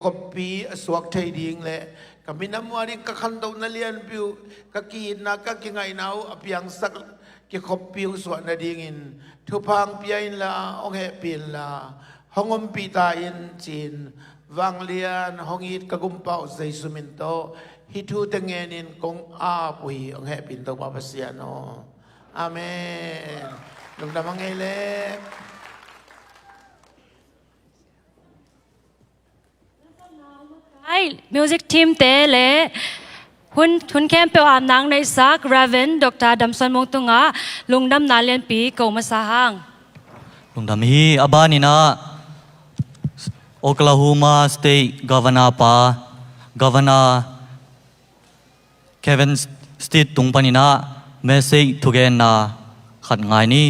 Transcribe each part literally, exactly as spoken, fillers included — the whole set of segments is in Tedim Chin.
khoppi a suak thei ding le ka minam uh a ding ka khantohna lianpi uh, ka ki-itna, ka kingaihna uh a piangsak kikhoppi hong suah nadingin thupha hong pia inla, hong hehpih inla, hong ompih ta in ci-in vanglian hong it ka Gumpa uh Jesu min tawh hih thute ngenin kong ap uh hi. Hong hehpih in Topa Pasian aw. Amen. Lungdam a ngei le. Ai, music team te le hun, hun khempeuh a apna hong neihsak Reverend Doctor Damson Mung tungah lungdamna lianpi ko masa hang. Lungdam hi. A baninah Oklahoma State Governor pa, Governor Kevin Stitt tung paninah message thugenna khat ngai ni.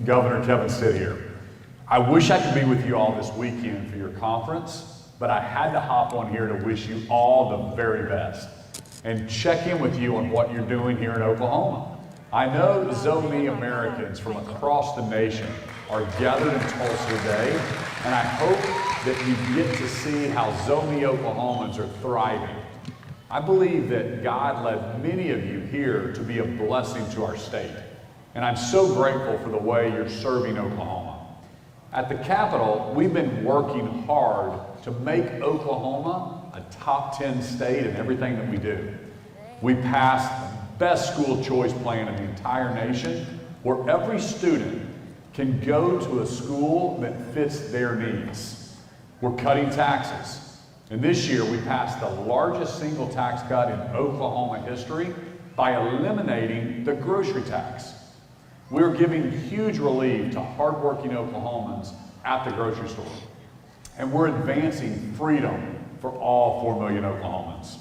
Governor Kevin Stitt here. I wish I could be with you all this weekend for your conference, but I had to hop on here to wish you all the very best and check in with you on what you're doing here in Oklahoma. I know Zomi Americans from across the nation are gathered in Tulsa today, and I hope that you get to see how Zomi Oklahomans are thriving. I believe that God led many of you here to be a blessing to our state, and I'm so grateful for the way you're serving Oklahoma. At the Capitol, we've been working hard to make Oklahoma a top ten state in everything that we do. We passed the best school choice plan in the entire nation, where every student can go to a school that fits their needs. We're cutting taxes. And this year, we passed the largest single tax cut in Oklahoma history by eliminating the grocery tax. We're giving huge relief to hardworking Oklahomans at the grocery store. And we're advancing freedom for all four million Oklahomans.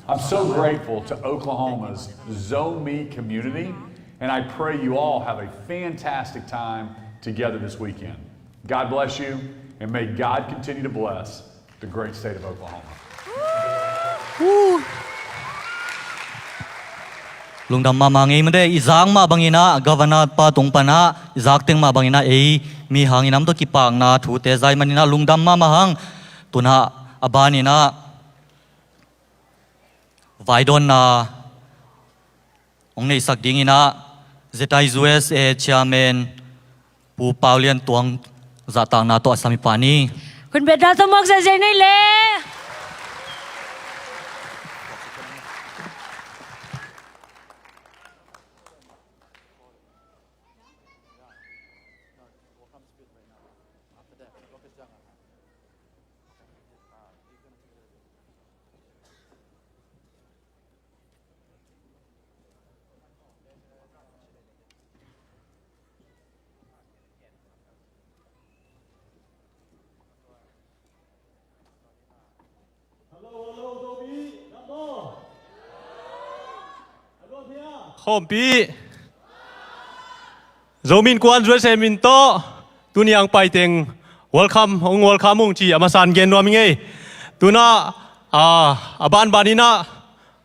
I'm so grateful to Oklahoma's Zomi community, and I pray you all have a fantastic time together this weekend. God bless you, and may God continue to bless the great state of Oklahoma. Lungdam mahmah ngei mate, i zak mah banginah, Governor pa tung panah i zak teng mah banginah ei mi hangin a om tawh kipakna thute zai maninah lungdam mahmah hang. Tunah a baninah vaidawnna hong neihsak dinginah Zetai U S A Chairman Pu Pau Lian Tuang zahtakna tawh a sam hi pah ni. Khutbetna tawh muak ziahziah nei le. Khawmpi Zomi Innkuan U S A min tawh tuni ang paiteng welcome, hong welcome ung ci a masan gen nuam hi ngei. Tunah a, a banbaninah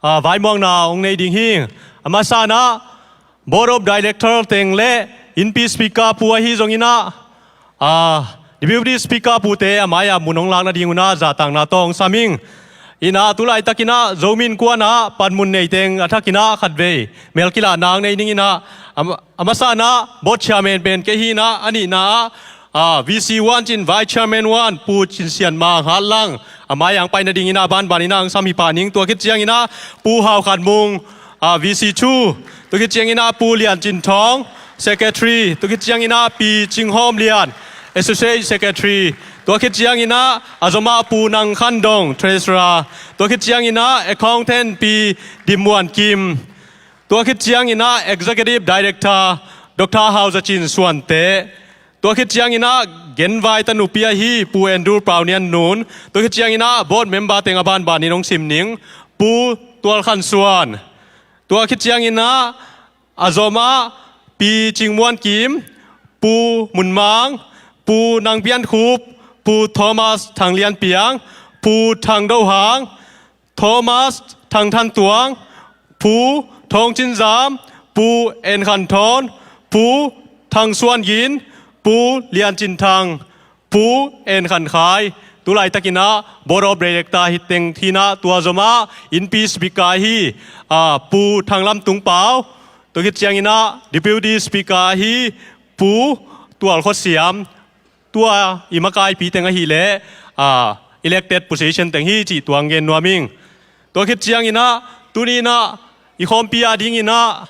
a, vaimuangna hong nei ding hi. A masanah Board of Director teng le Innpi Speaker pu ahi zonginah a, Deputy Speaker pute a mai-ah mun hong lak nadingunah zahtakna tawh hong sam ing. Inah tulaitakinah Zomi Innkuanah panmun neiteng a thakinah khatvei mel kilahna hong nei dinginah a, a masanah Board Chairman pen kei hinah a nihna ah a, V C one cin Vice Chairman one Pu Cin Sian Mang Hat Lang a mai-ah hong pai nadinginah a banbaninah hong sam hi pah ning. Tua khit cianginah Pu Hau Khan Mung a, V C two, tua khit cianginah Pu Lian Cin Thawng Secretary, tua khit cianginah Pi Cing Hawm Lian Associate Secretary, tua khit cianginah a zomah Pu Nang Khan Dong Treasurer, tua khit cianginah Accountant Pi Dim Muan Kim, tua khit cianginah Executive Director Doctor Hau Za Cin Suante, tua khit cianginah genvai tanupi ahi Pu Andrew Pau Nian Nun, tua khit cianginah board member teng a banbanin hong sim ning Pu Tual Khan Suan, tua khit cianginah a zomah Pi Cing Muan Kim, Pu Mun Mang, Pu Nang Pian Khup, Pu Thomas Thang Lian Piang, Pu Thang Do Hang, Thomas Thang Than Tuang, Pu Thawng Cin Zam, Pu En Khan Thawn, Pu Thang Suan Gin, Pu Lian Cin Thang, Pu En Khan Khai. Tulaitakin ah Board of Director hi teng hi-in ah, tua zom ah innpi speaker hi, ah, Pu Thang Lam Tung Pau. Tua khit ciangin ah Deputy Speaker hi Pu Tual Khua Siam. Tua i makaipi teng ahih leh, ah, elected position teng hi cih tua hong gen nuam ing. Tua khit ciangin ah, tuni-in ah i khawmpi a dingin ah,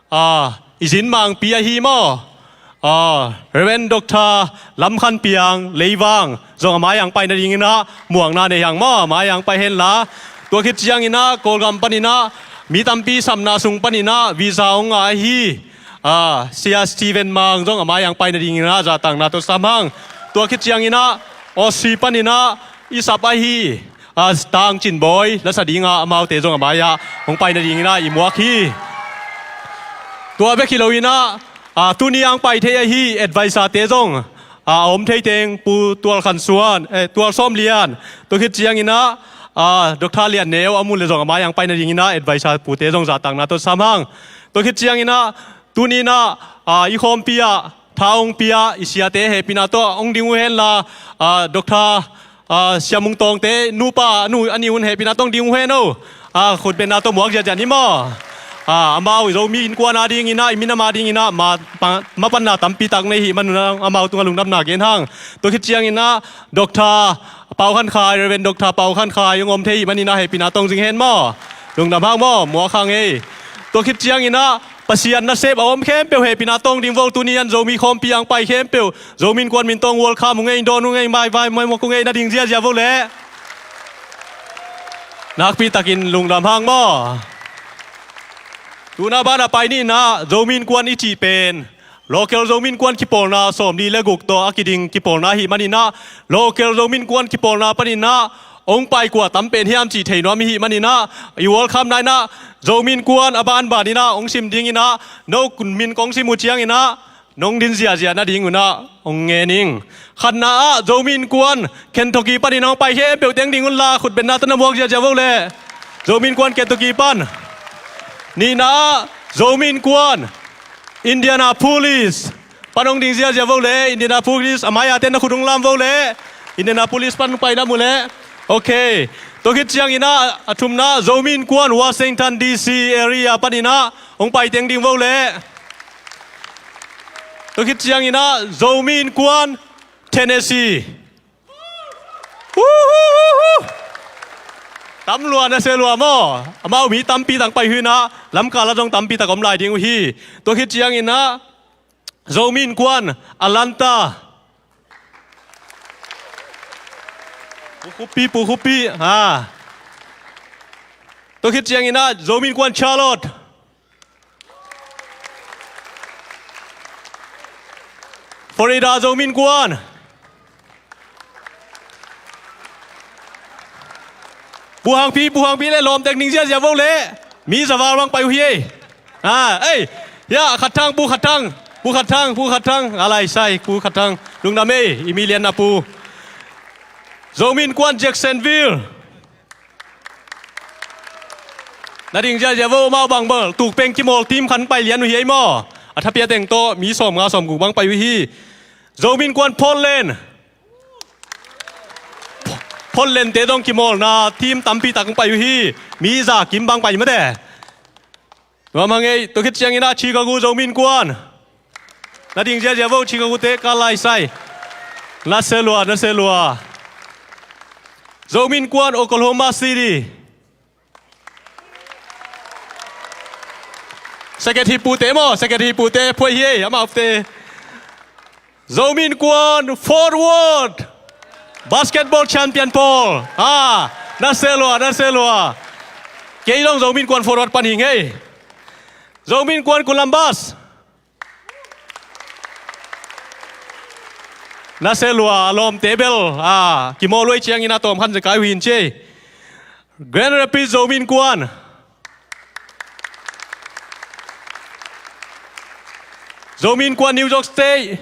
ah, i zin mangpi ahi maw, ah, Reverend Doctor Lam Khan Piang Leivang zong a mai-ah hong pai nadingin ah muakna nei hang maw, a mai-ah hong pai hen la. Tua khit ciangin ah Kawlgam panin ah mi tampi sapna sung panin ah visa hong ngah ahi, ah, Sia Steven Mang zong a mai-ah hong pai nadingin ah zahtakna tawh sam hang. Tua khit ciangin ah Aussie panin ah i sap ahi, ah, Tang Cin Bawi, la sa ding ah, amaute zong a mai-ah hong pai nadingin ah i muak hi. Tua bek hi loin ah, ah, tuni-a hong pai thei ahi advisor-te zong, ah, a om thei teng Pu Tual Khan Suan, eh, Tual Sawm Lian. Tua khit ciangin ah, ah, Doctor Lian Neu a om leh zong a mai-ah hong pai nadingin ah advisor pute zong zahtakna tawh sam hang. Tua khit ciangin ah, tuni-in ah, ah, i khawmpi ah, tha hong pia i siate hehpihna tawh hong ding uh hen la, ah, Doctor, ah, Sia Mung Tawngte nupa, a nu, a nih un hehpihna tawh hong ding uh hen aw. Ah, khutbetna tawh muak ziahziah ni maw. Ah, amau Zomi Innkuan a dingin ah, i minam a dingin ah ma, ma, mapanna tampi tak nei ahih man un ah amau tungah lungdamna gen hang. Tua khit ciangin ah Doctor Pau Khan Khai, Reverend Doctor Pau Khan Khai hong om thei ahih manin ah hehpihna tawh hong zing hen maw. Lungdam hang maw, muak hang ei. Tua khit ciangin ah Pasian nasep a om khempeuh hehpihna tawh hong ding vo. Tuni-in Zomi khawmpi-a hong pai khempeuh, Zomi Innkuan min tawh hong welcome ung ei, dawn ung ei, mai vai mai muak ung ei, na ding ziahziah vo leh. Nakpi takin lungdam hang maw. Tu-in ah banah pai ni in ah, Zomi Innkuan i cih pen local Zomi Innkuan kipawlna sawmli le guk tawh a kiding kipawlna ahih manin ah, local Zomi Innkuan kipawlna panin ah hong pai kua tam pen hiam cih thei nuam i hih manin ah, i welcome-na in ah Zomi Innkuan a banbanin ah hong sim dingin ah, no min kong sim uh ciangin ah nong din ziahziah nading un ah hong ngen ing. Khatna ah Zomi Innkuan Kentucky panin ah hong pai khempeuhte hong ding un la, khutbetna tawh na muak ziahziah vo leh. Zomi Innkuan Kentucky pan. Nihna ah Zomi Innkuan Indianapolis pan hong ding ziahziah vo leh. Indianapolis a mai-a ten na khut hong lam vo leh. Indianapolis pan hong pai na mu leh. Ok. Tua khit ciangin ah a thumna, Zomi Innkuan Washington D C area panin ah hong paite hong ding vo leh. Tua khit ciangin ah Zomi Innkuan Tennessee. Uhuhuhu. Tam lua, nasia lua maw. Amau mi tampi tak pai uh hi-in ah, lamkal ah zong tampi tak om lai ding uh hi. Tua khit ciangin ah Zomi Innkuan Atlanta. Pu Khup Pi, Pu Khup Pi. Ha. Tua khit ciangin ah Zomi Innkuan Charlotte. Florida Zomi Innkuan. Pu Hang Pi, Pu Hang Pi leh lawmte hong ding ziahziah vo leh. Mi zaval bang pai uh hi ei. Ah, ei. Ya, Khat Thang, Pu Khat Thang. Pu Khat Thang, Pu Khat Thang. A lai sai, Pu Khat Thang. Lungdam ei, i mi lianna pu. Zomi Innkuan Jacksonville. Na ding ziahziah vo, amau bang bel tuk peng kimawl team khat pai lian uh hi ei maw. A thapiak teng tawh mi sawmnga sawmguk bang pai uh hi. Zomi Innkuan Portland. Portland-te zong kimawlna team tampi tak hong pai uh hi. Mi za kim bang pai mate. Nuam hang ei. Tua khit ciangin ah Chicago Zomi Innkuan. Na ding ziahziah vo, Chicago-te, ka lai sai. Nasia lua, nasia lua. Zomi Innkuan Oklahoma City. Secretary pute maw, secretary pute phuai hi ei, amaute. Zomi Innkuan Fort Worth. Basketball champion pawl. Ah, nasia lua, nasia lua. Kei zong Zomi Innkuan Fort Worth pan hi ing ei. Zomi Innkuan Columbus. Nasia lua, a lawmte bel, ah, kimawl uh ei ciangin ah tawm khan zekai uh hi in ci ei. Grand Rapids Zomi Innkuan. Zomi Innkuan New York State.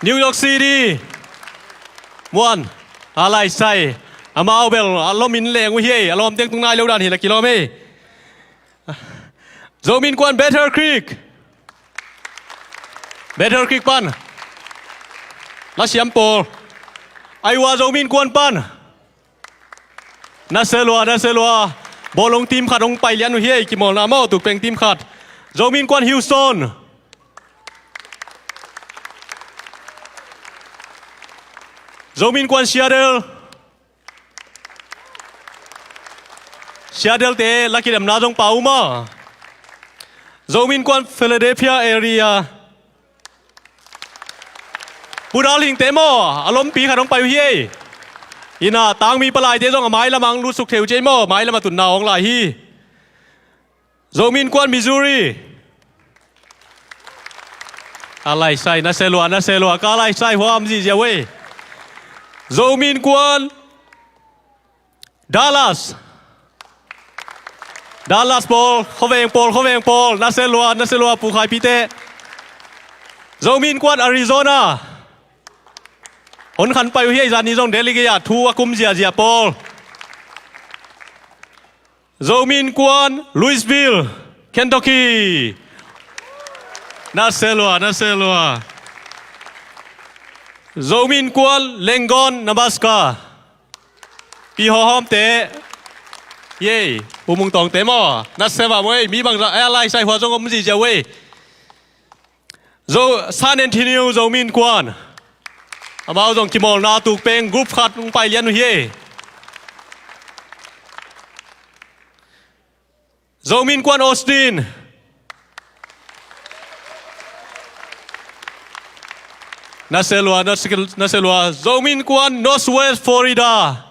New York City. Muan. A lai sai. Amau bel a lawm in leng uh hi ei, a lawm teng tung nai lo dan hi la kilawm ei. Zomi Innkuan Battle Creek. Battle Creek pan. Lasiam pawl. Iowa Zomi Innkuan pan. Na se lua, na se lua. Bawlung team khat hong pai lian uh hi ei, kimawlna maw, tukpeng team khat. Zomi Innkuan Houston. Zomi Innkuan Seattle. Seattle te la kidemna zong pau maw. Zomi Innkuan Philadelphia area. Pu Dal Hing te maw, a lawmpi khat hong pai uh hi ei. Ina tangmi palaite zong a mai lamah hong lutsuk thei uh ci ei maw, mai lamah tunna hong lai hi. Zomi Innkuan Missouri. Ka lai sai, na se lua, na se lua, ka lai sai huam zihziah uh ei. Zomi Innkuan Dallas. Dallas pawl, khuaveng pawl, khuaveng pawl, na se lua, na se lua, Pu Khai Pi te. Zomi Innkuan Arizona. Hong khan pai uh hi ei, zani zong delegate ah thu a kum ziahziah pawl. Zomi Innkuan Louisville, Kentucky. Na se lua, na se lua. Zomi Innkuan Langone, Nebraska. Pi Haw Hawm te. Yei, Pu Mung Tawng te maw. Na se mah uh ei, mi bangzah, eh, lai sai hua zong om zihziah uh ei. Zo, San Antonio Zomi Innkuan. Amau zong kimawlna tukpeng group khat hong pai lian uh hi ei. Zomi Innkuan Austin. Na se lua, na se, na se lua. Zomi Innkuan Northwest Florida.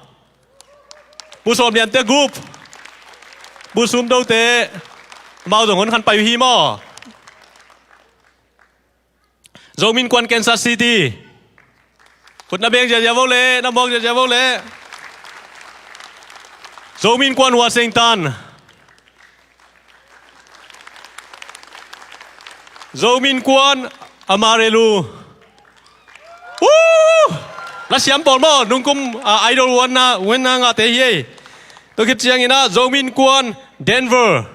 Pu Sawm Lian te group. Pu Sum Do te. Amau zong hong khan pai uh hi maw. Zomi Innkuan Kansas City. Khut na beng ziahziah vo leh, na muak ziahziah vo leh. Zomi Innkuan Washington. Zomi Innkuan Amarillo. Woo! Lasiam pawl maw, nungkum, ah, Idol huanna, huanna ngahte hi ei. Tua khit ciangin ah Zomi Innkuan Denver.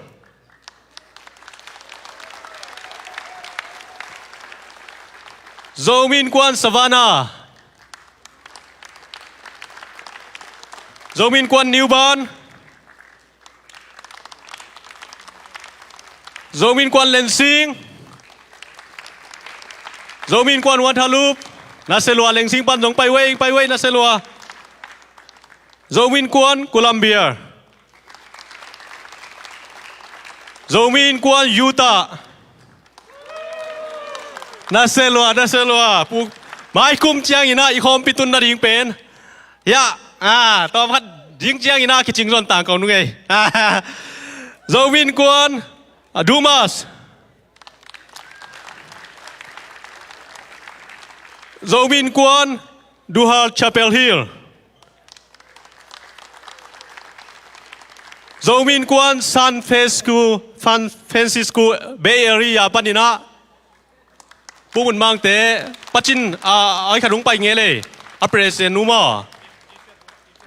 Zomi Innkuan Savannah. Zomi Innkuan New Bern. Zomi Innkuan Lansing. Zomi Innkuan Guadalupe. Na se lua, Lansing pan zong pai uh ei, pai uh ei, na se lua. Zomi Innkuan Columbia. Zomi Innkuan Utah. Na se lua, na se lua. Pu, mai kum ciangin ah i khawmpi tun nading pen. Ya, ah, tawm khat ding ciangin ah kicing zon tang ko nung ei. Zomi Innkuan, ah, Dumas. Zomi Innkuan Duhal Chapel Hill. Zomi Innkuan San Francisco, San Francisco Bay Area panin ah Pu Mun Mang te, pacin, a, ai khat hong pai ngei lei. A president nu maw.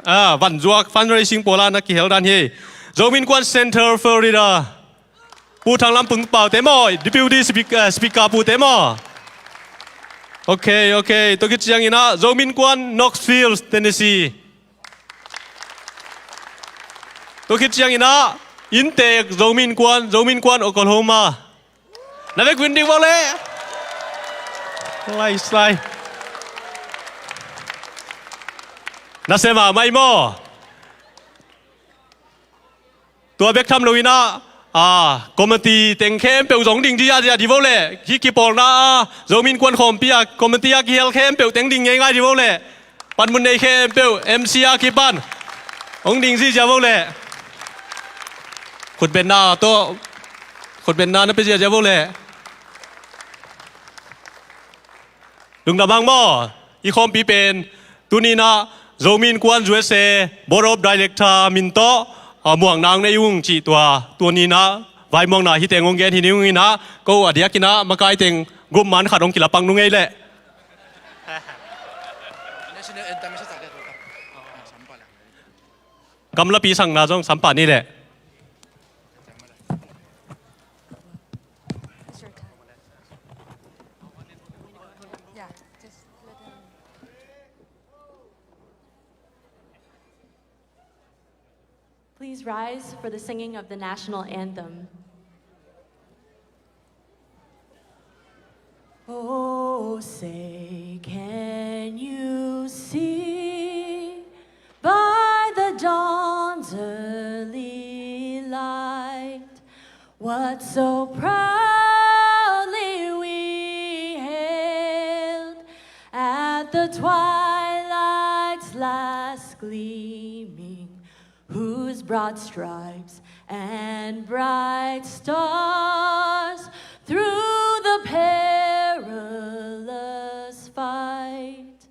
A, van zuak fundraising pawl ah na kihel dan hi. Zomi Innkuan Central Florida. Pu Thang Lam Pung Pau te maw, Deputy Speak-, eh, Speaker pu te maw. Ok, ok. Tua khit ciangin ah Zomi Innkuan Knoxville, Tennessee. Tua khit ciangin ah inntek Zomi Innkuan, Zomi Innkuan Oklahoma. Na vekpi un ding vo leh. Lai, lai. Na se mahmah ei maw. Tua bek tham loin ah, ah, committee teng khempeuh zong ding dih a, dih a, dih vo leh. Hih kipawlna ah, Zomi Innkuan khawmpi ah, committee ah kihel khempeuh teng ding ngeingai dih vo leh. Panmun nei khempeuh, M C ah kipan. Hong ding zihziah vo leh. Khutbetna tawh, khutbetna na pia zihziah vo leh. Lungdam hang maw, i khawmpi pen, tuni-in ah Zomi Innkuan U S A Board of Director min tawh, a, muakna hong nei ung cih tua, tuni-in ah vaimuakna hih teng hong gen hi ning in ah, ko a diakin ah makai teng group man khat hong kilapang nung ei leh. National anthem i sa tak dia tu tak. Ah, sampah lah. Gamlapi sangna zong sampah ni leh. Please rise for the singing of the national anthem. Oh, say, can you see by the dawn's early light what so proudly we hailed at the twilight's last gleaming, whose broad stripes and bright stars through the perilous fight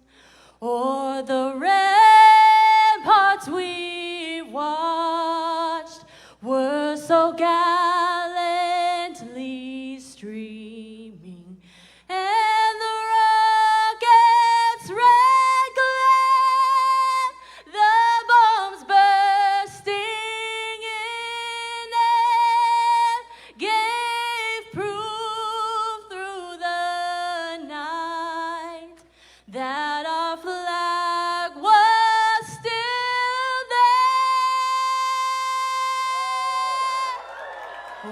o'er the ramparts we watched were so gallantly streaming, and the rocket's red glare, the bombs bursting in air, gave proof through the night that our flag was still there.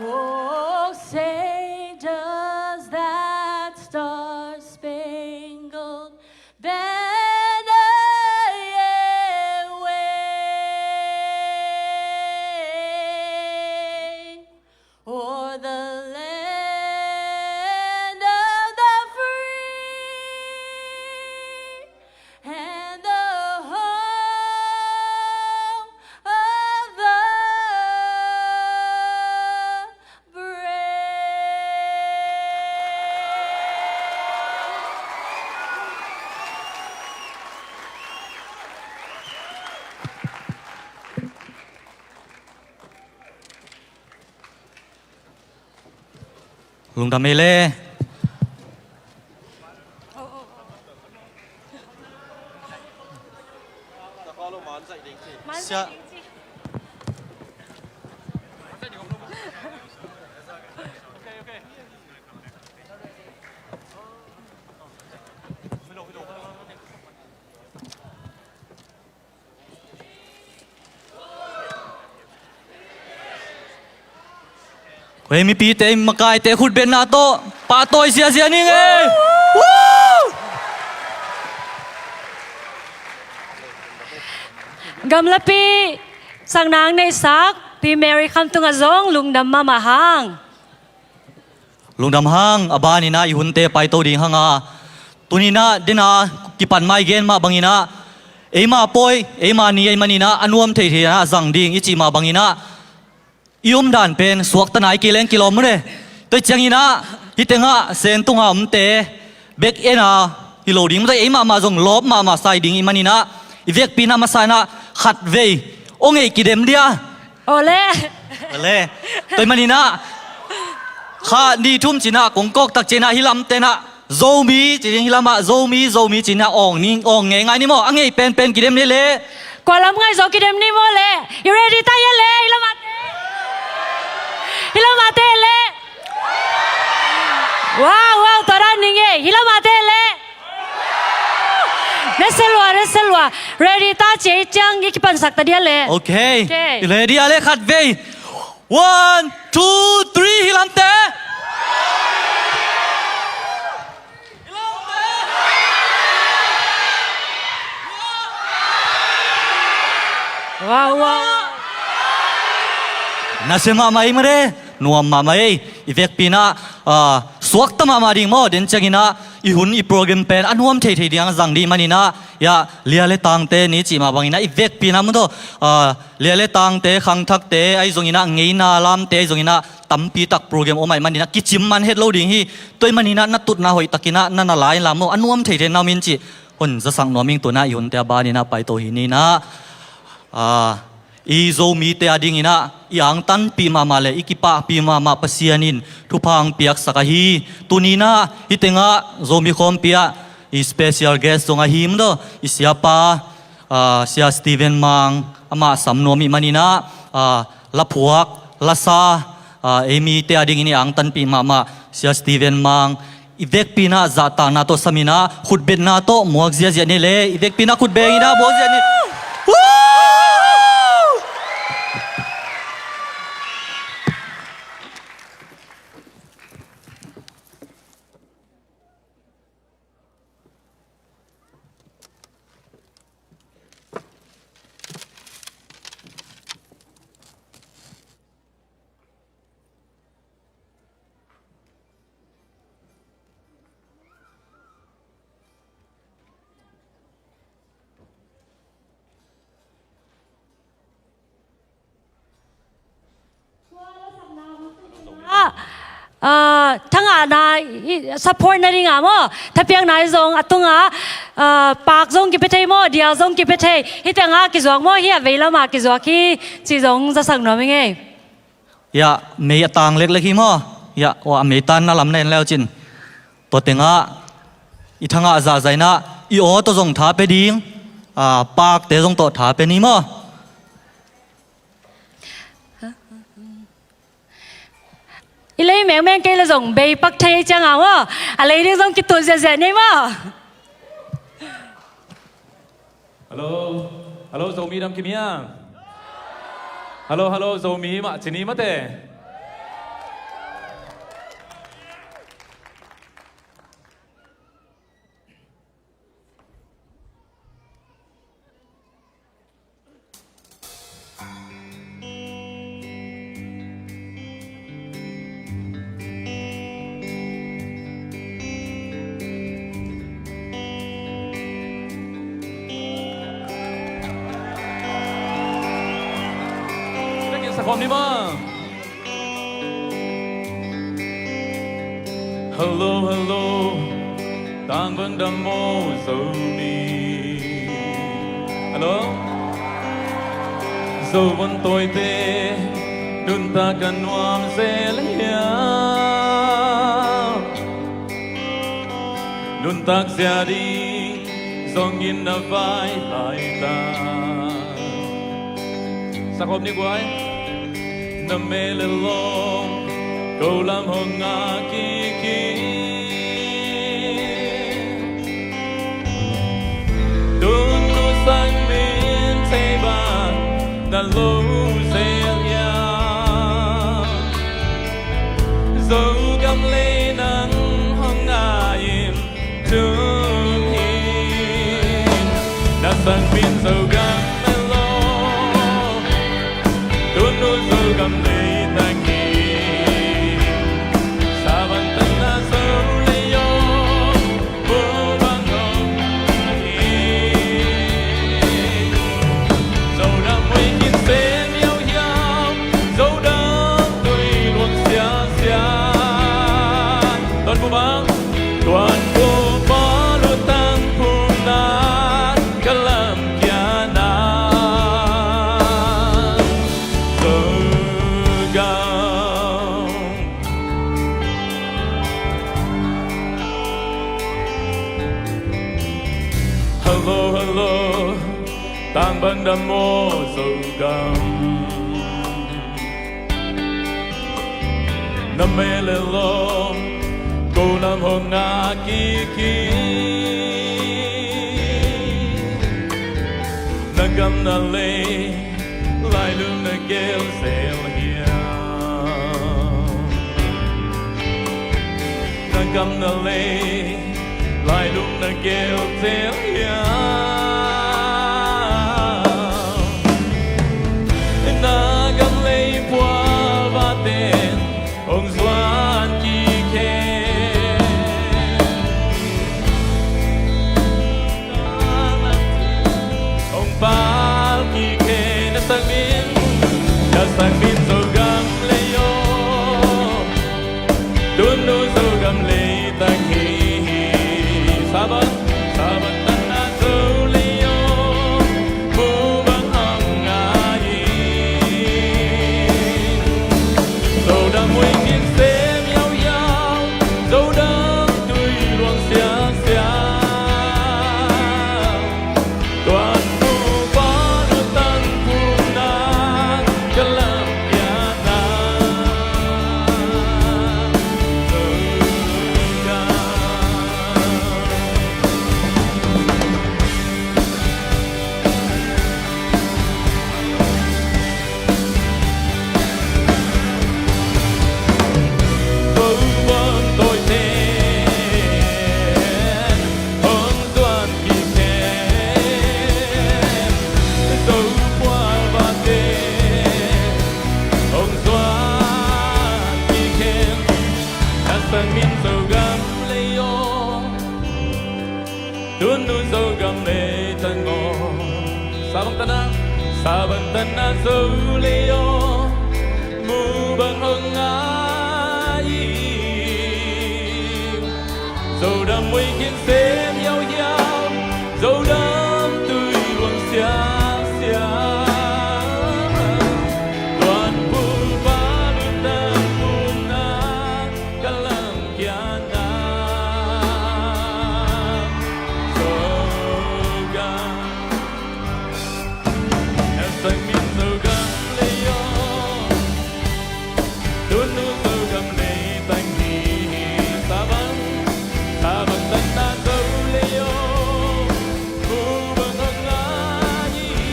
Oh, say, does that star-spangled banner yet wave o'er the land of the free and the home of the brave? Lungdam ei le. Sia. Hei, mipite, makaite khutbetna tawh pahtawi ziazia ning ei. Woo! Gamlapi sangna ang neihsak Pi Mary Kham tungah zong lungdam mahmah hang. Lungdam hang, a baninah i hunte paito ding hanga. Tuninah dena kipan mai gen mah banginah, eima pawi, eima ni ei maninah a nuam theitheinah a zang ding i cih mah banginah i omdan pen suakta nai kileng kilawm mune. Tua cianginah hih tengah Sen tunga omte bek ena hi lo ding mute, ei mahmah zong lawp mahmah sai ding i maninah i vekpinah masa inah khatvei aw ngeih kidem dia. Ole. Ole. Tua i maninah kha ni thum cinah kong kawktak cinah hih lamtenah Zomi ci ding, hih lamah Zomi, Zomi cinah awng ni, awng ngei ngai ni maw, a ngei penpen kidem ni leh. Kua lam ngai zo kidem ni maw leh. I ready ta hia leh, hih lamah te. Hih lamah te leh. Wow, wow, tua dan ning ei. Hih lamah te leh. Nese lua, nese lua. Ready ta ci ei ciang i kipansak ta dia leh. Okay. Okay. Ready a leh khatvei. One, two, three, hih lamte. Wow, wow. Nasia mahmah ei mare, nuam mahmah ei. I vekpinah, ah, suakta mahmah ding maw, den cianginah i hun i program pen a nuam theithei ding a zang ding maninah, ya, lia le tangte ni cih mah banginah i vekpinah maw tawh, ah, lia le tangte, khangthakte ahi zonginah, ngeina lamte ahi zonginah tampitak program om ahih maninah kicim man het lo ding hi. Tua ahih maninah na tutna hoihtakinah na na lai lam maw, a nuam theithei na om in cih hon zasak nuam ing. Tunah i hunte a baninah paito hi ninah, ah, i Zomite a dinginah i angtanpih mahmah le i kipahpih mahmah Pasian in thupha hong piaksak ahi. Tuninah hih tengah Zomi khawmpi ah i special guest zong ahi maw tawh, i siapa, ah, Sia Stephen Mang Amah sam nuam ih manin ah, ah, laphuak, lasa, ah, ei mite a dingin i angtanpih mahmah Sia Steven Mang, i vekpi in ah zahtakna tawh sam in ah, khutbetna tawh muak ziahziah ni le, i vekpi in ah khutbeng in ah muak ziah ni. Woo! Ah, ah, thangahna i support na dingah maw, thapiakna i zong a tungah, ah, paak zong kipia thei maw, dial zong kipia thei. Hih tengah kizuak maw, hih a veilamah kizuak hi, ci zong zasak nuam i ngei. Yah, mei a tang leklek hi maw. Yah, ua, a mei tanna lam na en leu cin, tua tengah i thangah zahzah in ah i aw tawh zong tha pia ding, ah, paakte zong tawh tha pia ni maw. I lei mengmeng kei le zong bei pak thei ciangah maw, a lei ding zong kitut ziahziah nei maw. Hello. Hello, Zomi dam kim hia? Hello, hello, Zomi mah ci ni mate. Hello, hello, tang bang dam maw Zomi. Hello. Zo bang tawite nuntak a nuam zel hiam? Nuntak zia ding zongin na vai laita. Sakhop ni guai. Na mele lawm ko lam hong ngak kik hi. Tun nu sang min thei bang na lo zel hiam? Zogam lei nang hong ngai in tun hi. Na sang min Zogam a lo. Tun nu Zogam lei tang hi. Saban tang na Zo lei yo. Bubang om ahi. Zodam mui kin sem yau yau, Zodam tui luang sia sia. Tuan Bubang, Tuan Bupa lutang phumna ka lam kiana Zogam. Hello, hello, tang bang dam maw Zogam. Na mele lawm ko lam hong ngak kik hi. Na gam na lei lailung na gel zel hiam? Na gam na lei lailung na gel zel hiam? Na gam lei pual vaten hong zuan kik hen. Hong pal kik hen. Na sang min, na sang min Zogam lei yo. Tun nu Zogam lei tang hi hi. Saban, Saban tang na Zo lei yo. Bubang om ngai in. Zodam mui kin sem yau yau, Zodam tui luang sia sia. Tuan Bupa lutang phum Tanna Zo lei aw, mu bang hong ngai ing. Zodam muai khin sem hiauhiau, Zodam tui luang siangsiang. Tuanphu pa lutang phumna ka lamkiatna. Zogam. Sang min Zogam lei aw. Tunu Zogam lei tang hi hi. Sabang, sabang tanna Zo lei aw. Mu bang hong ngai hi.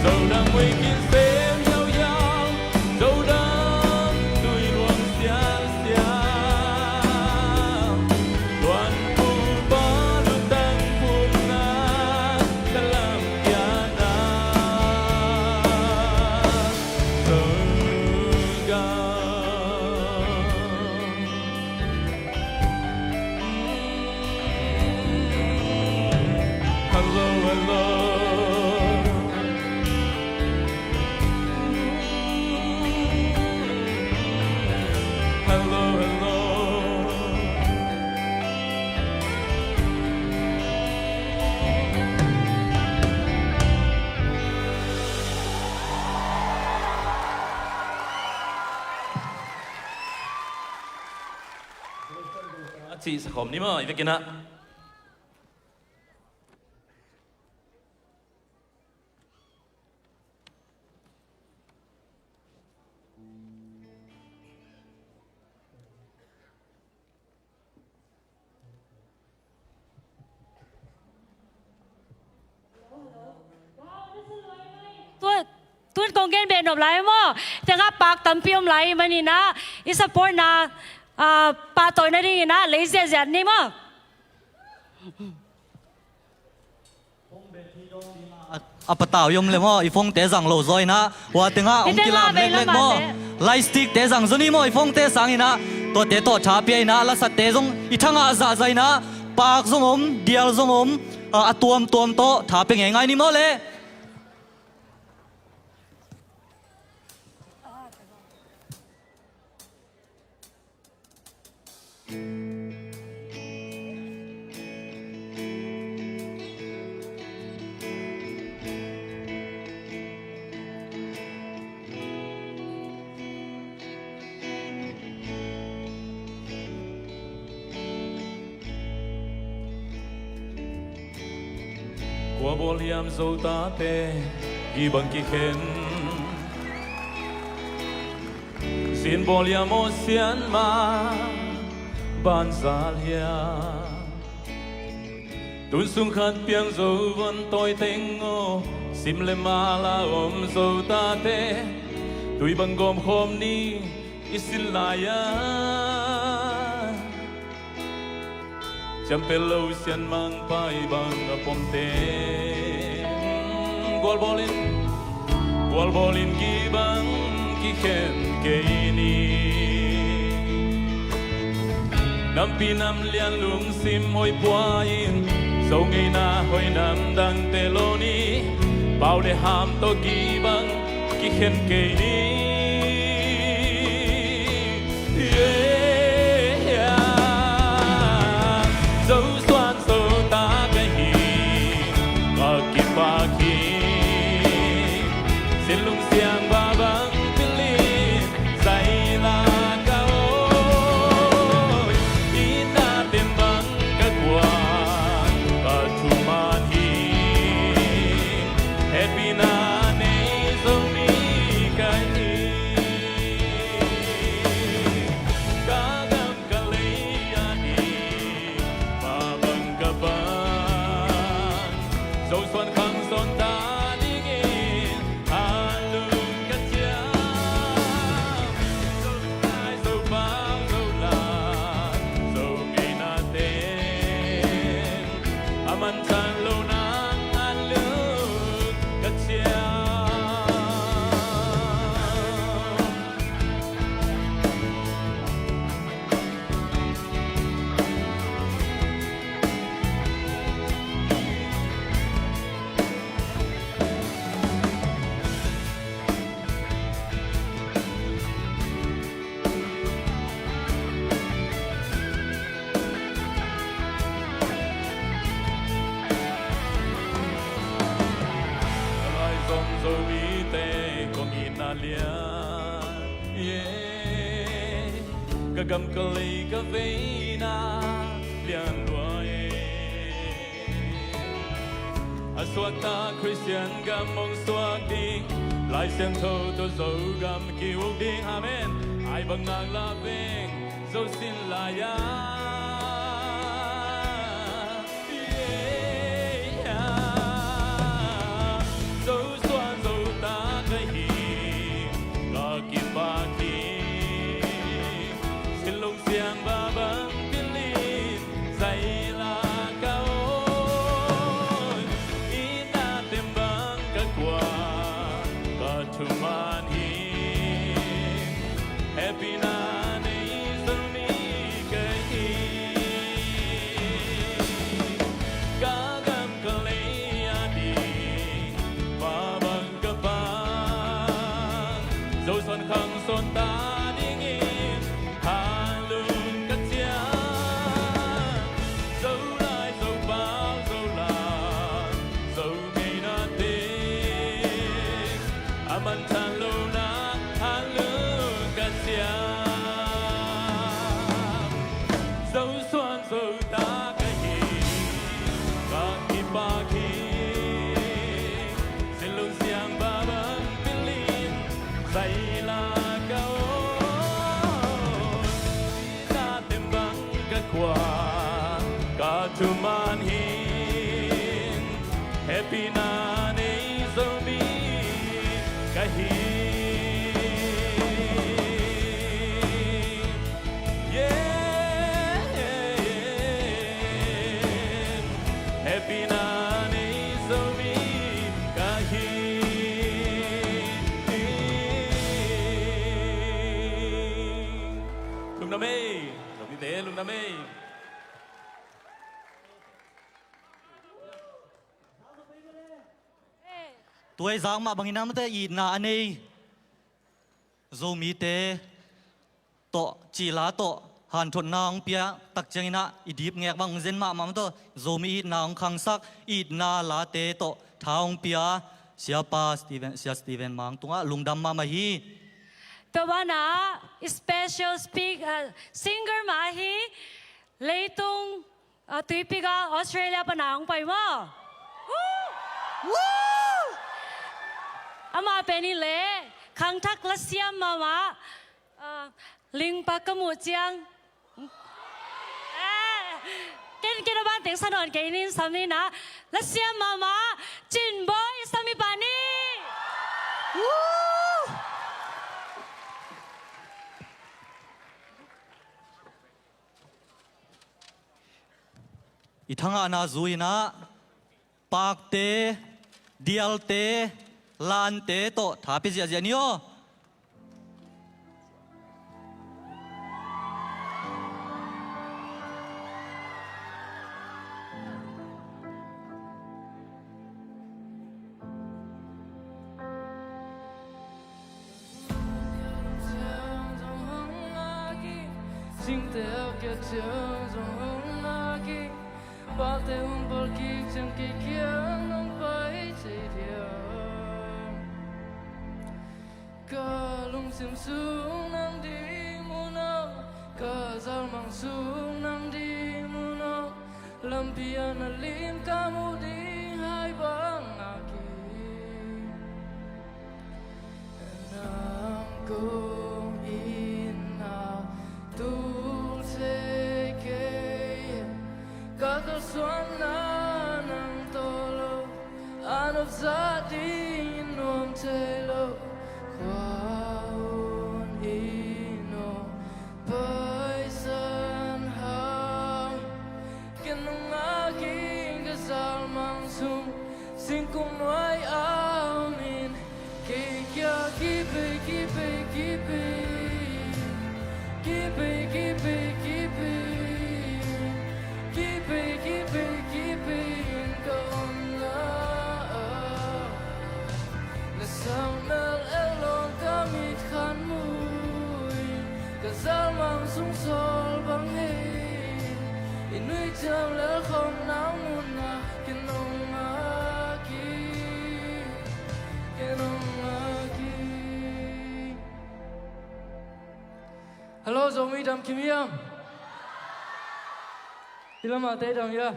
Zodam muai khin sem hiauhiau. Zodam tui luang siangsiang. Tuanphu pa lutang phumna ka lamkiatna. Zogam. Hello, hello. Hello, hello. A cih sa khawm ni maw, i vekin ah. Tun, tun kong gen beh nop lai maw? Tengah pak tampi om lai manin ah, i support na, ah, pahtawi nadingin ah, lei ziahziah ni maw? A patau i om le maw, i phone-te zang lo zaw in ah, hua tengah hong kilam leklek maw. Light stick-te zang zaw ni maw, i phone-te sangin ah, tuate tawh tha pia in ah, lasatte zong i thangah zahzah in ah, pak zong om, dial zong om, a, a tuamtuam tawh tha pia ngeingai ni maw le. Kua bawl hiam Zo tate gih bang kikhen? Sin bawl hiam aw Sian mah banzal hiam? Tun sung khat piang zo von tawi teng aw, sim le mal a om Zo tate, tui bang gawm khawm ni i sin lai-a. Ciampel lo sian mangpai bang a pom teng, gualbawl in, gualbawl in gih bang kikhen kei ni. Nampi nam lian lungsim hoih pua in, Zo ngeina hoih namdangte lo ni. Pau le ham tawh gih bang kikhen kei ni. Yeah, yeah. Zo suan Zo ta ka hi, ka kipak hi. Sin lungsiang ba bang pilin, zai la ka aw. I na tem bang ka kuan, ka thuman hi. Hehpihna nei Zomi ka hi. Ka gam ka lei a hi, mah bang ka pan. Zo suan khang suan ta dingin a lung ka ciam. Zo lai, Zo pau, Zo la, Zo ngeina teng a man tan lo nang a lung ka ciam. Zomite kong itna lian, yeah. Ka gam ka lei ka veina lian lua e. A suakta Khristian gam hong suak ding, Lai Siangtho tawh Zogam ki-uk ding. Amen. Ai bang nak la veng, Zo sin lai-a. Yeah. Zo suan Zo ta ka hi, ka kipak hi. Sinlung siang va bang pilin, zaila ka on. Itna tembang ka kua, ka thuman hi. Hehpihna nei Zomi ka hi. Ka gam ka lei a ding, pa bang ka pang. Zo suan khang suan ta dingin, halung ka ciang. Zo lai, Zo pau, Zo la, Zo ngeina teng, a manthan lo na, a lung ka siam. Zo suan Zo ta ka hi, ka kipak hi. Sinlung siang va bang pilin, zaila ka on. Itna tembang ka kua, ka thuman hi. Hehpihna nei Zomi ka hi. Yeah. Hehpihna nei Zomi ka hi. Lungdam ei. Zomite lungdam ei. Tua i zak mah bangin amate itna a nei Zomite tawh, cih la tawh hanthotna hong pia tak ciangin ah i dip ngek bang hong zen mahmah tawh, Zomi itna hong khangsak, itna late tawh tha hong pia Siapa Stephen, Sia Stephen Mang tungah lungdam mahmah hi. Tua banah special speak, uh, singer mah hi. Leitung, ah, tuipi gal Australia pana hong pai maw? Woo! Woo! Amah pen hi leh khangthak lasiam mahmah, ah, lingpa ka muh ciang. Eh, ken, ken a ban teng sa nawn kei ning, sam ning ah. Lasiam mahmah Cin Bawi, sam hi pa ni. Woo! I thangahna zui-in ah pakte, dialte, lante tawh tha pia ziahziah ni aw. Singte a kiat ciang zong hong ngak hi. Pate hong pawl kik ciang kei kiang hong pai thei diam? Ka lungsim sung nang ding mu no, ka zalmang sung nang ding mu no. Lampi ah na lim ka muh ding hai bang ngak hi. Nang kong itna tul thei kei, ka kalsuanna nang tawh lo, a nop zah ding nuam thei lo, khua hun i no paisan hau. Ken nungak in ka zalmang sung, singkung nuai a om in, kei kia kipei, kipei, kipei, kipei, kipei, kipei, kipei, kipei in ka omna ah. Na sang mel el lawng ka mit khan mu in, ka zalmang sung sawl bang hi. I nuih ciang lel khawm nang mun ah ken nungak hi. Ui, dam kim hiam? Hi lamah te dam hia?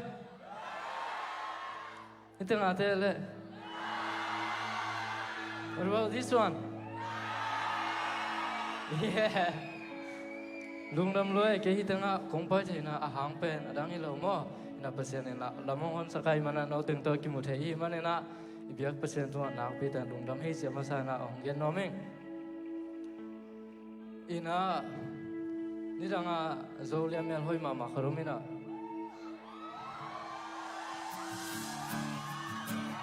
Hi tengah te le. What about this one? Yeah. Lungdam lua e, kei hi tengah kong pai theihna a hang pen a dang hi lo maw? Ina Pasian ina lam hong honsak ahih manin no teng tawh kimu thei ahih manin i biak Pasian tungah nakpi takin lungdam hi ci a masa ina hong gen nuam ing. Ina, nidang a Zolia mel hoih mahmah khat om ina.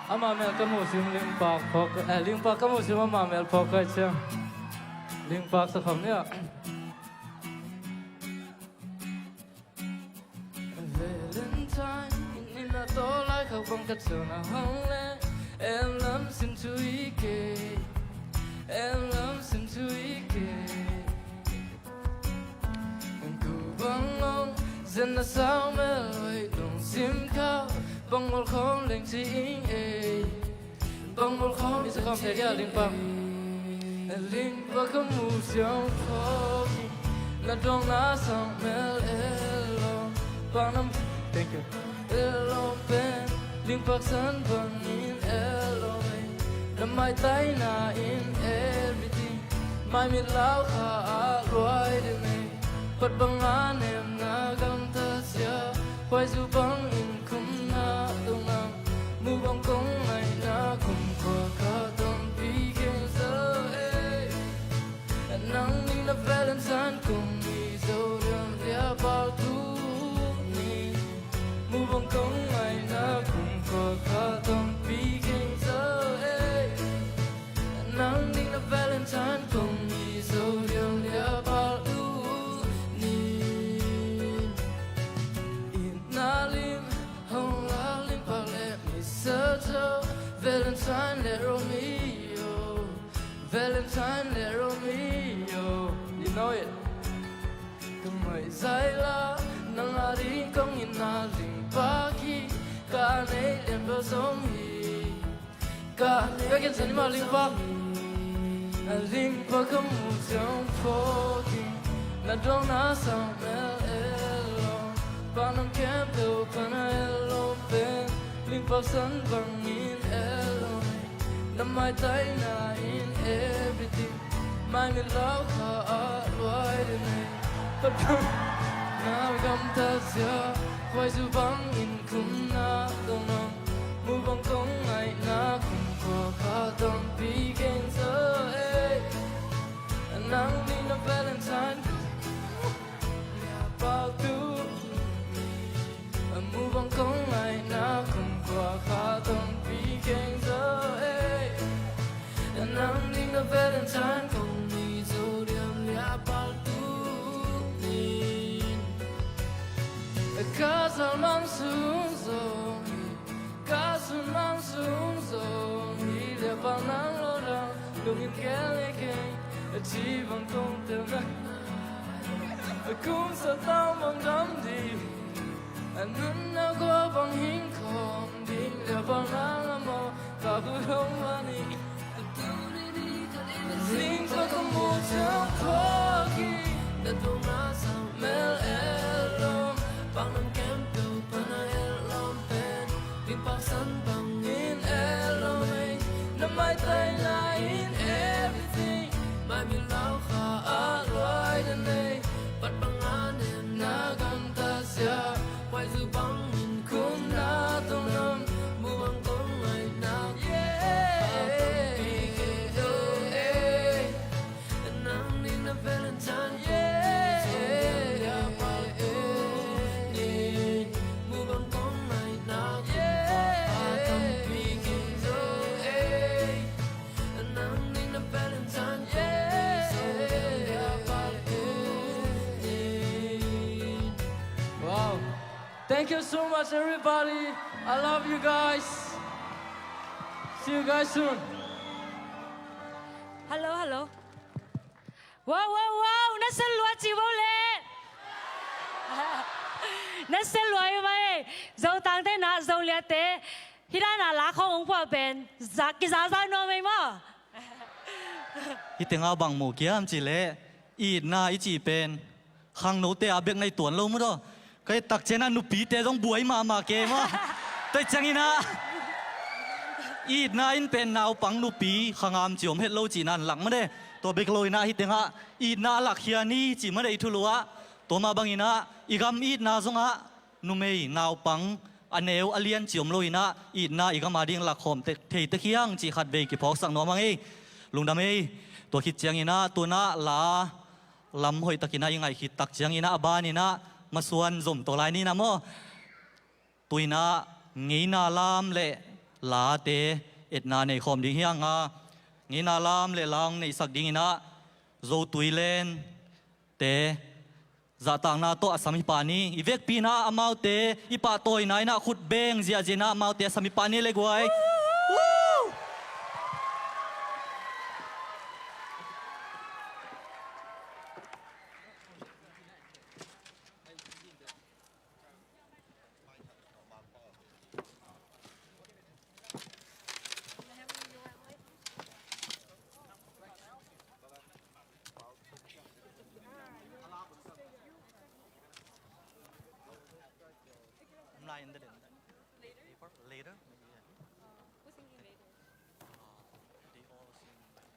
Ama mel ka muh sim Lingpak phawk, eh, Lingpak ka muh sim ama mel phawk kai ciang. Lingpak sa kham nia. Valentine in a tawlai khak bang ka ciang a hong le, em lam sin thu i kei, em lam sin thu i kei. Ku bang ong zen na sau mel oi lungsim khau, bang mol khawm leng ci ing ei. Bang mol khawm i sa khawm thei dia Lingpak. Lingpak ka mu siang phawk i, na dong na sang mel e lawm. Bang nam, thank you. E lawm pen Lingpak san bangin e lawm ei. Na maitaina in everything, mai mit lau kha a luai den ei. Pat bang a nem na gamta sia, khuaizu bangin khum na dong nam. Mu bang kong ngaihna kumkhua kha tampi keng zo ei. Nang ning na Valentine kong mi zo riam ria pau tu ni. Mu bang kong ngaihna kumkhua kha tampi keng zo ei. Nang ning na Valentine kong mi zo riam ria pau tu ni. Ina lim hong la Lingpak le Mister Joe, Valentine le Romeo, Valentine le Romeo. You know it. Ka mai zai la, nang a ding kong ina Lingpak hi, ka nei lian bel zong hi. Ka, ka gen sa ni ma Lingpak. A Lingpak ka mu ciang phawk i, na dong na sang mel e lawm. Bang nam khempeuh pan a e lawm pen, Lingpak san bangin e lawm ei. Na maitaina in everything, mai mit lau kha a luai den ei. Pat bang na gamta sia, khuaizu bangin khum na dong nam. Mu bang kong ngaihna kumkhua kha tampi keng zo ei. Nang ning na Valentine lia pau tu. Mu bang kong ngaihna kumkhua kha tampi keng zo ei. Nang ning na Valentine kong mi zo riam lia pau tu ni. Ka zal mang sung zong hi, ka sun mang sung zong hi, lia pau nang lo dang lungin kel e keng. A ci bang kong tel na, a kum sa tau bang dam di. A nun na gua bang hing khawm ding, lia pau nang a maw, ka bu hong mani. Lingpak ka mu ciang phawk i, na dong na sang mel e lawm. Bang nam khempeuh pan a e lawm pen, Lingpak san bangin e lawm ei. Na maitaina in everything, mai mit lau kha a luai den ei. Pat bang a nem na gamta sia, khuaizu bangin khum na dong nam. Mu bang kong ngaihna, yeah. Nang ning na Valentine, yeah. Mu bang kong ngaihna, yeah. Nang ning na Valentine, yeah. Wow. Thank you so much, everybody. I love you guys. See you guys soon. Hello, hello. Wow, wow, wow. Na sel lua ci bo le. Na sel lua i mai. Zotang te na Zolia te. Hi dan a la khong ong pua pen. Za, kiza za nuam ei maw. Hi tengah bang mu kiam ci le. Itna i ci pen. Khangnote a bek na hi tuan lo maw daw. Ka et tak ciangin ah nupite zong buai mahmah kei maw. Tua ciangin ah itna in pen naupang nupi khangam ci om het lo cihna in lak maw de. Tua bek lo in ah hih teng ah itna a lakkhia ni cih maw de i thulu ah. Tua mah bangin ah i gam itna zong ah numei naupang a neu a lian ci om lo in ah itna i gam ading lakkhawm te-, thei tek hi hang cih khatvei kiphawksak nuam hang ei. Lungdam ei. Tua khit ciangin ah tu-in ah la lam hoihtakin ah i ngaih khit tak ciangin ah a banin ah masuan zom to lai ni na maw. Tu-in ah ngeina lam le late etna nei khawm ding hi hang a, ngeina lam le la hong neihsak dingin ah Zotui Lente zahtakna tawh a sam hi pah ni. I vekpi-in ah amaute i pahtawina in ah khut beng ziahziah in ah amaute a sam hi pah ni le guai. Later? Maybe, yeah. Who's singing later? Uh, they all sing, like,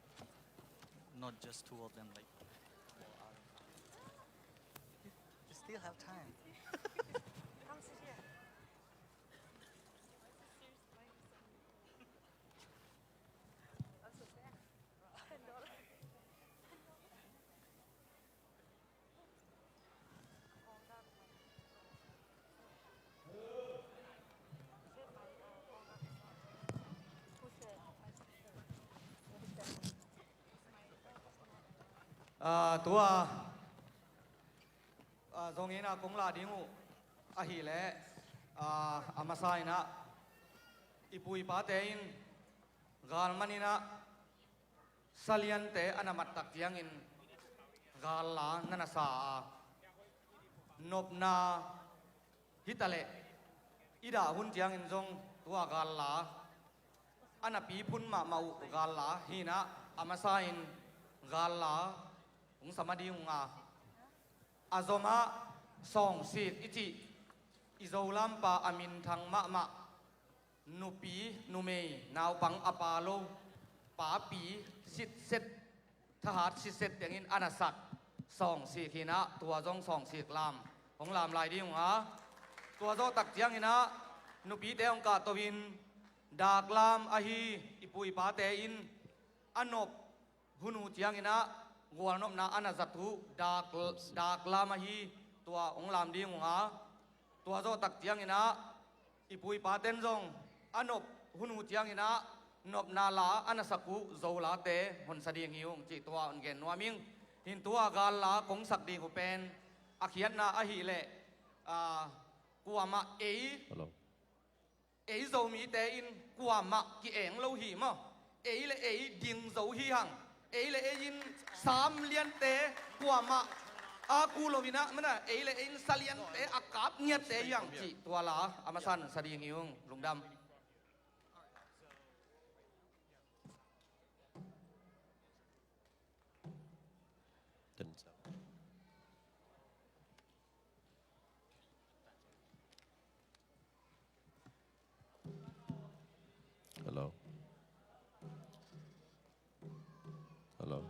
not just two of them, like, four other. You still have time. Come sit here. Why is this serious? Why is this so mean? I'm so sad. Ah, tua, ah, zong in ah kong la ding uh ahih leh, ah, a masa in ah i pu i pate in gal man in ah saliante a na mat tak ciangin gal la na na sa a, nopna hi ta leh i dah hun ciangin zong tua gal la a na pi phun mahmah uh gal la hi in ah a masa in gal la hong sa mah ding uh a, a zom ah sawngsik i cih i Zo lampa a minthang mahmah nupi, numei, naupang a pa lo, papi sitset, thahat sitset tengin a na sak sawngsik hi in ah tua zong sawngsik lam hong lam lai ding uh a, tua zawh tak ciangin ah nupite hong kahto in dak lam ahi i pu i pate in a nop hun uh ciangin ah gualnopna a na zat uh dak, dak lam ahi tua hong lam ding uh a, tua zawh tak ciangin ah i pu i paten zong a nop hun uh ciangin ah nopna la a na sak uh Zo late hon sa ding hi ung cih tua hon gen nuam ing. Hin tua gal la kong sak ding uh pen a khiatna ahih leh, ah, kuamah ei, hello, ei Zomite in kuamah ki-eng lo hi maw? Ei le ei ding zo hi hang. Ei le ei in sam liante kuamah a ku lo in ah, mana, ei le ei in sa liante a kap ngiatte hi hang cih tua la a masa in sa ding hi ung. Lungdam. Hello. Hello.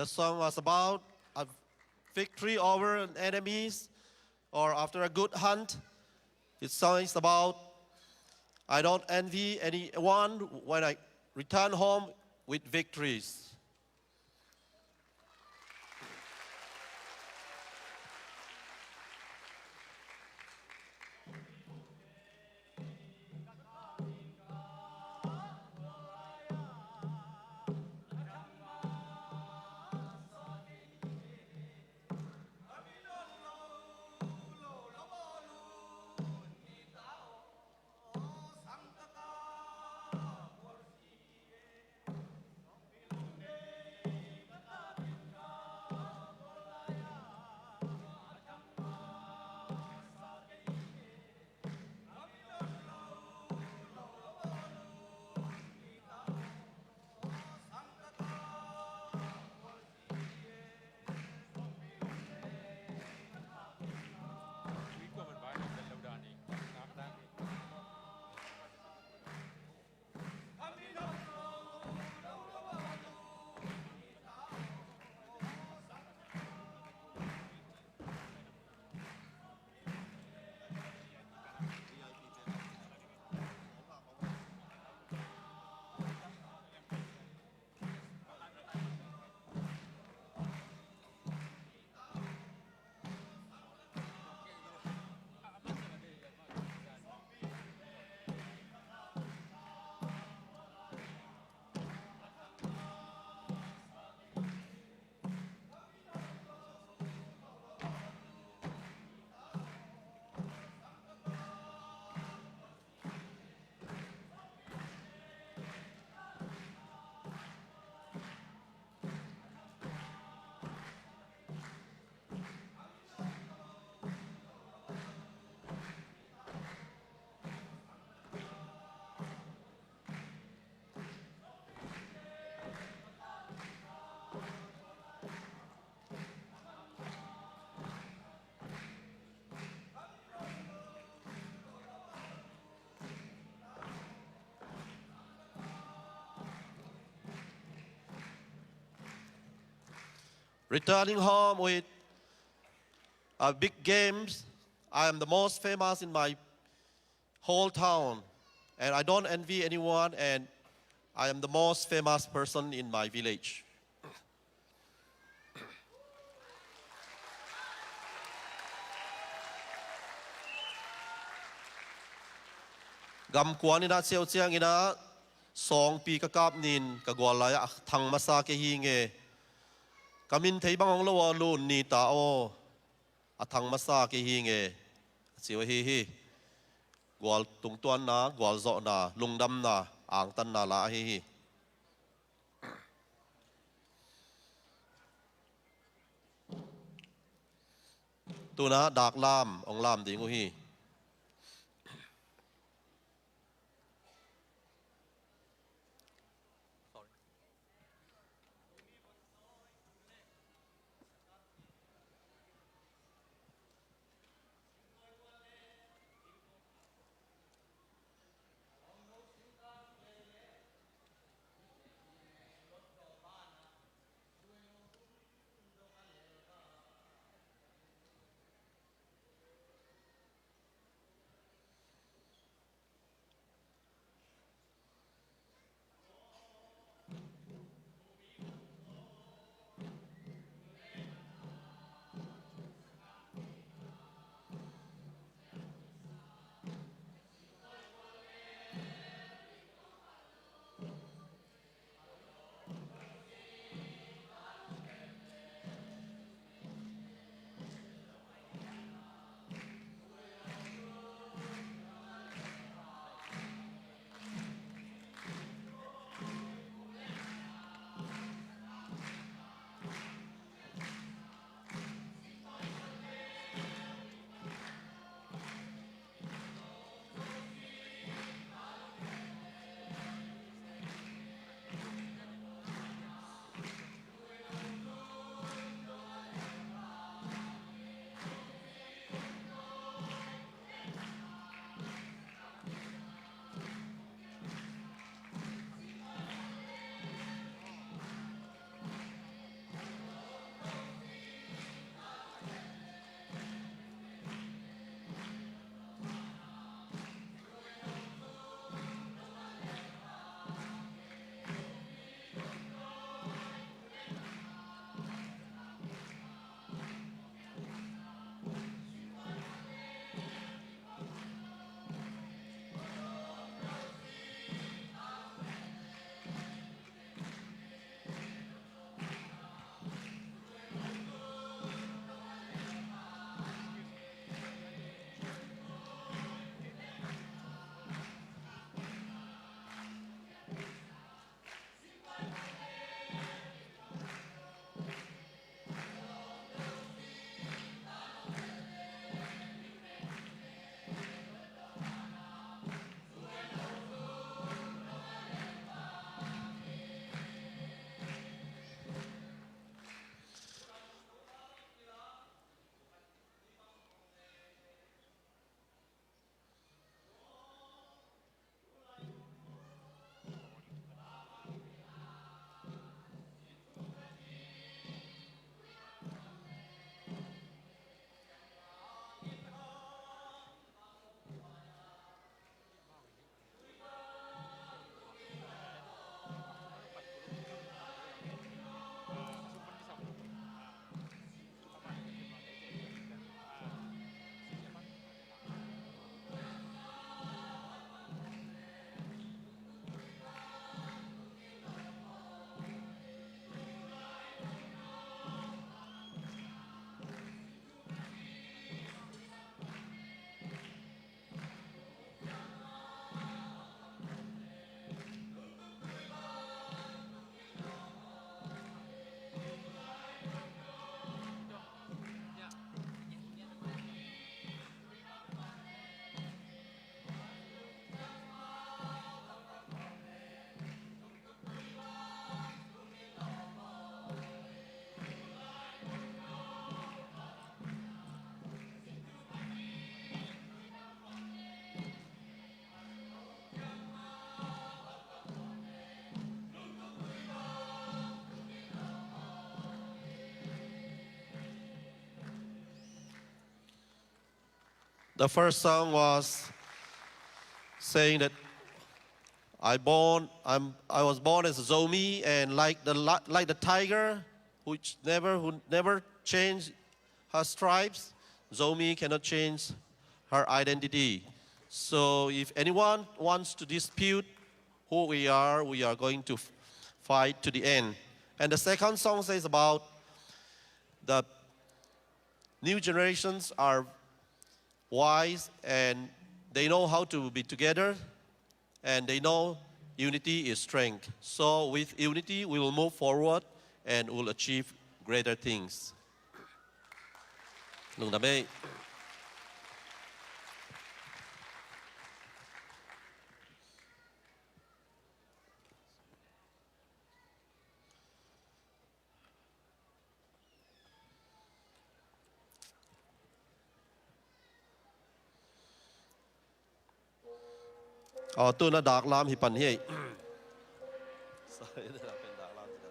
The song was about a victory over an enemies or after a good hunt. Its song is about I don't envy anyone when I return home with victories. Returning home with a big games. I am the most famous in my whole town, and I don't envy anyone, and I am the most famous person in my village. Gamkuan in ah ciau ciangin ah sawngpi ka kap nin ka gual lai-ah a thang masa kei hi nge. Ka min thei bang hong lo aw, lun ni ta aw, a thang masa kei hi nge, a ciu ahi hi. Gual tungtuanna, gualzawhna, lungdamna, angtanna la ahi hi. Tuna daklam hong lam ding uh hi. The first song was saying that I born, I'm, I was born as a Zomi, and like the li-, like the tiger, which never, who never change her stripes, Zomi cannot change her identity. So if anyone wants to dispute who we are, we are going to f-, fight to the end. And the second song says about the new generations are wise and they know how to be together and they know unity is strength. So with unity, we will move forward and will achieve greater things. Lungdam ei. Aw, tu na dak lam hi pan hi. Sorry, na dak pen dak lam hi.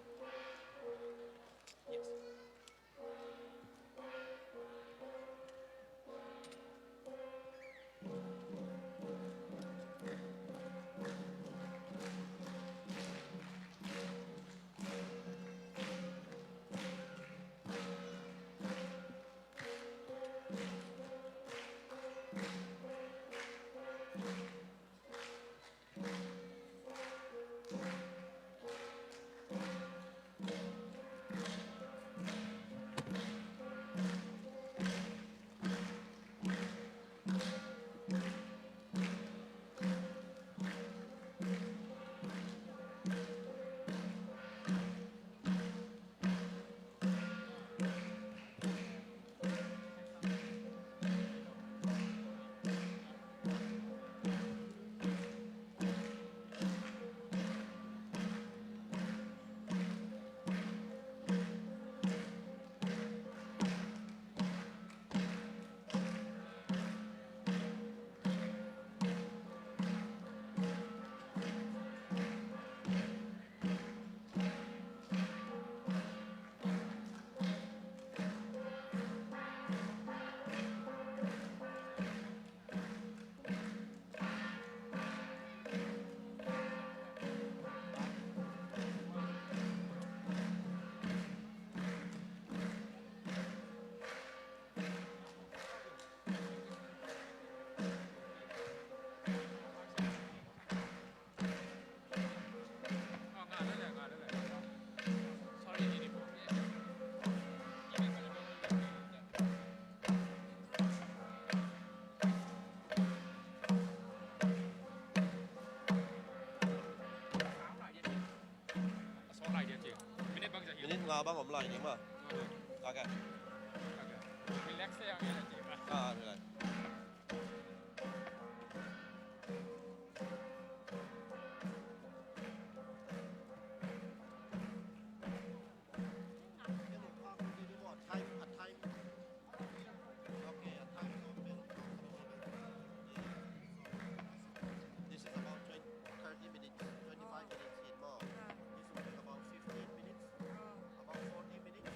Minute nga bang om lai ding ma. Okay. Ah, relax. This is about twenty, thirty minutes, twenty-five minutes in more. This will take about fifteen minutes, about forty minutes.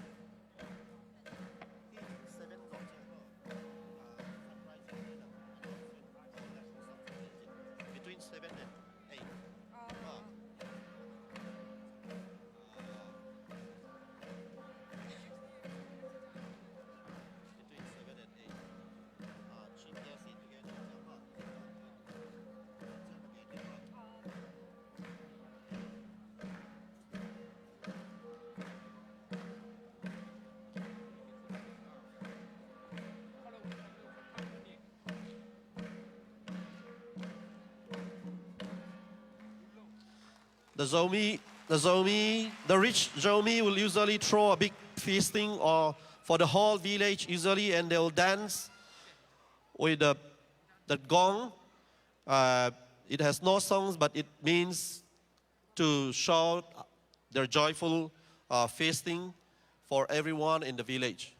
Between seven and eight. Between seven and eight. The Zomi, the Zomi, the rich Zomi will usually throw a big feasting or for the whole village usually, and they will dance with the, the gong. Uh, it has no songs, but it means to shout their joyful, uh, feasting for everyone in the village.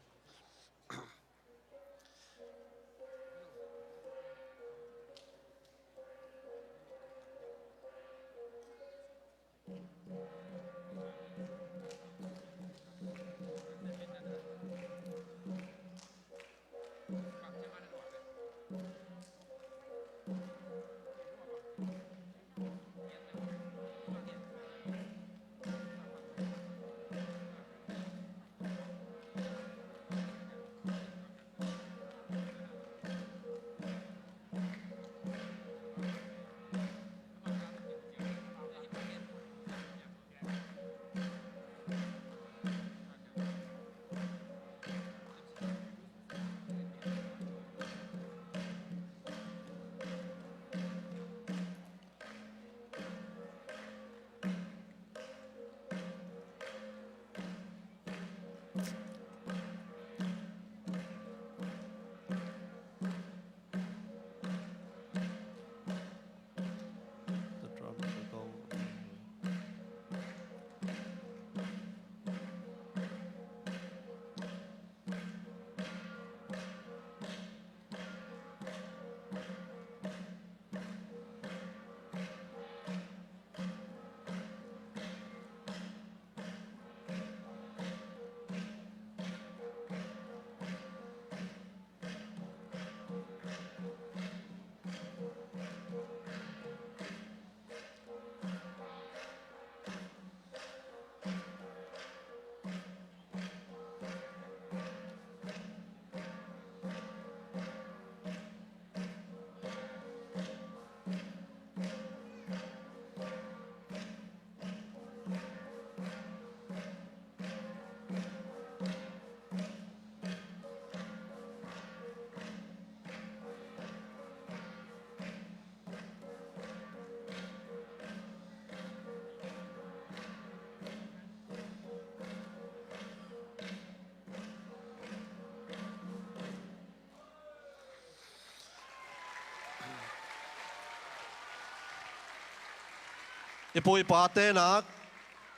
I pu i pate nak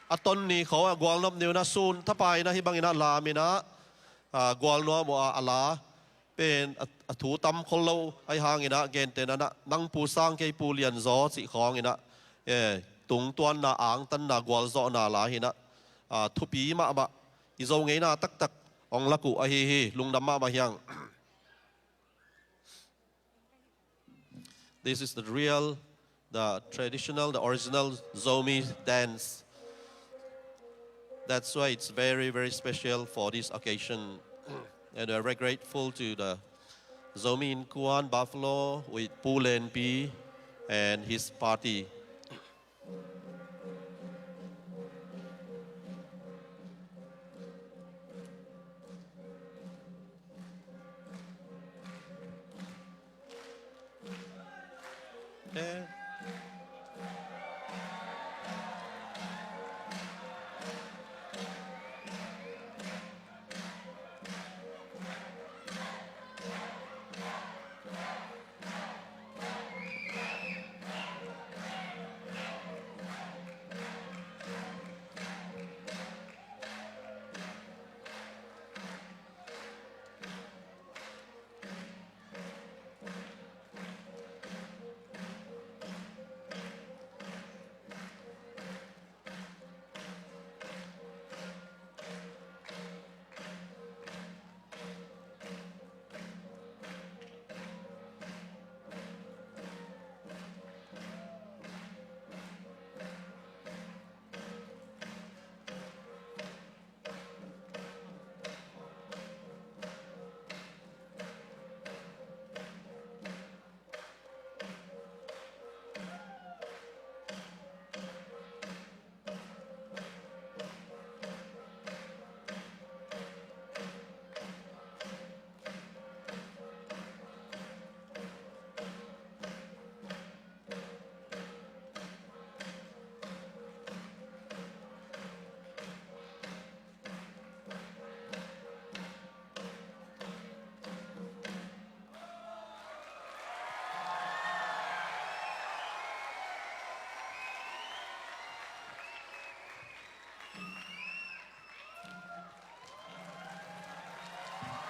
a ton ni khawng a gualnop ni uh na sun thapai na hih bangin a lam in a, a, gualnuam uh a, a la pen a, a thu tam khol lo ahi hangin a, gentehna na, nang pu sang kei pu lian zaw cih khawngin a, eh, tungtuanna, angtanna, gualzawhna la hi na, a, thupi mahmah, i Zo ngeina taktak hong lak uh ahi hi. Lungdam mahmah hi hang. This is the real, the traditional, the original Zomi dance. That's why it's very, very special for this occasion. And we're very grateful to the Zomi Innkuan Buffalo with Pu Lenpi and his party.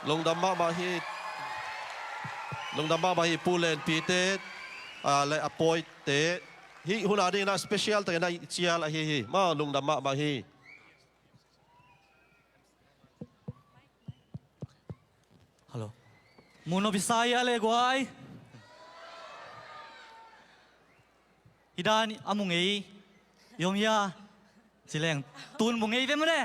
Lungdam mahmah hi. Lungdam mahmah hi, Pu Lenpi te, ah, le a pawite. Hih hun a dingin a special takin a i cial ahi hi. Maw, lungdam mahmah hi. Hello. Mu nop i sa hia le guai? Hi dan a mu ngei i om hia? Ci leng tun mu ngei ve maw le.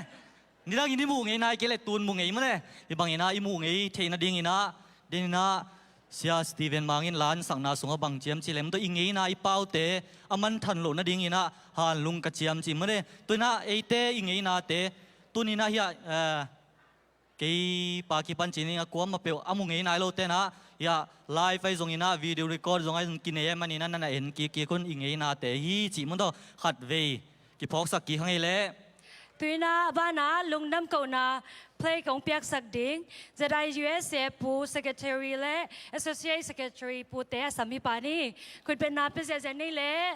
Nidang in i mu ngei nai kei le tun mu ngei maw le. Hih bangin a i mu ngei theih nadingin a, den in a, Sia Steven Mang in la a sakna sungah bang ciam cih lem tawh i ngeina i paute a manthan loh nadingin ah hanlung ka ciam cih mah ne. Tuin ah eite i ngeinate tuni-in ah hiah, eh, kei pa kipan ci-in a kuamah peuh a mu ngei nai lote in ah hiah live ahi zongin ah video record zong ahi zong kinei ahih manin ah na na en kik kik un, i ngeinate hi cih mah tawh khatvei kiphawksak kik hang ei leh. Tuin ah a banah lungdam kohna play kong piaksak ding Z I U S A Pu Secretary le Associate Secretary Pute a sam hi pa ni. Khutbetna pia ziahziah ni leh.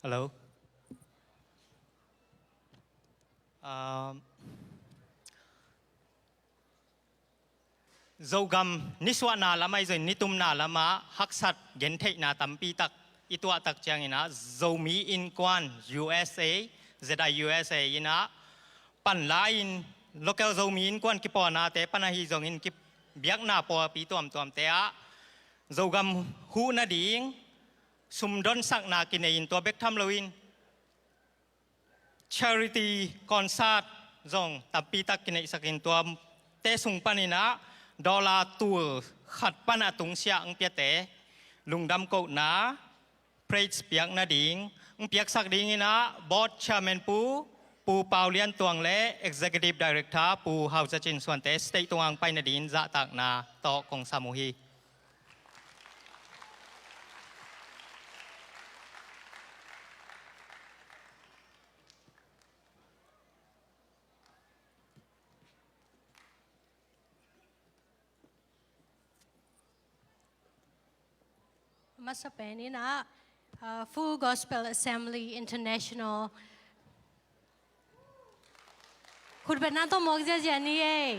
Hello. Um, Zogam nisuahna lam ahi zongin nitumna lamah haksat gentheihna tampi tak i tuahtak ciangin ah Zomi Innkuan U S A, Z I U S A in ah panla-in local Zomi Innkuan kipawnate pan ahi zongin kibiakna pawlpi tuamtuamte ah Zogam huh nading sumdonsakna kinei-in tua bek tham loin Charity concert zong tampi tak kineihsak in, tuate sung panin ah dollar tul khat pan a tungsiah hong piate lungdam kohna, praise piak nading hong piaksak dingin ah board chairman Pu, Pu Pau Lian Tuang le executive director Pu Hau Za Cin suante stage tungah hong pai nadingin zahtakna tawh kong sam uh hi. A masa pen in ah, uh, Full Gospel Assembly International khutbetna tawh mawk ziazia ni ei.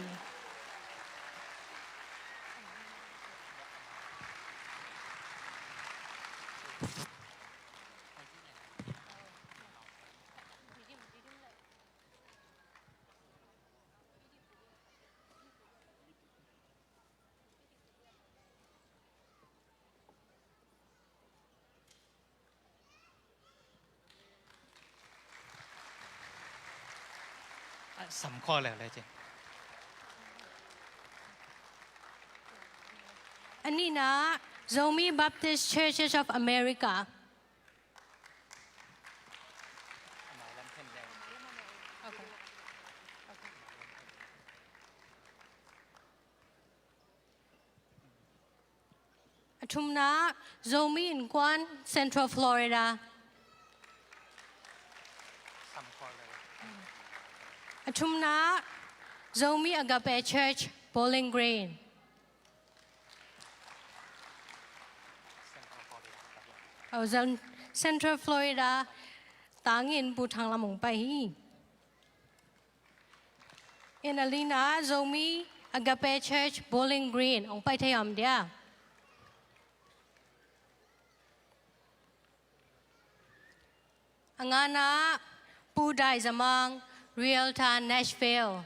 A sam khawh leuleu ci. A nihna, Zomi Baptist Churches of America. A thumna, Zomi Innkuan, Central Florida. A thumna, Zomi Agape Church, Bowling Green. Oh, Zon-, Central Florida tangin Pu Thang Lam hong pai hi. In a lina, Zomi Agape Church, Bowling Green, hong pai thei om dia. A ngana, Pu Dai Za Mang, Realtor, Nashville.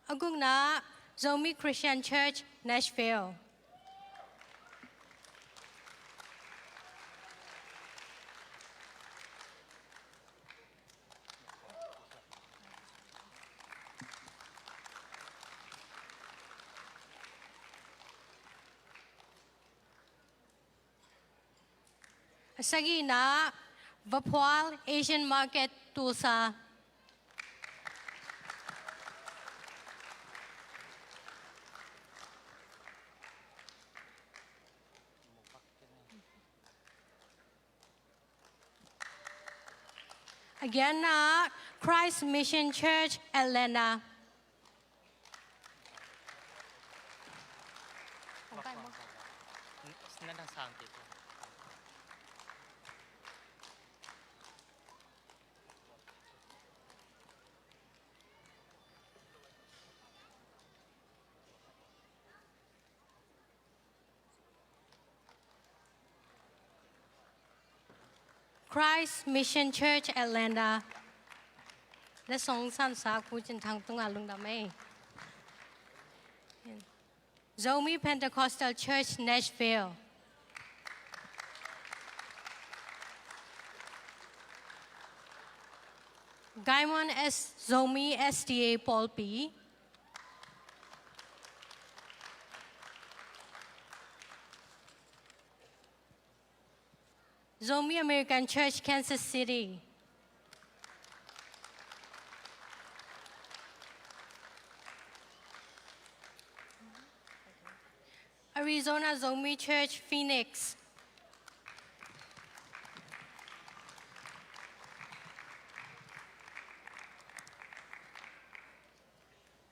A gukna, Zomi Christian Church, Nashville. A sagihna, Vaphual Asian Market, Tulsa. A giatna, Christ Mission Church, Atlanta. Christ Mission Church, Atlanta. Letsong sansa Pu Cin Thang tungah lungdam ei. Zomi Pentecostal Church, Nashville. Gaimon S, Zomi S D A Pawlpi. Zomi American Church, Kansas City. Arizona Zomi Church, Phoenix.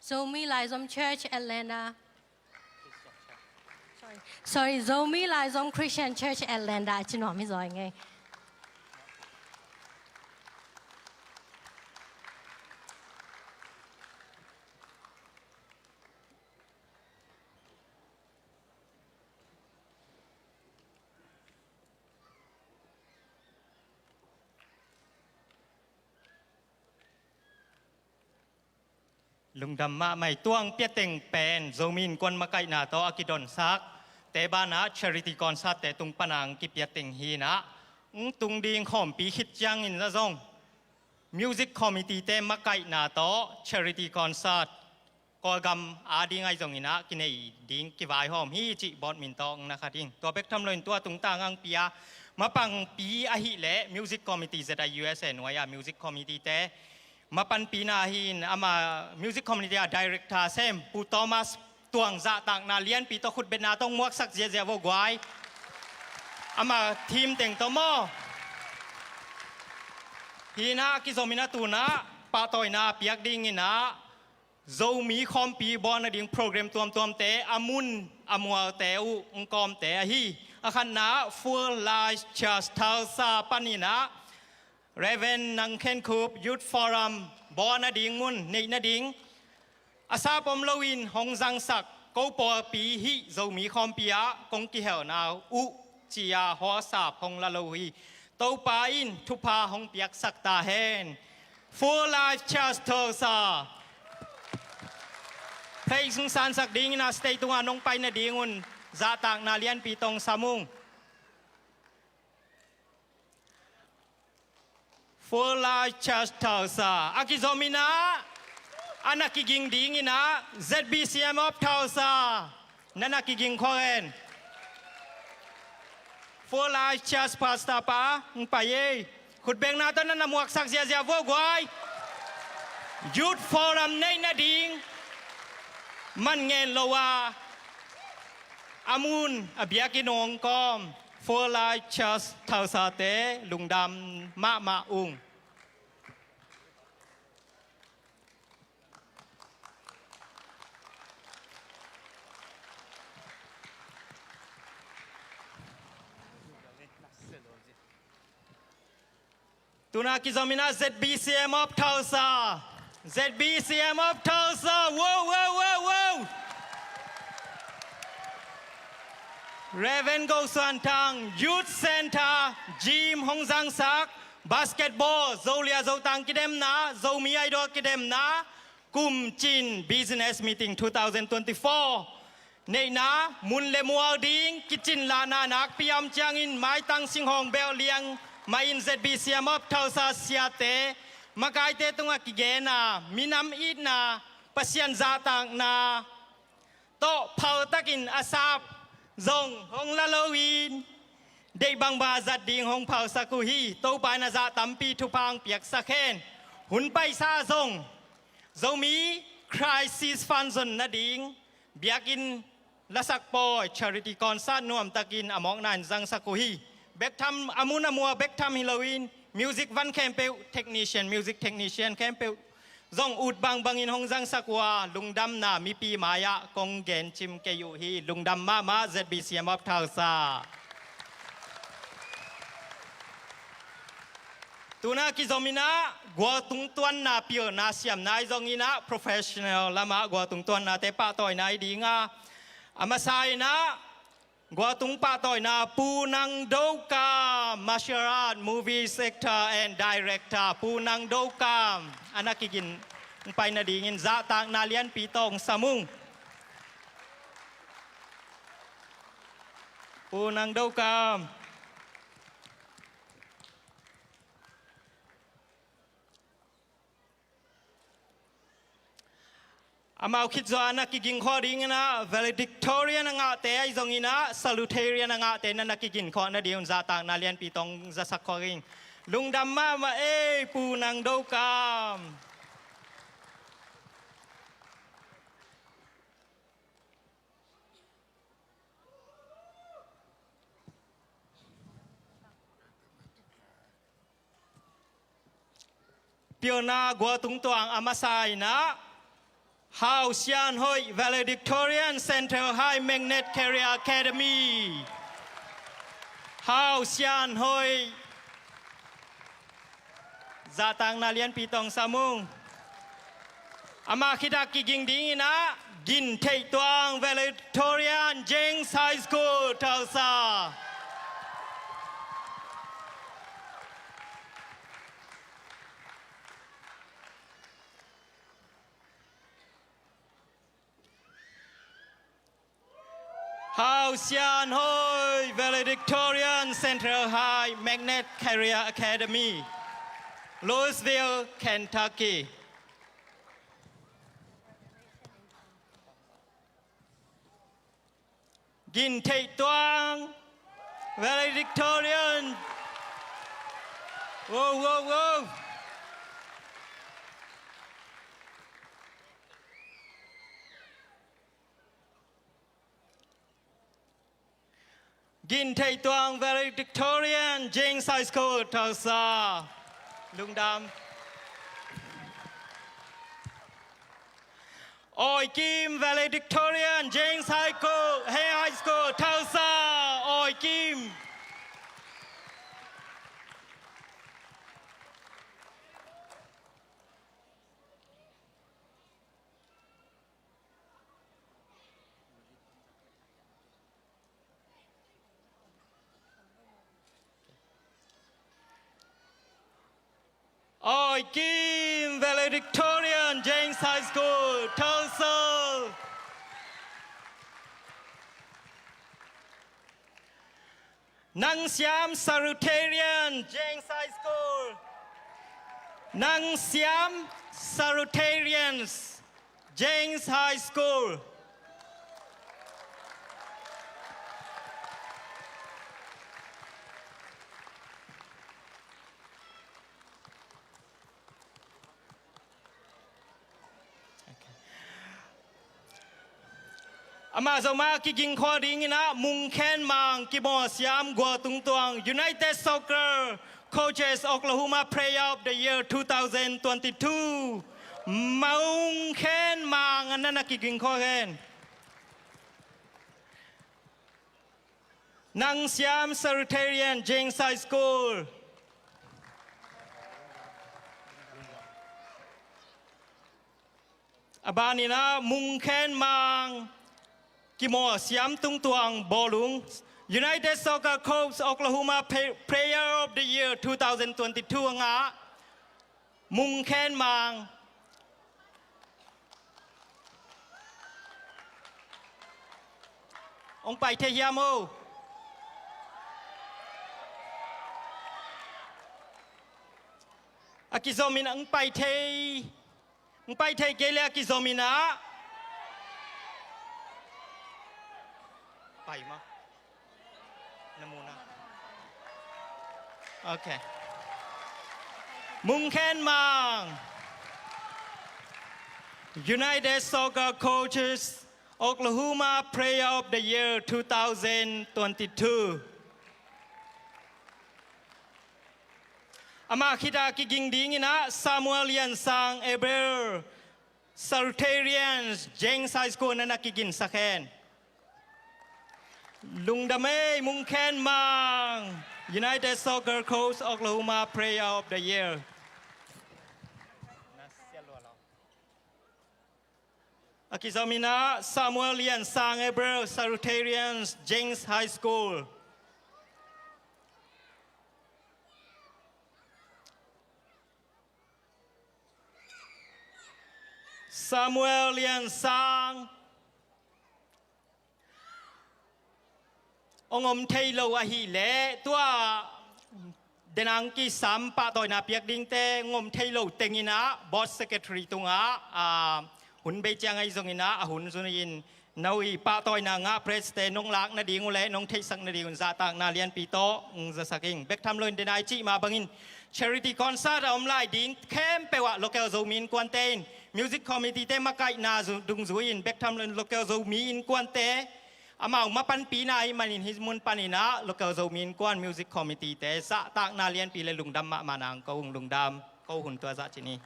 Zomi Laizom Church, Atlanta. Sorry. Sorry, Zomi Laizom Christian Church, Atlanta. Ci nuam hi zaw ing ei. Lungdam mahmah hi. Tua hong piateng pen Zomi Innkuan makaihna tawh a kidonsak te banah charity concert te tung pana hong kipiateng hi-in ah, hong tung ding khawmpi khit ciangin ah zong music committee te makaihna tawh charity concert Kawlgam a ding ahi zongin ah kinei ding kivaihawm hi cih board min tawh hong na kha ding. Tua bek tham loin tua tungtang hong pia mapangpi ahih leh music committee Z I U S A nuai-a music committee te mapanpina hi-in, ama music committee a director sem Pu Thomas Tuang zahtakna lianpi tawh khutbetna tawh hong muaksak ziahziah vo guai. Ama team teng tawh maw. Hi-in ah a kizom in ah tu-in ah pahtawina piak dingin ah Zomi khawmpi bawl nading program tuamtuamte a mun a mualte uh hong kawmte ahi. A khatna Full Life Church Tulsa panin ah Reverend Nang Khen Khup Youth Forum bawl nading mun neih nading a sap om loin hong zangsak ko pawlpi hih Zomi khawmpi ah kong kihelna uh ci-a hawlsap hong la lo hi. Topa in thupha hong piaksak ta hen. Full Life Church Tulsa. Phei sung sansak dingin ah stage tungah nong pai nadingun zahtakna lianpi tawh hong sam ung. Full Life Church Tulsa. A kizom in ah a na kiging dingin ah Z B C M of Tulsa. Na na kiging khawng hen. Full Life Church Pastor pa hong pai ei. Khutbetna tawh na na muaksak ziahziah vo guai. Youth Forum neih nading man ngen lo a, a mun a biakinn hong kawm Full Life Church Tulsa te lungdam mahmah ung. Tu-in ah kizom in ah Z B C M of Tulsa. Z B C M of Tulsa. Wow, wow, wow, wow. Reverend Go Suan Thang, Youth Center, gym hong zangsak, basketball, Zolia Zotang kidemna, Zomi Idol kidemna, Kum Cin Business Meeting two thousand twenty-four. Neihna, mun le mual ding kicin lahna nakpi a om ciangin maitang singhawng belh liang mah in Z B C M of Tulsa siate makaite tungah kigen a, minam itna, Pasian zahtakna tawh phaltakin a sap zong hong la loin deih bangbang a zat ding hong phalsak uh hi. Topa in a zah tampi thupha hong piaksak hen. Hun paisa zong Zomi Crisis Fund zon nading biakinn lasak pawi charity concert nuamtakin a mawkna in zangsak uh hi. Bek tham, a mun a mua bek tham hi loin music van khempeuh, technician, music technician khempeuh zong ut bangbangin hong zangsak uh a, lungdamna mipi mai-ah kong gencim kei uh hi. Lungdam mahmah Z B C M of Tulsa. Tu-in ah kizom in ah gualtung tuanna pilna siamna ahi zongin ah professional lamah gualtung tuannate pahtawina ahi ding a, a masa in ah gualtung pahtawina Pu Nang Do Kam, martial art, movies actor and director Pu Nang Do Kam a na kigin hong pai nadingin zahtakna lianpi tawh hong sam ung. Pu Nang Do Kam. Amau khit zawh a na kiging khawh dingin ah valedictorian a ngahte ahi zongin ah salutarian a ngahte na na kigin khawh nading un zahtakna lianpi tawh hong zasak khawh ing. Lungdam mahmah ei, Pu Nang Do Kam. Pilna gualtung tuang a masa in ah Hau Sian Hoih, valedictorian, Central High Magnet Career Academy. Hau Sian Hoih. Zahtakna lianpi tawh hong sam ung. Amah khit a kiging dingin ah Gin Theih Tuang, valedictorian, James High School, Tulsa. Hau Sian Hoi, valedictorian, Central High Magnet Career Academy, Louisville, Kentucky. Gin Theih Tuang, valedictorian. Wow, wow, wow. Gin Theih Tuang, valedictorian, James High School, Tulsa. Lungdam. Oi Kim, valedictorian, James High School, Hei High School, Tulsa. Oi Kim. Oi Kim, valedictorian, James High School, Tulsa. Nang Siam, salutatorian, James High School. Nang Siam, salutatorians, James High School. Amah zong mah kiging khua dingin ah Mung Khen Mang, Kimaw Siam, Gua Tung Tuang, United Soccer Coaches Oklahoma Player of the Year two thousand twenty-two. Mung Khen Mang, a na na kiging khua hen. Nang Siam, salutatorian, James High School. A banin ah Mung Khen Mang, Kimaw Siam Tung Tuang, Bawlung, United Soccer Coach Oklahoma Pay-, Player of the Year two thousand twenty-two a ngah Mung Khen Mang. Hong pai thei hiam o? A kizomin hong pai thei, hong pai thei kei leh a kizomin ah pai maw? Na mu na. Okay. Mung Khen Mang, United Soccer Coaches Oklahoma Player of the Year two thousand twenty-two. Amah khit a kiging dingin ah Samuel Lian Sang, April, salutatorians, James High School, na na kiginsak hen. Lungdam ei, Mung Khen Mang, United Soccer Coach Oklahoma Player of the Year. A kizomin ah Samuel Lian Sang, April, salutatorians, James High School. Samuel Lian Sang. Hong om thei lo ahih leh, tua denang kisam pahtawina piak dingte hong om thei lo tengin ah board secretary tungah, ah, hun bei ciang ahi zongin ah, a hun zui-in, no i pahtawina ngah press-te nong lak nading uh leh nong theihsak nadingun zahtakna lianpi tawh hong zasak ing. Bek tham loin denai cih mah bangin charity concert a om lai ding khempeuh ah local Zomi Innkuante in, music committee-te makaihna zu-, dungzui-in bek tham loin local Zomi Innkuante, amau mapanpina ahih manin hih mun panin ah local Zomi Innkuan, music committee-te zahtakna lianpi le lungdam mahmah nang ko ung. Lungdam. Ko hun tua zah ci ni.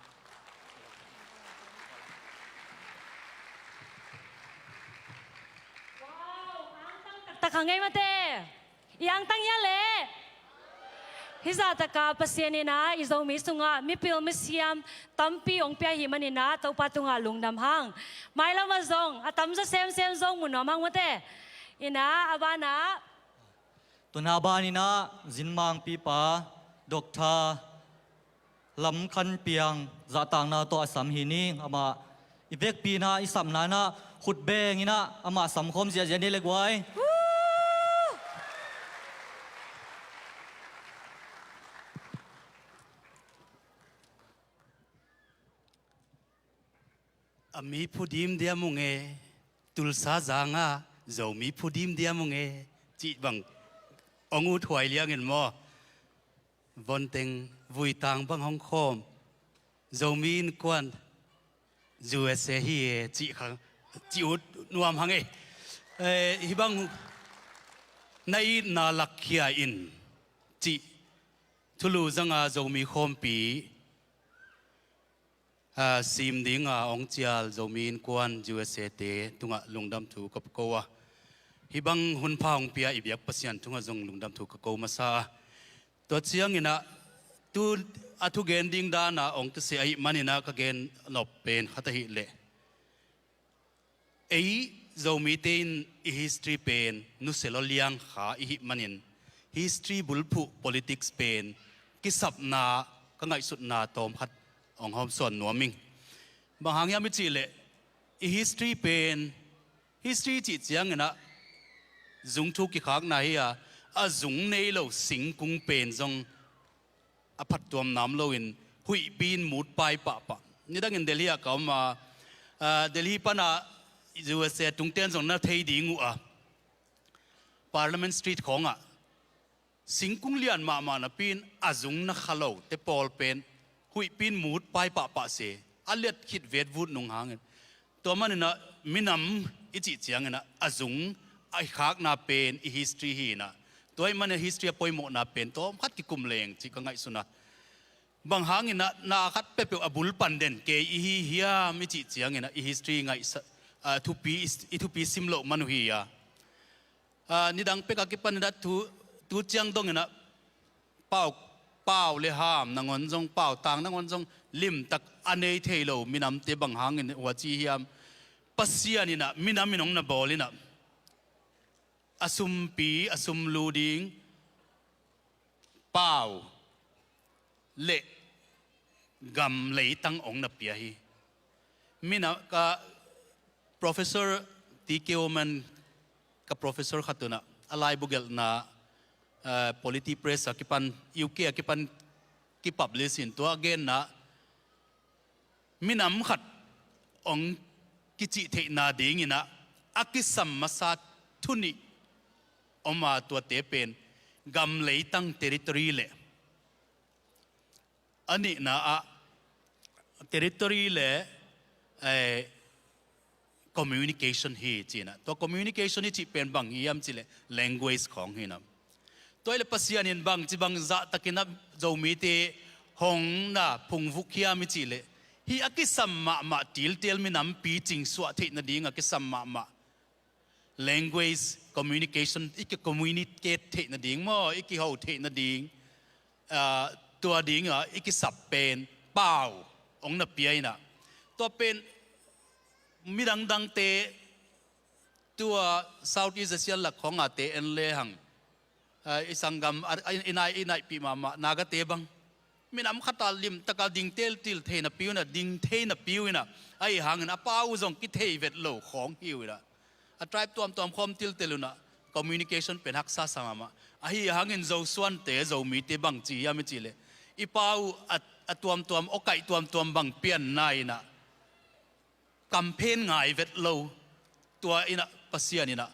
Wow, angtang taktak hang ei mate. I angtang hia leh? Hih zahtakah Pasian in ah i Zomi sungah mipil misiam tampi hong pia ahih manin ah Topa tungah lungdam hang. Mailam ah zong a tamzaw semsem zong mu nuam hang mate. In ah a banah, tuna banin ah Zinmangpipa Doctor Lam Khan Piang zahtakna tawh a sam hi ning. Amah i vekpi-in ah, i sapna-in ah khut bengin ah amah samkhawm ziahziah ni le guai. A mi phudim diam ung e, Tulsa zanga Zomi phudim diam ung e, cih bang hong ut huai liangin maw. Vonteng vuitang bang hong khawm, Zomi Innkuan U S A hi e, cih kha, cih ut nuam hang e. Eh, hih bang na itna lakkhia in cih thulu zanga Zomi khawmpi, ah, sim dinga hong cial Zomi Innkuan U S A te tungah lungdam thu ka ko a, hih bang hunpha hong pia i biak Pasian tungah zong lungdam thu ka ko masa a. Tua ciangin ah, tu a thugen ding dana hong tusia ahih manin ah ka gen nop pen khat ahih leh, ei Zomite in i history pen nusia lua liang kha i hih manin, history bulphuh politics pen kisapna ka ngaihsutna tawmkhat hong hawmsawn nuam ing. Bang hang hiam i cih leh, i history pen, history cih ciangin ah zungthu kikhakna hi a, a zung nei lo singkung pen zong a phattuam nam loin huihpi in mut pai pahpah. Nidangin Delhi ah ka om a, ah, Delhi pana U S A tungten zong na thei ding uh a, Parliament Street khawngah singkung lian mahmah napi in a zung na kha lote pawl pen huihpi in mut pai pahpah se, a liat khit vetvut nung hangin. Tua manin ah minam i cih ciangin ah a zung a i khakna pen i history hi in ah, tua ahih manin history a poimawhna pen tawmkhat kikum leng cih ka ngaihsun a. Bang hangin ah na khat peuhpeuh a bul pan den kei i hi hiam i cih ciangin ah i history ngaihsa, ah, thupi, i thupi sim loh man uh hi a. Ah, nidang pek a kipan in ah tu, tu ciang dongin ah pau, pau le ham nangawn zong, pautang nangawn zong limtak a nei thei lo minamte bang hangin huaci hiam? Pasian in ah minam in hong na bawl in ah, a sumpi, a sumlu ding pau le gam leitang hong na pia hi. Minam ka Professor T K Oman, ka professor khat un ah, a laibu gelhna, eh, Polity Press a kipan, U K a kipan kipublish in tua a genna, minam khat hong kicih theihna dingin ah a kisam masa thu nih om a, tuate pen gam leitang, territory le, a nihna ah territory le, eh, communication hi ci in ah. Tua communication i cih pen bang hiam cih leh language khawng hi in ah. Tua ahih leh Pasian in bangci bangzah takin ah Zomite hong na phungvuk hiam i cih leh, hih a kisam mahmah tiltel minam picing suah theih nading a kisam mahmah language, communication, i ki communicate theih nading maw, i kiho theih nading, ah, tua ding ah i kisap pen pau hong na pia in ah. Tua pen midang dangte, tua Southeast Asian lak khawng a te en le hang, ah, i sanggam, ah, i, i nai, i naihpih mahmah Nagate bang, minam khat a limtak a ding teltel thei napi un ah, ding thei napi un ah, ahih hangin a pau zong kithei vet lo khawng hi uh in ah, a tribe tuamtuam khawm tiltel un ah, communication pen haksa sa mahmah. Ahih hangin Zosuante, Zomite bangci hiam i cih leh, i pau a, a tuamtuam, awkaih tuamtuam bang pianna in ah, campaign ngai vet lo, tua in ah Pasian in ah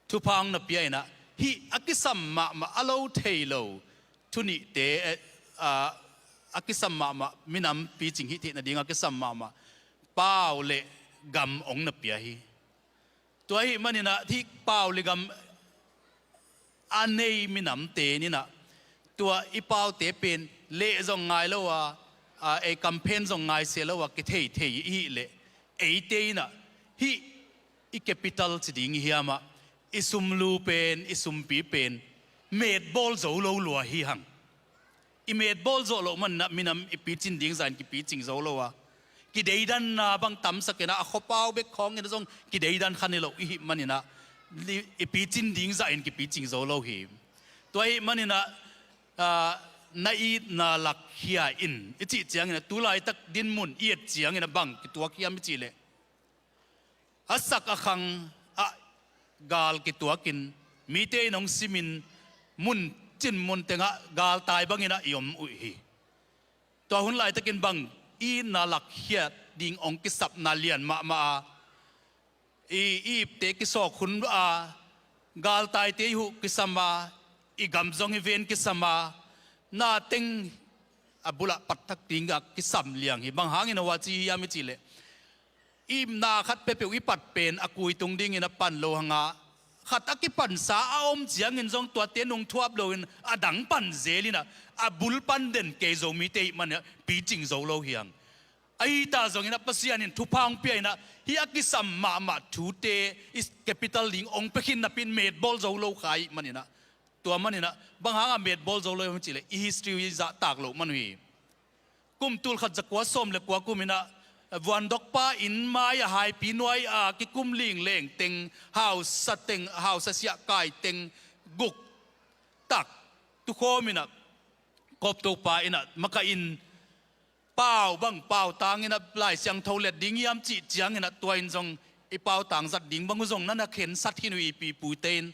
thupha hong na pia in ah, hih a kisam mahmah, a lo thei lo thu nihte, eh, ah, a kisam mahmah, minam picing hih theih nading a kisam mahmah pau le gam hong na pia hi. Tua ahih manin ah hih pau le gam a nei minamte in ah, tua i paute pen leh zong ngai lo a, a, ei campaign zong ngai se lo a, kithei thei i hih leh, eite in ah hih i capital ci ding i hiam ah, i sumlu pen, i sumpi pen metbawl zo lo lua hi hang. I metbawl zawh loh manin ah minam i picin ding zah in kipicing zo lo a, kideidanna bang tamsak in ah, a khuapau bek khawng in ah zong kideidan kha ni lo i hih manin ah, i, i picin ding zah in kipicing zo lo hi. Tua ahih manin ah, ah, na itna lakkhia in i cih ciangin ah, tu laitak dinmun i et ciangin ah bang kituak hiam i cih leh, a sak a khang ah gal kituakin, mite in hong simin, mun cin mun tengah galtai bangin ah i om uh hi. Tua hun laitakin bang itna lakkhiat ding hong kisapna lian mahmah a, i, i ipte kisawk hun a, galtaite i huh kisam a, i gam zong i ven kisam a, na teng a bulah pat thak ding a kisam liang hi. Bang hangin a huaci hiam i cih leh, i ipna khat peuhpeuh i pat pen a kui tung dingin a pan lo hang a, khat a kipansa a om ciangin zong tuate nungthuap loin a dang pan zel in a, a bul pan den kei Zomite i hih manin a picing zo lo hi hang. Ahi ta zongin a Pasian in thupha hong pia in a, hih a kisam mahmah thute i capital ding hong pia khin napi in metbawl zo lo kha i hih manin a, tua manin a, bang hang a metbawl zo lo hiam cih leh, i history i zahtak loh man uh hi. Kum tul khat za kua sawm le kua kum in a, vuandokpa inn mai a haipi nuai a kikum lingleng teng, hausa teng, hausa siah kai teng, guk tak tukhawm in a, Kawptopa in a, makaih in, pau bang, pautang in a, Lai Siangtho let ding hiam cih ciangin a, tua in zong i pautang zat ding bang uh zong na na khensat khin uh hi, i pu i pute in.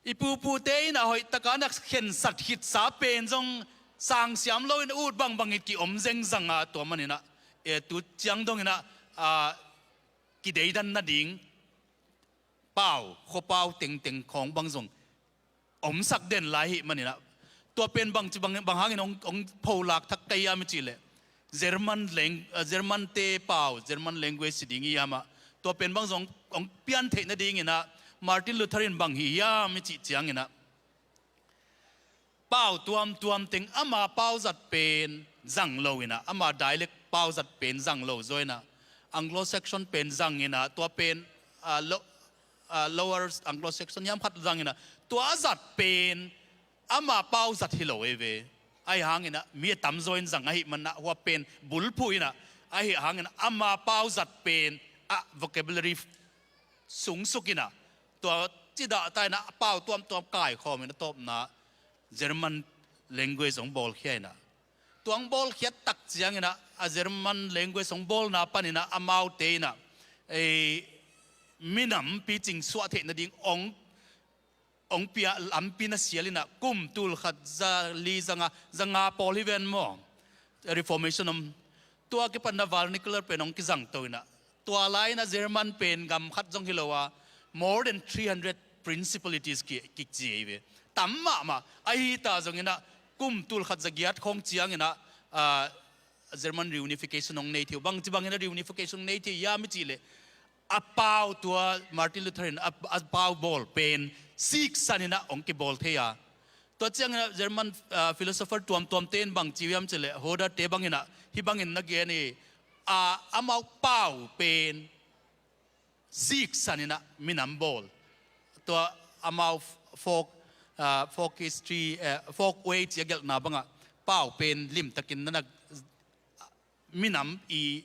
I pu i pute in a hoih taka na khensat khitsa pen zong sangsiam loin ut bangbang hi, ki-om zengzang a, tua manin a, e, tu ciang dongin a, a, kideidan nading pau, khuapau tengteng khawng bang zong omsak den lai hi manin a, tua pen bang ci bang, bang hangin hong, hong pholak thak kei hiam i cih leh, German lang-, eh, German te pau, German language ci ding hiam a, tua pen bang zong hong pian theih nadingin a, Martin Luther in bang hih hiam i cih ciangin a, pau tuamtuam teng ama pau zat pen zang lo in a, ama dialect pau zat pen zang lo zaw in a, Anglo-Saxon pen zang in a, tua pen, ah, lo-, ah, Lower Anglo-Saxon hiam khat zang in a, tua a zat pen ama pau zat hi lo ei ve. Ahi hangin a, mi a tamzaw in zang ahih manin a, hua pen bulphuh in a, ahi hangin a, ama pau zat pen a vocabulary sungsuk in a, tua cidahta in a, pau tuamtuam kaikhawm in a, tawpna German language hong bawlkhia in a, tua hong bawlkhiat tak ciangin a, a German language hong bawlna panin a, amaute in a, ei, minam picing suah theih nading hong, hong pia, lampi na sial in a, kum tul khat za li za nga, za nga pawl hi ven maw, Reformation om. Tua kipan a vernacular pen hong kizang to in a, tua lai in a German pen gam khat zong hi lo a, more than three hundred principalities ki, kici hi ve. Tam mahmah, ahi ta zongin a, kum tul khat za giat khawng ciangin a, ah, German reunification hong nei thei uh. Bang ci bangin a reunification hong nei thei hiam i cih leh, a pau, tua Martin Luther in a, a pau bawl pen siksan in a hong kibawl thei a. Tua ciangin a German, ah, philosopher tuamtuamte in bang ci uh hiam cih leh, Hoderte bangin a, hih bangin na gen hi, a, amau pau pen siksan in a minam bawl. Tua amau folk, ah, folk history, eh, folk way ci a gelhna bang a, pau pen limtakin na na minam i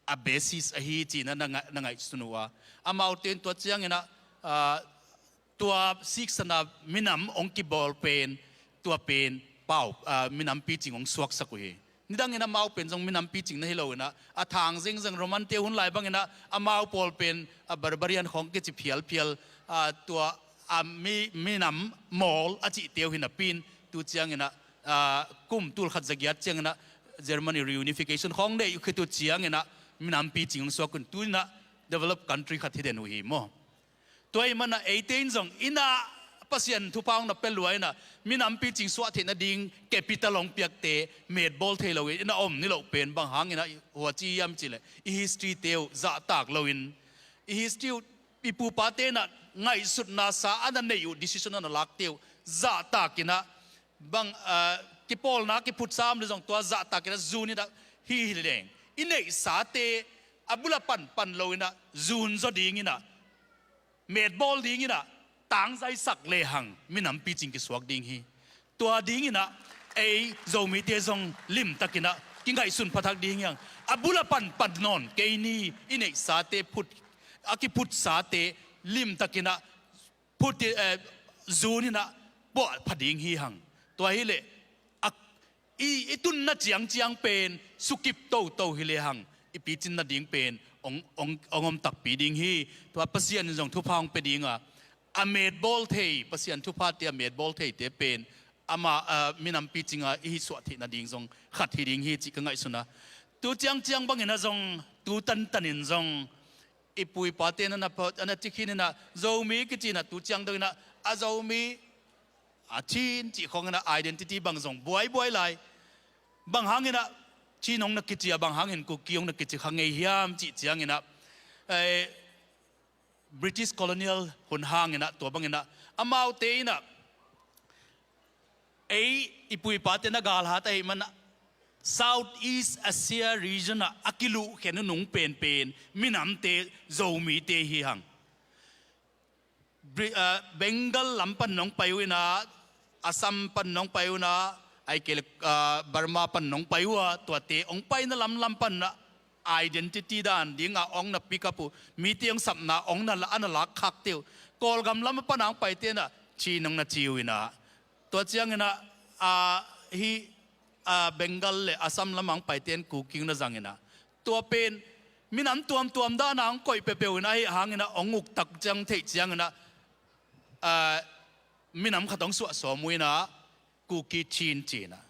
a basis ahi ci in a na ngai-, na ngaihsun uh a. Amaute in tua ciangin a, ah, tua siksan a minam hong kibawl pen, tua pen pau, ah, minam picing hong suaksak uh hi. Nidangin amau pen zong minam picing na hi lo in a, a thang zengzeng Roman te hun lai bangin a, amau pawl pen a barbarian khawng kici phialphial, ah, tua a mi, minam mawl a cihte uh hi napi in, tu ciangin a, ah, kum tul khat za giat ciangin a, Germany reunification khawng nei uh khit uh ciangin a, minam picing hong suak un, tu in a developed country khat hi den uh hi maw. Tua ahih manin a eite in zong in a Pasian thupha hong na pia lua in a, minam picing suah theih nading capital hong piakte metbawl thei lo in a om ni loh pen bang hangin a huaci hiam cih leh, i history te uh zahtak loin, i history uh i pupate in a ngaihsutna sa a na neih uh, decision a na lakte uh zahtak in a, bang, ah, kipawlna kiphutsa om leh zong tua zahtak in a zun in a, hi hi leng i neihsate a bul a panpan lo in a zun zaw ding in a, metbawl ding in a, tangzaisak lehang minam picing kisuak ding hi. Tua ding in a ei Zomite zong limtak in a kingaihsun pha thak ding hi hang. A bul a panpan nawn kei ni, i neihsate phut, a kiphutsate limtak in a phut, eh, zun in a puah pha ding hi hang. Tua hi leh, a, i, i tunna ciangciang pen sukip toto hi lehang, i picin nading pen hong, hong, hong om takpi ding hi. Tua Pasian in zong thupha hong pia ding a, a metbawl thei, Pasian thuphate a metbawl theite pen ama, a, minam picing a i hi suah theih nading zong khat hi ding hi cih ka ngaihsun a. Tu ciangciang bangin a zong tu tantanin zong i pu i pate na, na, na ci khin inah Zomi kici inah tu ciang dong inah a Zomi a Chin cih khawng inah identity bang zong buaibuai lai. Bang hang inah Chin hong na kici a, bang hangin Kuki hong na kici kha ngei hiam cih ciang inah, eh, British colonial hun hang inah tua bang inah amaute inah ei i pu i pate na galhat ahih man Southeast Asia region ah a kiluhkhen uh nung penpen minamte Zomite hi hang. Bri-, ah, Bengal lam pan nong pai uh inah, Assam pan nong pai uh inah, ahih kei leh, ah, Burma pan nong pai uh a, tuate hong paina lamlam pan inah identity dan dingah hong na pick up uh, mite hong sapna hong na la, a na lak khakte uh. Kawlgam lam pan hong paite inah Chin hong na ci uh inah. Tua ciang inah, ah, hih, ah, Bengal le Assam lam hong paite in Kuki hong na zang inah. Tua pen minam tuamtuam dan ah hong koih peuhpeuh inah, ahih hang inah hong uk tak ciang theih ciang inah, ah, minam khat hong suah sawm uh inah Kuki Chin ci inah.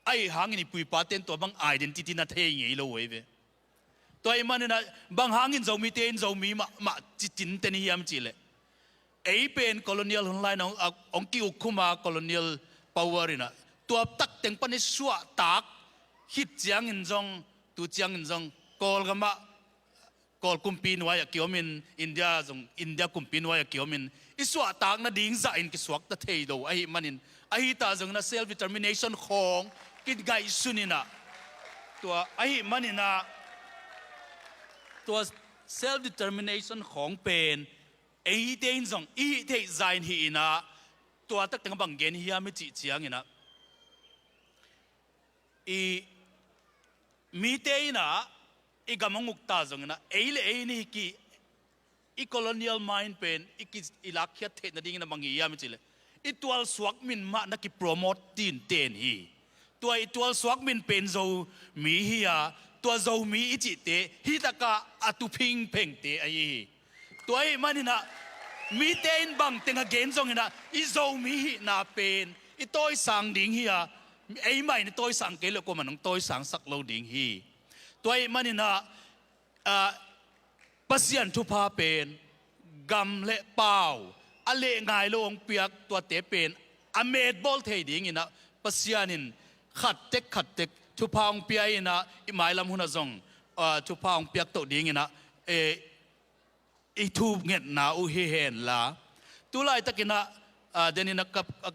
Ahih hangin i pu i pate in tua bang identity na thei ngei lo uh ei ve. Tua ahih man inah bang hangin Zomite in Zomi mahmah ci tinten i hiam cih leh, ei pen colonial hun lai-in hong, ah, hong ki-uk khum a, colonial power inah tua tak teng pan i suahtak khit ciangin zong, tu ciangin zong Kawlgam ah, Kawl kumpi nuai-ah kiomin, India zong, India kumpi nuai-ah kiomin i suahtak nading zahin kisuakta thei lo ahih manin, ahi ta zong inah self determination khawng kingaihsun inah, tua ahih man inah tua self determination khawng pen eite in zong i hih theih zah in hih inah, tua tak teng bang gen hiam i cih ciang inah, i mite inah i gam hong uk ta zong inah, ei le ei nih ki, i colonial mind pen i ki, i lakkhiat theih nading inah bang hi hiam i cih leh, i tualsuak min mah na ki-promote tinten hi. Tua i tualsuak min pen Zomi hi a, tua Zomi i cihte hih takah a tu phingphengte ahi hi. Tua ahih man inah mite in bang teng a gen zong inah i Zomi hihna pen i tawisang ding hi a, ei mah in i tawisang kei leh kuamah in hong tawisangsak lo ding hi. Tua ahih man inah, ah, Pasian thupha pen gam le pau a leh ngai lo hong piak, tuate pen a metbawl thei ding inah Pasian in khat tek khat tek thupha hong pia inah, i mailam hun ah zong, ah, thupha hong piak toh ding inah, eh, i thungetna uh hi hen la. Tu laitak inah, ah, den inah kap, ah,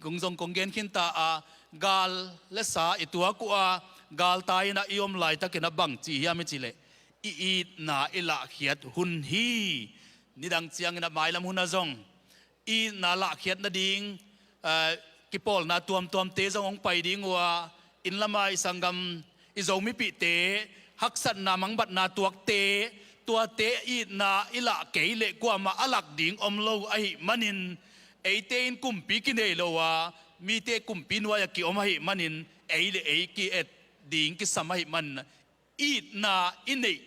kong zong kong gen khin ta a, gal le sa i tuak uh a, galtai inah i om laitak inah bang ci hiam i cih leh, i itna i lahkhiat hun hi. Nidang ciang inah mailam hun ah zong i itna lahkhiat nading, eh, kipawlna tuamtuamte zong hong pai ding uh a, inn lam ah i sanggam, i Zomipihte haksatna mangbatna tuakte, tuate itna i lah kei leh kuamah a lak ding om lo ahih manin, eite in kumpi kinei lo a, mite kumpi nuai-ah ki-om ahih manin, ei le ei ki-et ding kisam ahih manin, itna i neih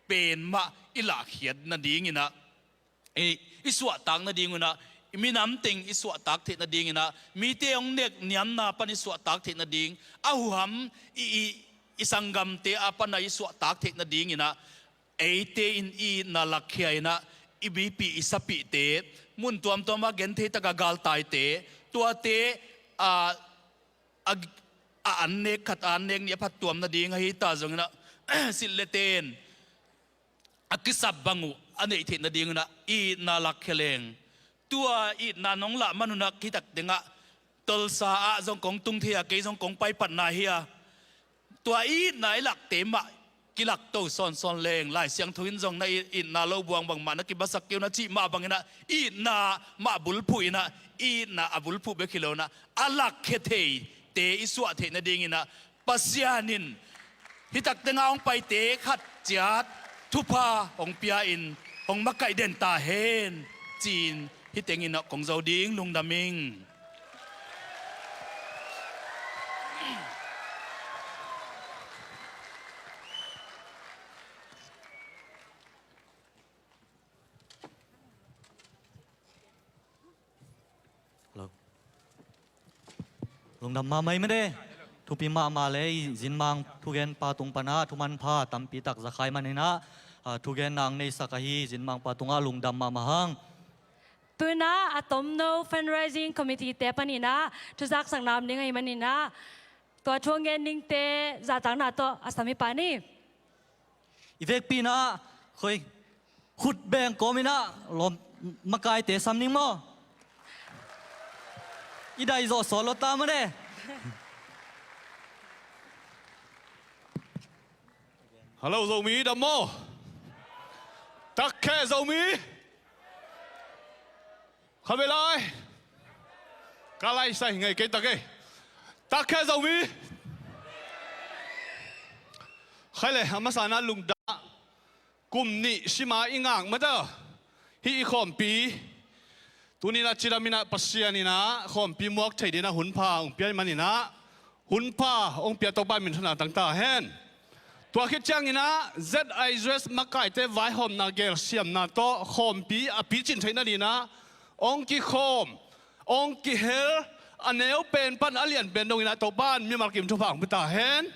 pen mah i lahkhiat nading inah, i, i suahtak nading uh inah, i minam teng i suahtak theih nading inah, mite hong nek niamna pan i suahtak theih nading, a huham i, i, i sanggamte a pan a i suahtak theih nading inah, eite in i itna lakkhia inah, i mipih i sapihte, mun tuamtuam a genthei tak a galtaite, tuate, a, a, a an nek khat, a an nek nih a phattuam nading ahi ta zong inah, silh le ten a kisap bang uh a neih theih nading uh inah i itna lakkhia leng. Tua itna nong lah man uh inah, hih tak teng ah Tulsa ah zong kong tung thei a, kei zong kong paipatna hi a, tua i itna i lakte mah kilakto sawnsawn leng, Lai Siangtho in zong na i, itna lo buang bangmah na kibasak kei un a cih mah bang inah, itna mah bulphuh inah, itna a bulphuh bek hi lo inah, a lakkhia theite i suah theih nading inah, Pasian in hih tak teng ah hong paite khat ciat thupha hong pia-in hong makaih den ta hen, ci-in hih teng inah kong zo ding. Lungdam ing. Hello. Lungdam mahmah ing maw. Thupi mahmah le i Zinmang thugenpa tung panah thumanpha tampi tak za kha ahih maninah, ah, thugenna hong neisak ahi Zinmangpa tungah lungdam mahmah hang. Tuinah a tomno fundraising committee te paninah thuzaksakna om ding ahih maninah tua thu a gen dingte zahtakna tawh a sam hi pah ni. I vekpi inah khoi khut beng kawm inah lawm makaite sam ning maw? I dai zawh sawt lo ta mah ne. Hello Zomi, dam maw? Takkhe Zomi. Kha ve lai. Ka lai sai ngei kei ta kei. Takkhe Zomi. Khai le, a masa na lungdam. Kum nih sima i ngak mata. Hih i khawmpi. Tuninah cidam inah Pasian inah khawmpi muak thei dinah hun pha hong pia ahih maninah hun pha hong pia Topa minthanna tang ta hen. Tua khit cianginah Z I Z S makaite vaihawmna gelsiamna tawh khawmpi a picin theih nadinah hong kikhawm, hong kihel, a neu pen pan a lian pen donginah Topa in mimal kim thupha hong pia ta hen.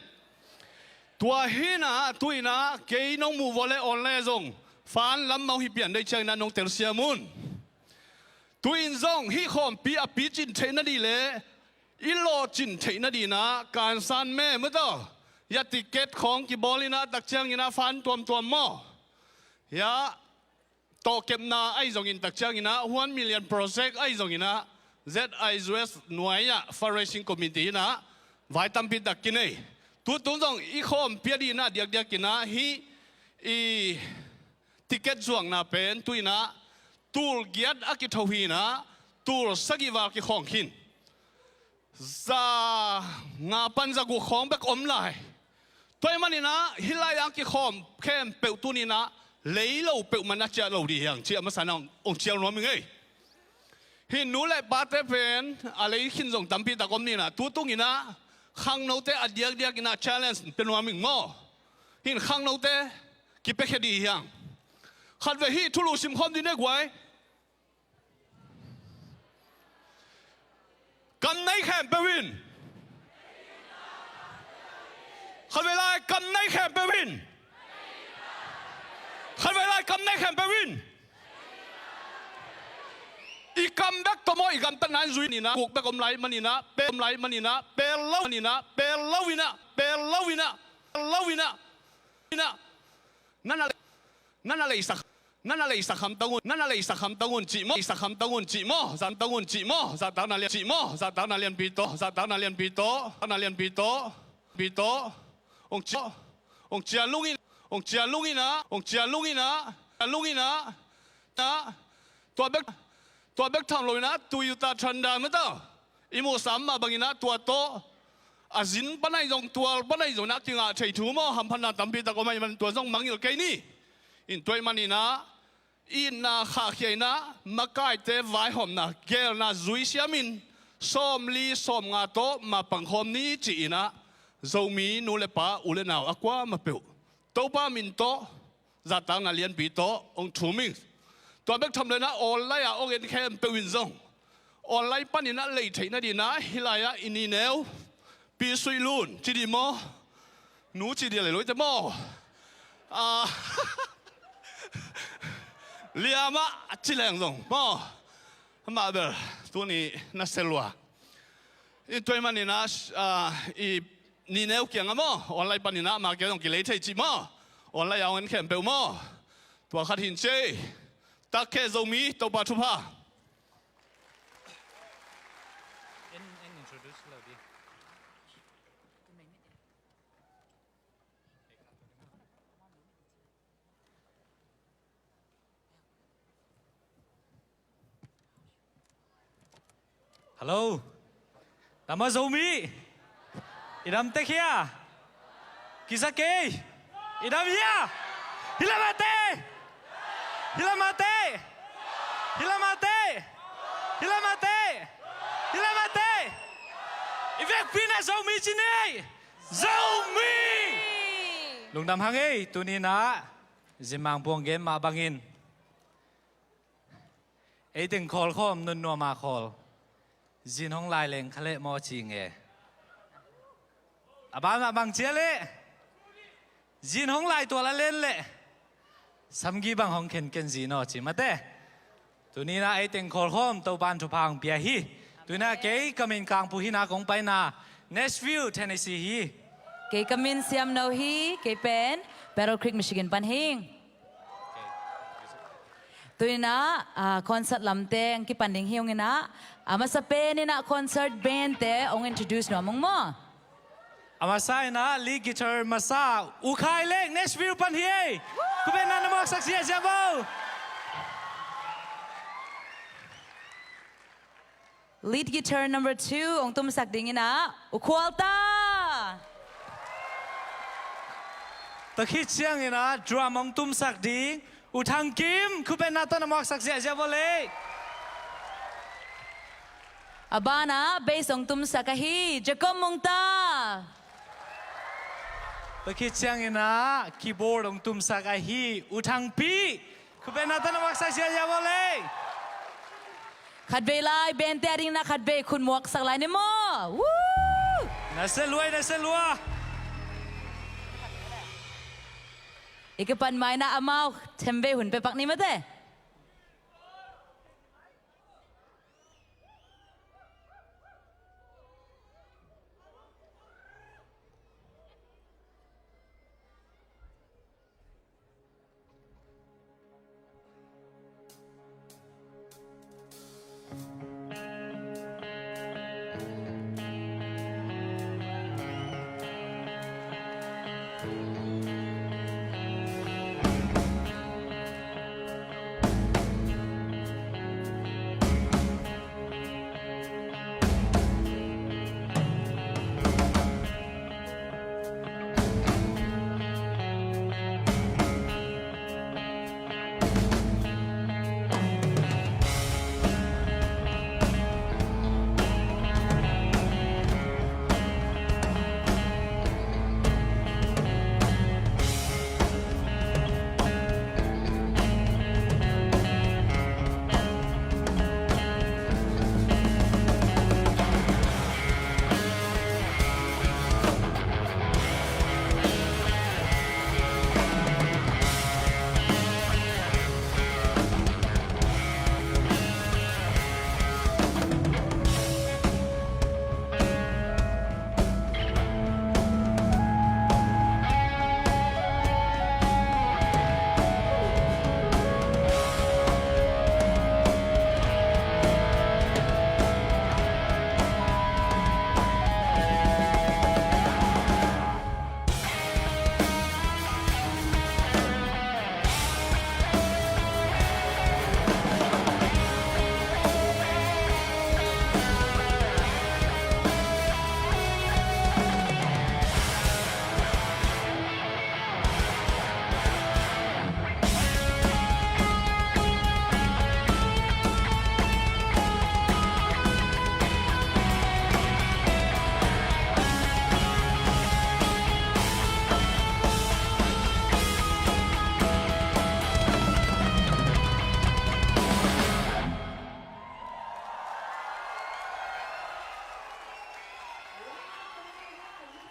Tua hinah tuinah kei nong muh vua le awn le zong fan lam mah hong hi pian deih cianginah nong telsiam un. Tuin zong hih khawmpi a picin theih nadih le i lawhcin theih nadinah kansan me mataw, ya ticket khawng kibawl inah tak cianginah fan tuamtuam maw? Ya tawhkepna ahi zongin tak cianginah one million project ahi zonginah Z I Z S nuai-ah fundraising committee inah vai tampi tak kinei. Tutung zong i khawmpi a dihnah diakdiakinah hih i ticket zuakna pen tuinah tul giat a kitho hinah tul sagih val kikhawng khin. Za nga pan za guk khawng bek om lai. Tua ahih maninah hih lai-ah kikhawm khempeuh tuninah lei lo peuhmah na ciah lo dih hiang cih a masa na hong cial nuam hi ngei. Hih nu le pate pen a lei khin zong tampi tak om ninah tutunginah khangnote a diakdiakinah challenge pia nuam hi maw? Hih khangnote kipiakhia dih hiang. Khatvei hih thulu simkhawm dih ne guai. Kam nei khempeuh in. Khatvei lai kam nei khempeuh in. Khatvei lai kam nei khempeuh in. I kam bek tawh maw i gamtatna in zui ninah kuk bek om lai maninah pel om lai maninah pel lo ninah pel lo inah pel lo inah pel lo inah inah. Nana le nana leisa nana leisa kham tangun nana leisa kham tangun cih maw? Leisa kham tangun cih maw? Zan tangun cih maw? Zahtakna lian cih maw? Zahtakna lianpi tawh zahtakna lianpi tawh takna lianpi tawh pi tawh. Ong cia ong cia lungin ong cia lungin ah ong cia lungin ah cia lungin ah ta. Tua bek tua bek tham loinah Toyota Tundra mata i muhsa mah banginah tua tawh a zin pan ahi zong tual pan ahi zonginah kingah thei thu maw hamphatna tampi tak om ahi man tua zong mangngilh kei ni. In tua ahih maninah itna khahkhia inah makaite vaihawmna gelna zui siamin sawmli sawmnga tawh mapangkhawm ni ci-inah Zomi nu le pa u le nau a kuamah peuh Topa min tawh zahtakna lianpi tawh hong thum ing. Tua bek tham loinah online ah hong en khempeuh in zong online paninah lei theih nadinah hih lai-ah i nineu Pi Suih Lun ci dih maw? Nu ci dih lei loite maw? Ah, liamah a ci leng zong maw? Amah bel tuni na selua. I tua ahih maninah ah, i nineu kiangah maw online paninah amah kiang zong kilei thei cih maw? Online ah hong en khempeuh maw? Tua khat hin cei. Takkhe Zomi, Topa thupha. Hello. Dam a Zomi. I dam tek hia? Kiza kei. I dam hia? Hi lamah teh. Hi lamah teh. Hi lamah teh. Hi lamah teh. Hi lamah teh. I vekpi na Zomi ci ni. Zomi. Lungdam hang ei, tuninah Zinmang puang gen mah bangin ei teng khawl khawm nunnuama khawl zin hong lai leng kha leh maw ci nge. A ban mah bang cia leh zin hong lai tual a len leh samgi bang hong khenken zin aw ci mate. Tuni-in ah ei teng khawlkhawm Topa'n thupha hong pia hi. Tuni-in ah kei ka min Kangpu hi-in ah kong paina Nashville, Tennessee hi. Kei ka min Siamno hi, kei pen Battle Creek, Michigan pan hing. Tuni-in ah, ah, concert lamte hong kipan ding hi ung in ah, a masa pen in ah concert band te hong introduce nuam ung maw. A masa in ah lead guitar masa U Khai Lek, Nashville pan hi ei. Khupetna na mawksak ziahziah vo. Lead guitar number two hong tumsak ding in ah U Khual Ta. Tua khit ciangin ah drum hong tumsak ding U Thang Kim, khupetna tawh na mawksak ziahziah vo lei. A ban ah bass hong tumsak ahi Jacob Mung Ta. Tua khit ciangin ah keyboard hong tumsak ahi U Thang Pi, khupetna tawh na mawksak ziahziah vo lei. Khatvei lai band te a dingin ah khatvei khut muaksak lai ni maw. Woo! Nasia lua, nasia lua. I kipan ma-in ah amau themvei hun pia pak ni mate.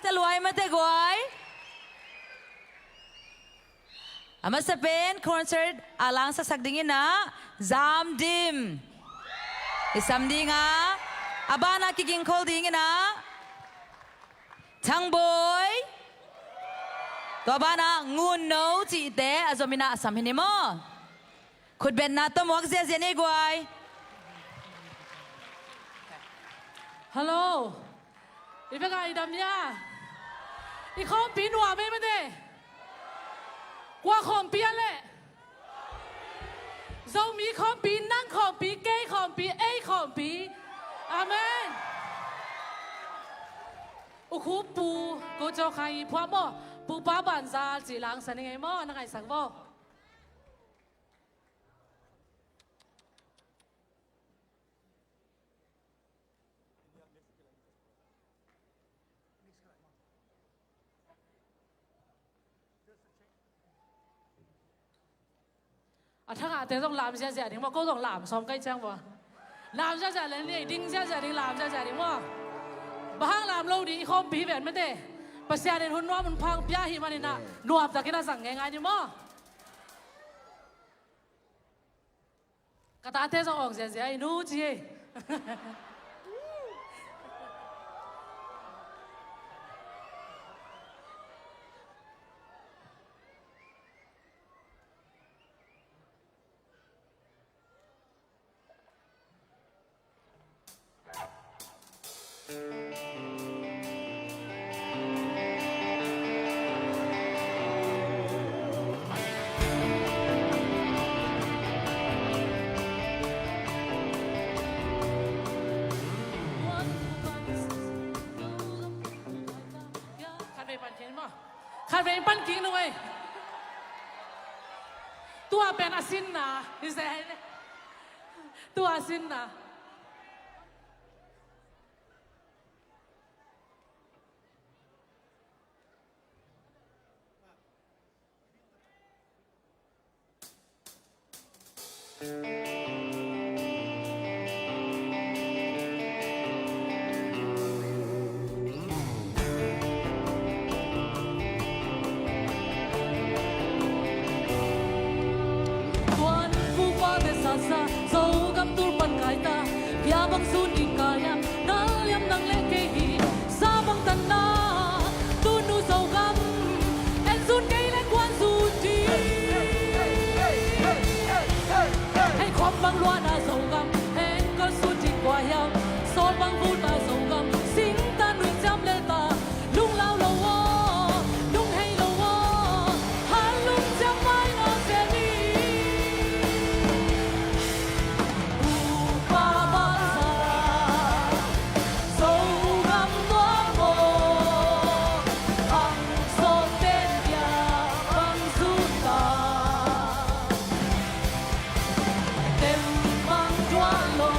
Sia lua ei mate guai. A masa pen concert a langsaksak dingin ah Zam Dim i sam ding a, a ban ah Kiging Khol dingin ah Thang Bawi, tua ban ah Ngun No cihte a zom in ah sam hi ni maw. Khutbetna tawh muak ziahziah ni guai. Hello. I bek a i dam hia? I khawmpi nuam ei mate. Kua khawmpi a leh? Zomi khawmpi, nang khawmpi, kei khawmpi, ei khawmpi. Amen. U Khupu Ko Caw Khai i phuah maw? Pupa Banza cih langsan i ngei maw? Na ngaihsak vo. A thangahte zong lam ziahziah ding maw, ko zong lam sawm kai ciang maw. Lam ziahziah leng ni, ding ziahziah ding, lam ziahziah ding maw. Bang hang lam lo ding, i khawmpi hi ven mate. Pasian in hun nuam hun pha pia hi manin ah, nuam takin a zang ngeingai ni maw. Ka tate zong awng ziazia i nu ci hi. Khatvei pan kik ni maw. Khatvei pan kik ni maw. Tua pen a sinna hi se hi le. Tua a sinna. Tuan pupa te sasa, Zogam tul pan kai ta, bia bang sun ding ka liam, na liam nang le kei hi, sa bang tan na, tunu Zogam, en sun kei le kuan sun ding. Hei khom bang luana Zogam, hei kol sun ding kua hiam, sol bang vuta Zogam, sing ta nui ciam le ta, lunglau lo aw, lunghei lo aw, hal lungciam mai lo se ni. Upa bangsa, Zogam nuam aw, ang sawt ten bia bang zun ta. Temmang tuah lo,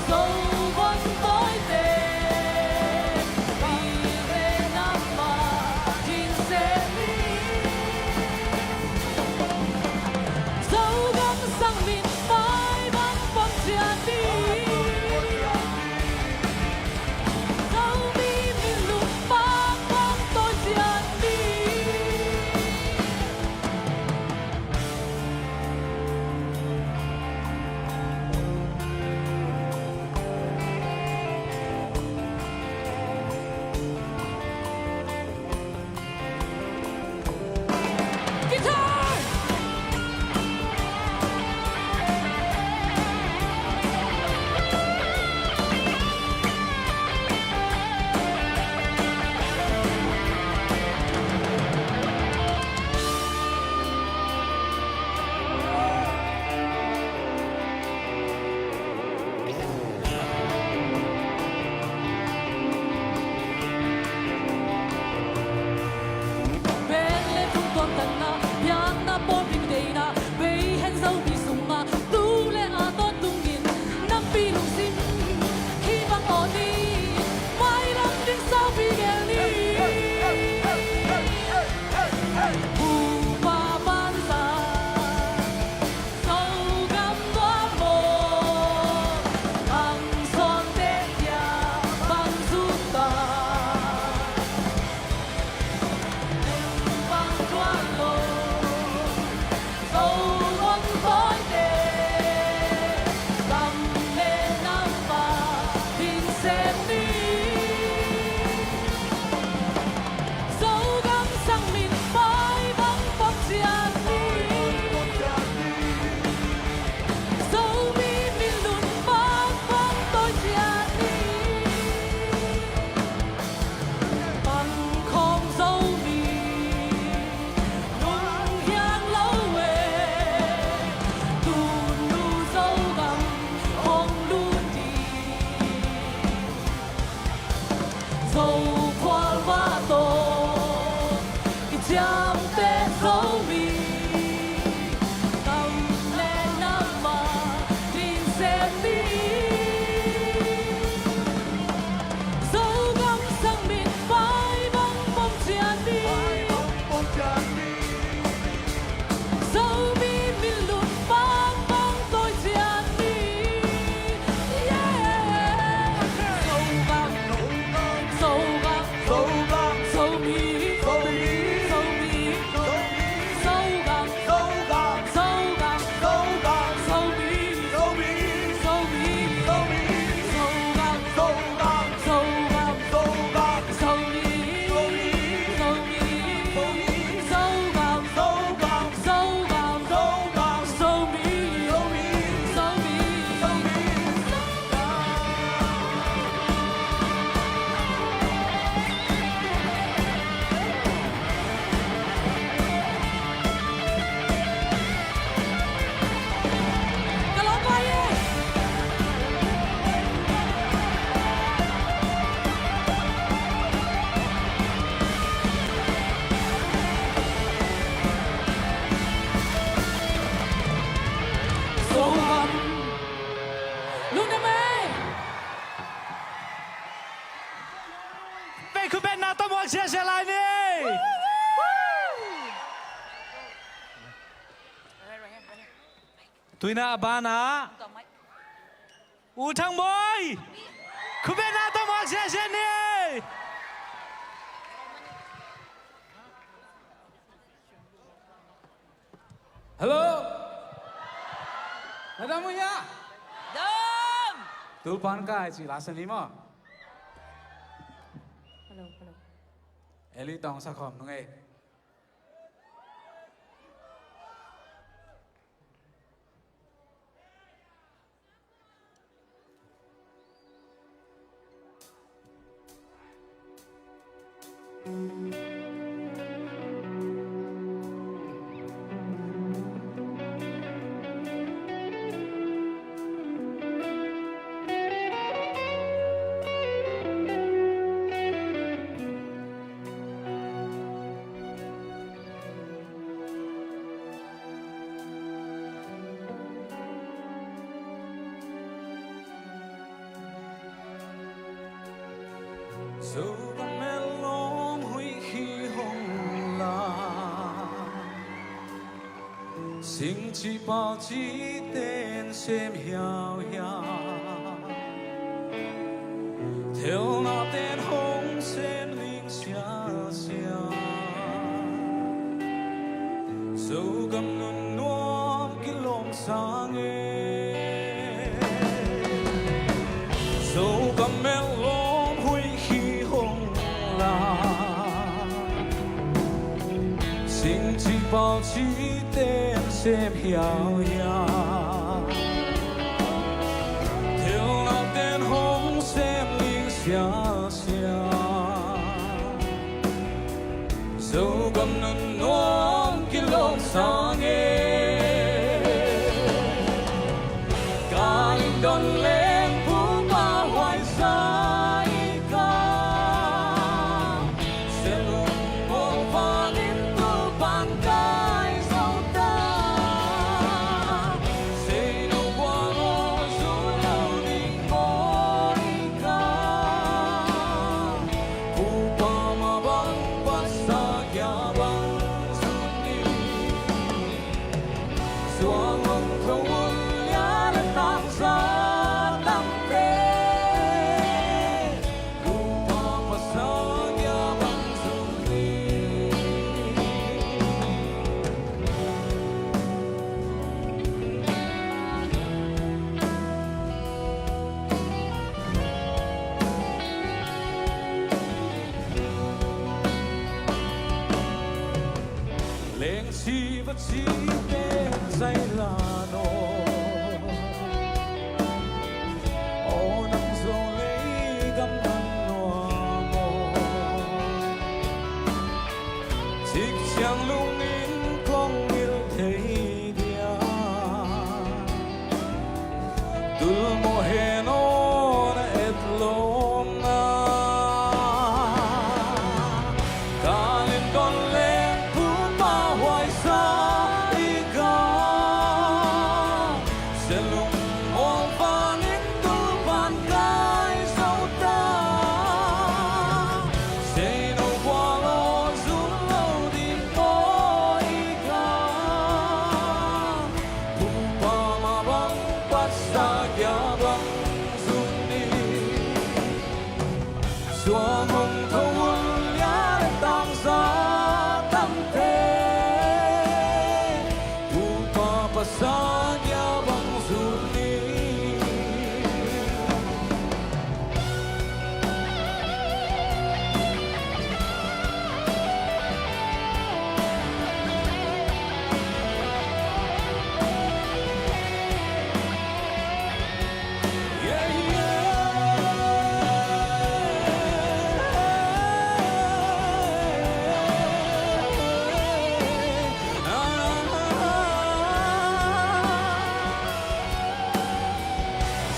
Zo Siasia lai ni. Tuina a banah U Thang Bawi, khupetna tawh muak siasia ni. Hello. Na dam uh hia? Dam. Tulpan kai ci la sa ni maw? Hello, hello. Eli tawng sa khawm nung ei. Zogam met lawm huih hi hong la, singci palci ten sem hiauhiau, thelna ten hong sem ling siasia. Zogam nunnuam kilawm sang e. Zogam met lawm huih hi hong la, singci palci ten sem hiauhiau, thelna ten hong sem ling siasia. Zogam nunnuam kilawm sang e. Kalindon leng pupa huai sa i ka, Selung mawng vangin Topa'n kai zo ta. Seino gual aw, zu lo ding maw i ka, Pupa mah bang, Pasa kia bang zun ni. Suang hong tho un, lia le tangza tamte, Pupa Pasa kia bang zun ni. Lengsi va ci pen zai la naw. Aw nang Zo lei gam nunnuam aw. Cik ciang lungin kong ngil thei dia. Tul mawh hen aw na et lawm na. Kalindon leng pupa huai sa i ka, Selung mawng vangin Topa'n kai zo ta. Seino gual aw, zu lo ding maw i ka, Pupa mah bang, Pasa kia bang zun ni. Suang hong tho un, lia le tangza tamte, Pupa Pasa kia bang zun ni.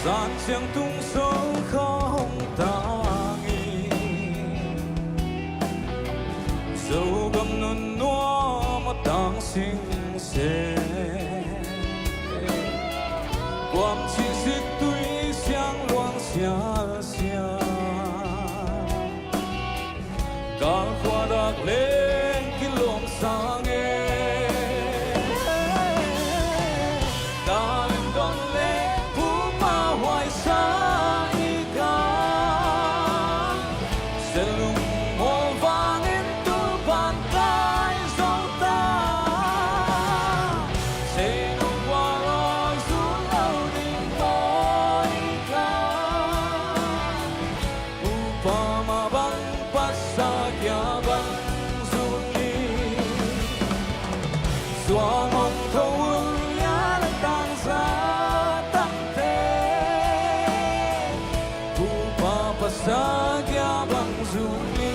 Zan ciang tung Zo kha hong tang hi. Zogam nunnuam a tang sing se. Kuam cih zik tui siang luang sialsial. A khuadak leng kilawm sang e. Talent don leng pupa huai sa i ka. Selung mawl vangin tu pan kai zo ta. Sei nong gual awi zun lo ding maw i ka. Upa mah bang pasal kia bang zun ni. Suang hong tho un ya le tang za tangte. Upa pasal kia bang zun ni.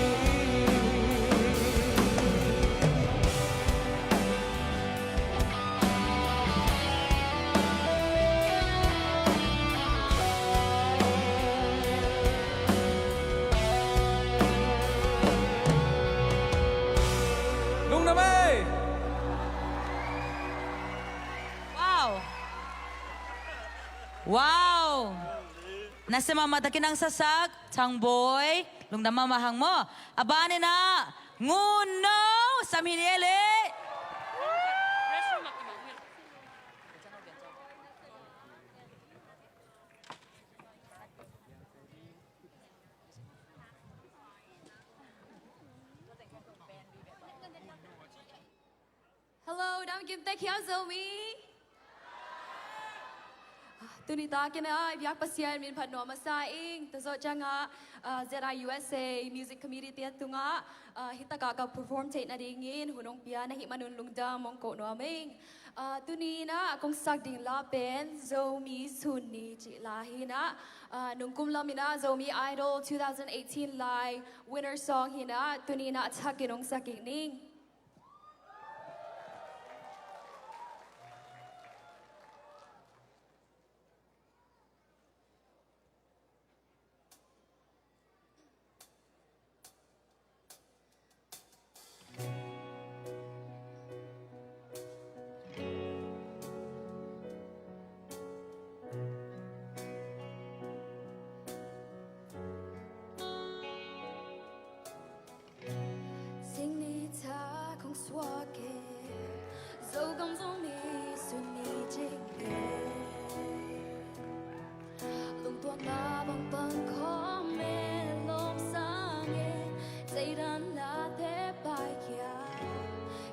Lungdam ei. Wow. Wow. Nasia mahmah takin hong sasak Thang Bawi. Lungdam mahmah hang maw. A ban in ah Ngun No, sam hi ni e le. Hello, dam kim tek hiam Zomi? Tuni takin ah i biak Pasian min phat nuam masa ing. Tua zawh ciangah, ah, Z I U S A Music Committee te tungah, ah, hi takah ka perform theih nadingin hun hong pia na hih manun lungdam hong ko nuam ing. Ah, tuni in ah kong sak ding la pen Zomi Sun Ni cih la hi in ah, ah, nungkum lam in ah Zomi Idol two thousand eighteen lai winner song hi in ah, tuni in ah a thakin hong sak kik ning. Sing ni tha kong suak e, Zogam Zomi Sun Ni cing e. Lungtuanna bang pang khawm e, lawm sang e, zeidan na te paikhia,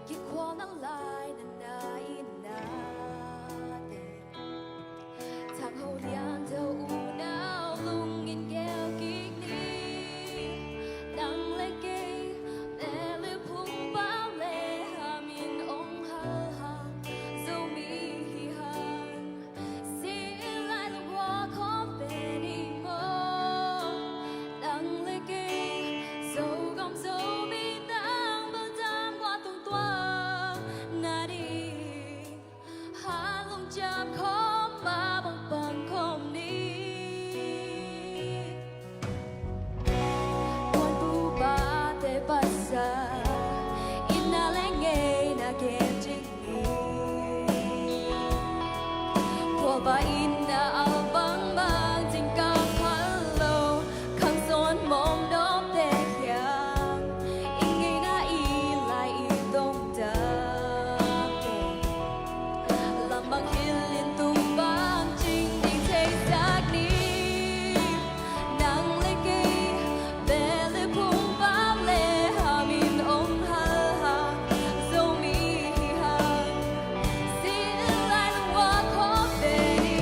kikhual nang lai na na in na te. Thang Ho Lian Tho unau lungin gel kik ni. Nang le kei, me le phung pau le ham in ong hal hang, Zomi hi hang. Si lai lungwa khawm pe ni maw. Nang le kei, Zogam Zomi tang bang tam gua tung tua na ding. Halong ciam khawm mah bang pang khawm ni. Puanpu pate pasal, inn na le ngeina gen cing ni. Khualpa inn na al bangbang, cingkang phal lo, khang zawn mawng dawmte kiang, i ngeina i lai i dongdam te. Lam bang hilh in tum bang cing ding theisak ni. Nang le kei, bel le phung pau le ham in ong hal hang, Zomi hi hang. Sin lai lungwa khawm pe ni.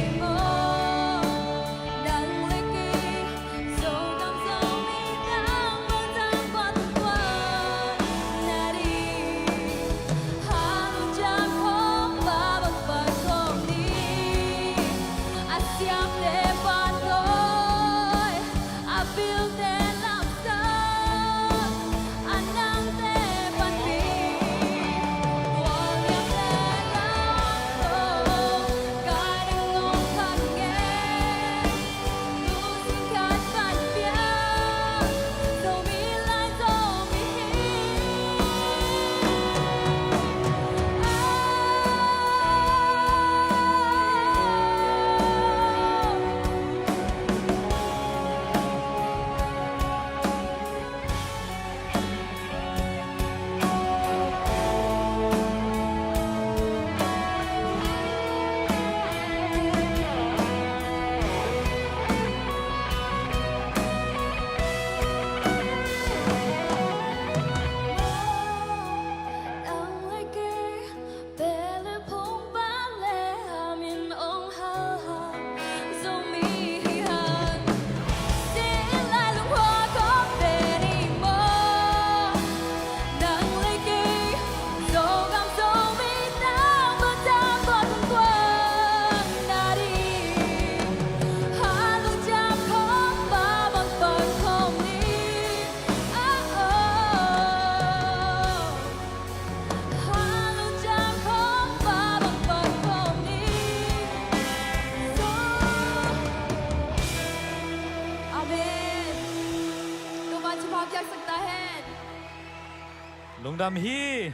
Lungdam hi.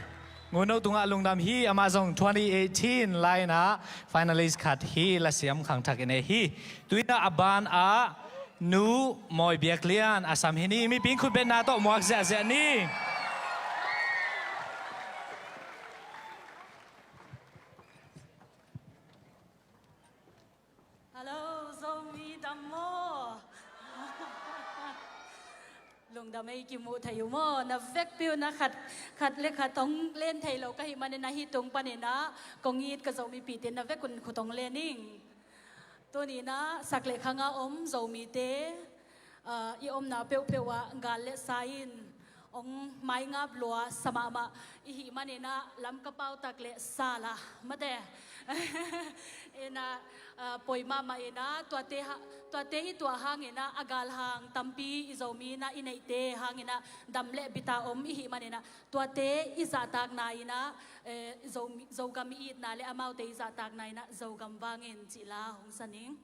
Ngun No tungah lungdam hi. Amah zong twenty eighteen lai-in ah finalist khat hi. Lasiam khangthak i nei hi. Tu-in ah a ban ah Nu Mawi Biak Lian a sam hi ni. Miping khutbetna tawh muak ziahziah ni. Hello, Zomi dam maw? Lungdam ei, kimuh thei uh maw? Na vekpi un ah khat, khat le khat hong len thei lo ka hih manin ah hih tung panin ah kong it ka Zomi pihte na vek un khut hong len ing. Tuni-in ah sak le khang a om Zomite, ah, i omna peuhpeuh ah gal le sa in hong maingap lua sa mahmah i hih manin ah Lamka pau tak le sala mate in ah, ah, poi mahmah in ah tuate ha, tuate i tuah hangin ah a galhang tampi i Zomi in ah i neihte hangin ah dam le bita om i hih manin ah tuate i zahtakna in ah, eh, Zo, Zogam i itna le amaute i zahtakna in ah Zogam vangin cih la hong sa ning.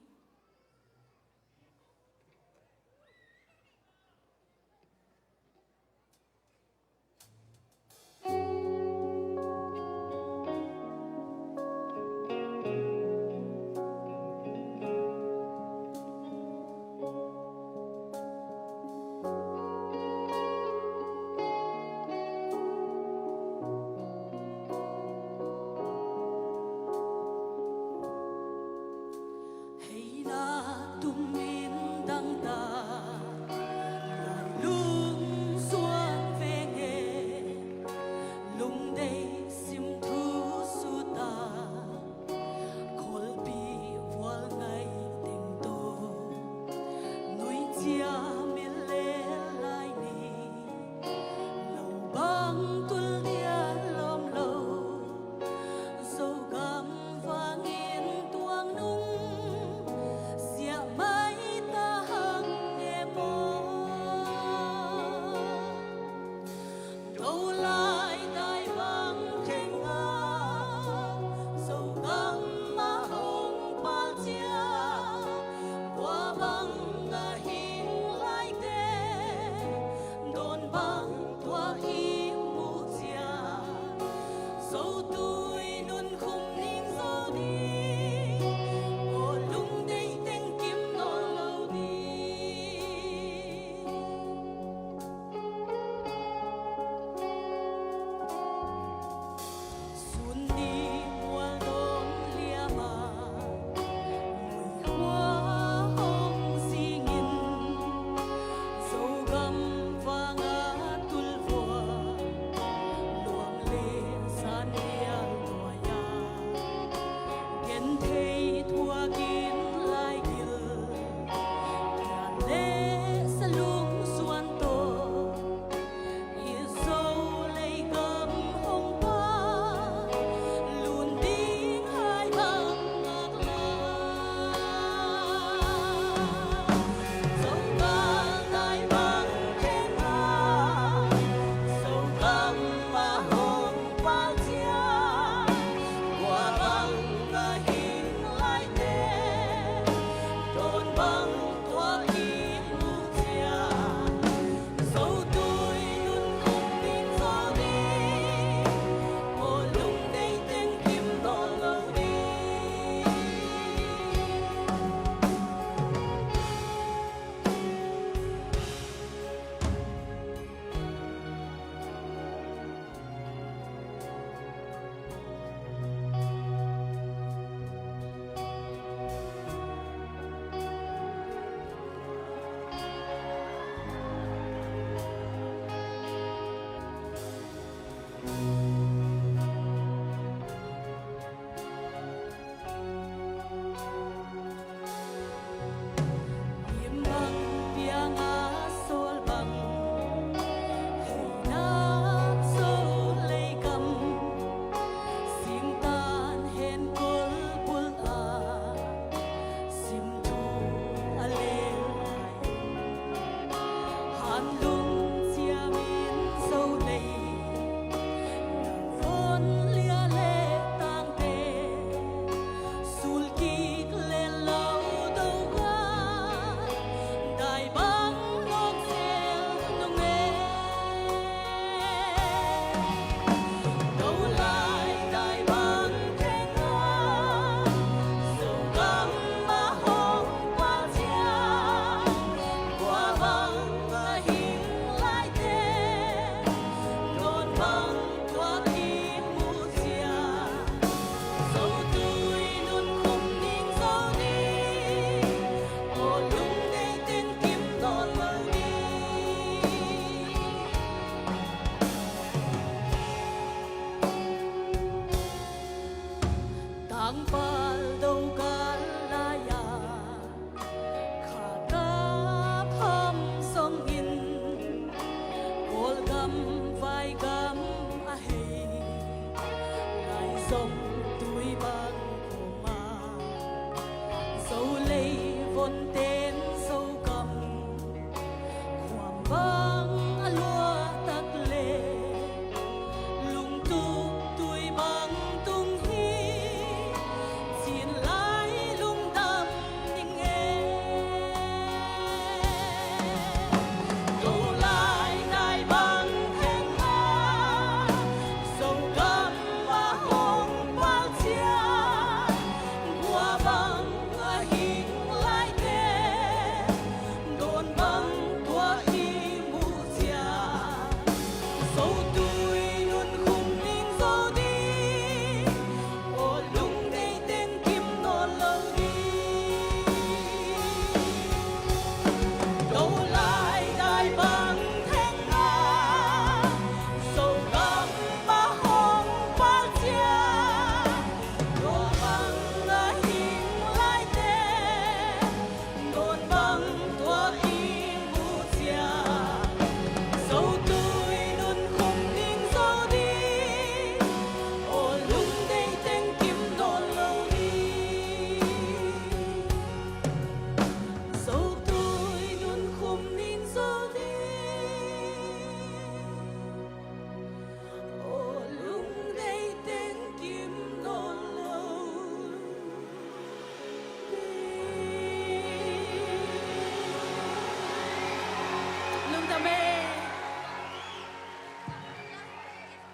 Hei na tum in dangtak, lungsuang venge, lungdei simthu suta, kholpi vual ngai teng to, nuicia mil le lai ni, lo bang tul dia lawm lo. Zogam vangin tuang nung ziah mai ta hang e maw? Tolai tai bang kheng a Zogam a hong pal cia, kua bang a hing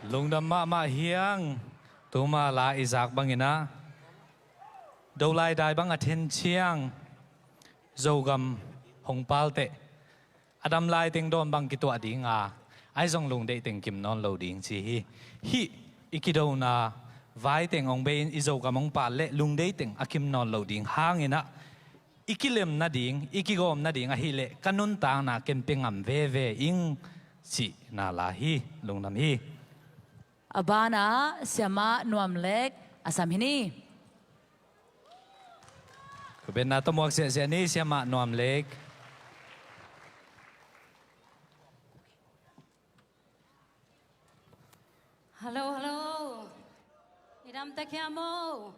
Lungdam mahmah hi ing. Tuma la i zak bangin ah, do laidai bang a then ciang Zogam hong pal teh, a dam lai teng dawn bang kituah ding a, ahi zong lungdeih teng kim nawn lo ding ci hi. Hih i kidona vai teng hong bei-in i Zogam hong pal leh lungdeih teng a kim nawn lo ding hangin ah, i kilem nading, i kigawm nading ahih leh ka nuntakna ken pia ngam veve ing cihna la hi. Lungdam hi. A banah Siamah Nuam Lek a sam hi ni. Khutbetna tawh muak ziahziah ni, Siamah Nuam Lek. Hello, hello. I dam tek hiam aw?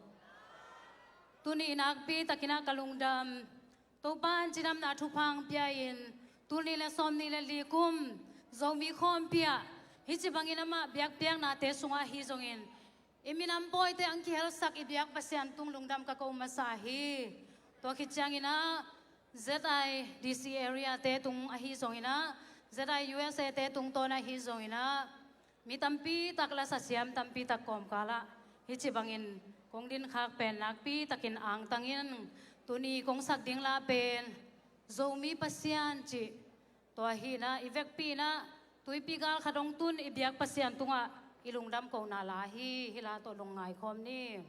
Tuni nakpi takin ah ka lungdam. Topa'n cidamna thupha hong pia-in, tul nih le sawmnih le li kum Zomi Khawmpi ah hih ci bangin amah biakpiaknate sungah ahi zongin, i minam pawite hong kihelsak i biak Pasian tung lungdam ka ko masa hi. Tua khit ciangin ah Z I D C area-te tung ahi zongin ah, Z I U S A-te tungtawn ahi zongin ah, mi tampi tak, lasa siam tampi tak kawmkal ah hih ci bangin kong dinkhak pen nakpi takin angtang ing. Tuni kong sak ding la pen Zomi Pasian cih, tua hi-in ah i vekpi-in ah tuipi gal khat hong tun i biak Pasian tungah i lungdam kohna la hi. Hih la tawh lungngai khawm ni.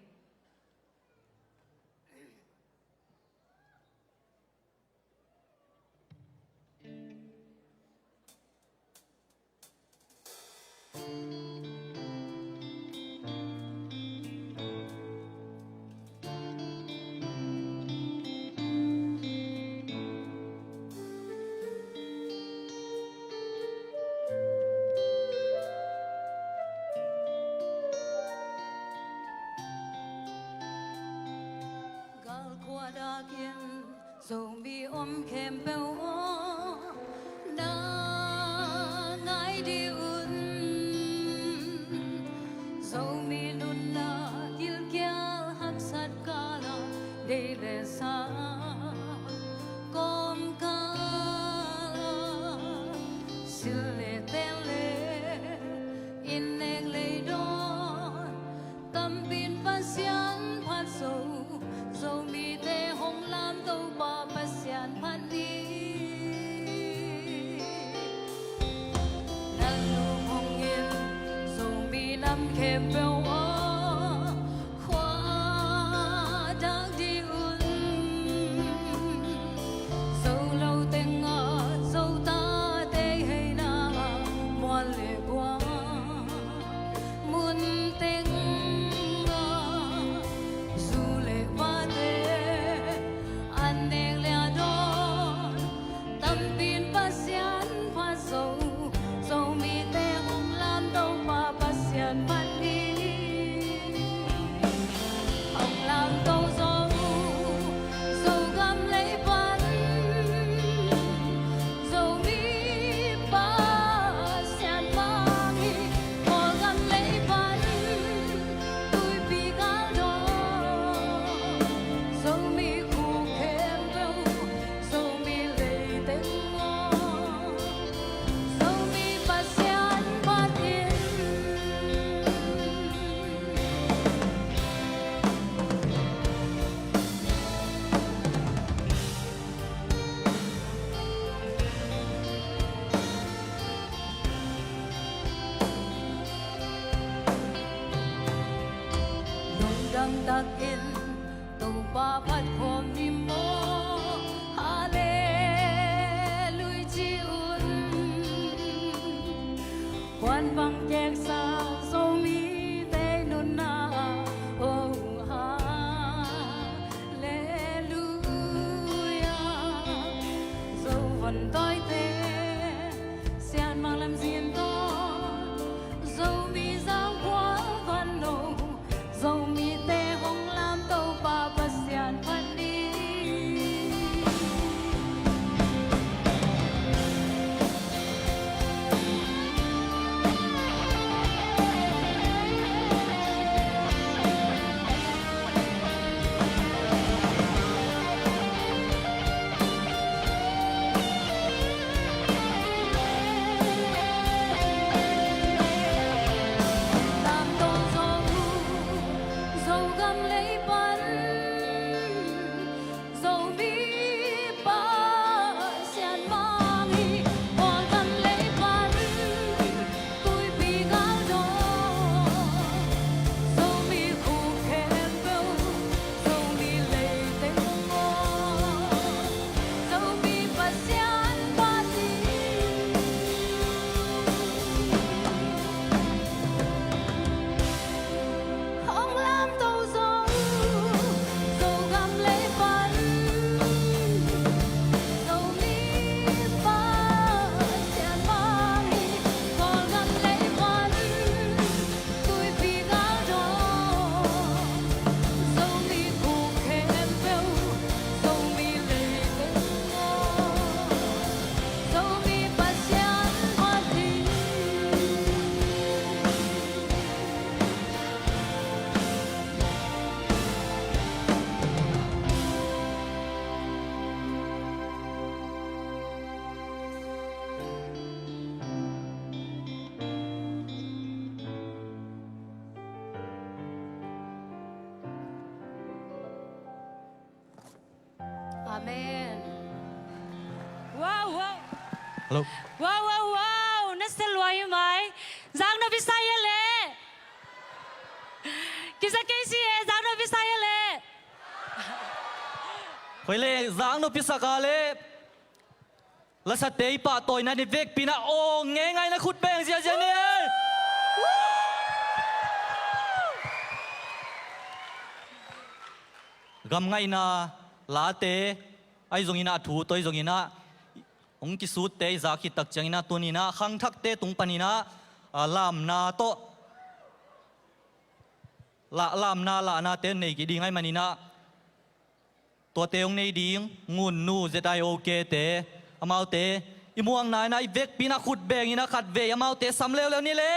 Galkhua dakin Zomi om khempeuh aw, na ngai dih un. Zomi nunna gilkial haksat kala, deih le sa kawmkala, sil le ten le innek le dawn, tampi'n Pasian phat zo, Zomite hong lam Topa Pasian phat ni. Nalum hong in Zomi nam khempeuh aw, khua dak dih un. Zo lo tengah Zo tate heina, mual le buang mun tengah, zu le vate an nek le a dawn, tampi'n Pasian phat zo, Zomite hong lam Topa Pasian phat ni. Hong lamto Zo, Zogam lei pan, Zomi Pasian mang hi. Kawlgam lei pan, tuipi gal dawn, Zomi khuk khempeuh, Zomi lei teng aw, Zomi Pasian phat in. Lungdam takin Topa phat khawm ni maw, Halleluia ci un. Puan bang keksa Zomite nunna, oh, Halleluia. Zo von tawite sianmang lamzin tawh, Zomi zangkhua van lo, Zomite hong lam Topa Pasian phat ni. Amen. Wow, wow. Hello. Wow, wow, wow. Nasa lua hi mai. Zang no pisa ya le. Kisa kei si e, zang no pisa ya le. Hoi le, zang no pisa ka le. Lasate i pahtawina ni vekpi na aw ngeingai na khut beng ziazia ni. Gam ngaihna late ahi zongin ah, thu tawh ahi zongin ah, hong kisutte i zak khit tak ciangin ah, tunin ah khangthakte tung panin ah, a, lamna tawh, la, lamna lahnate nei kik ding ahih manin ah, tuate hong nei ding Ngunnu Z I O K te, amaute i muangna in ah, i vekpi na khut bengin ah, khatvei amaute sam leuleu ni le.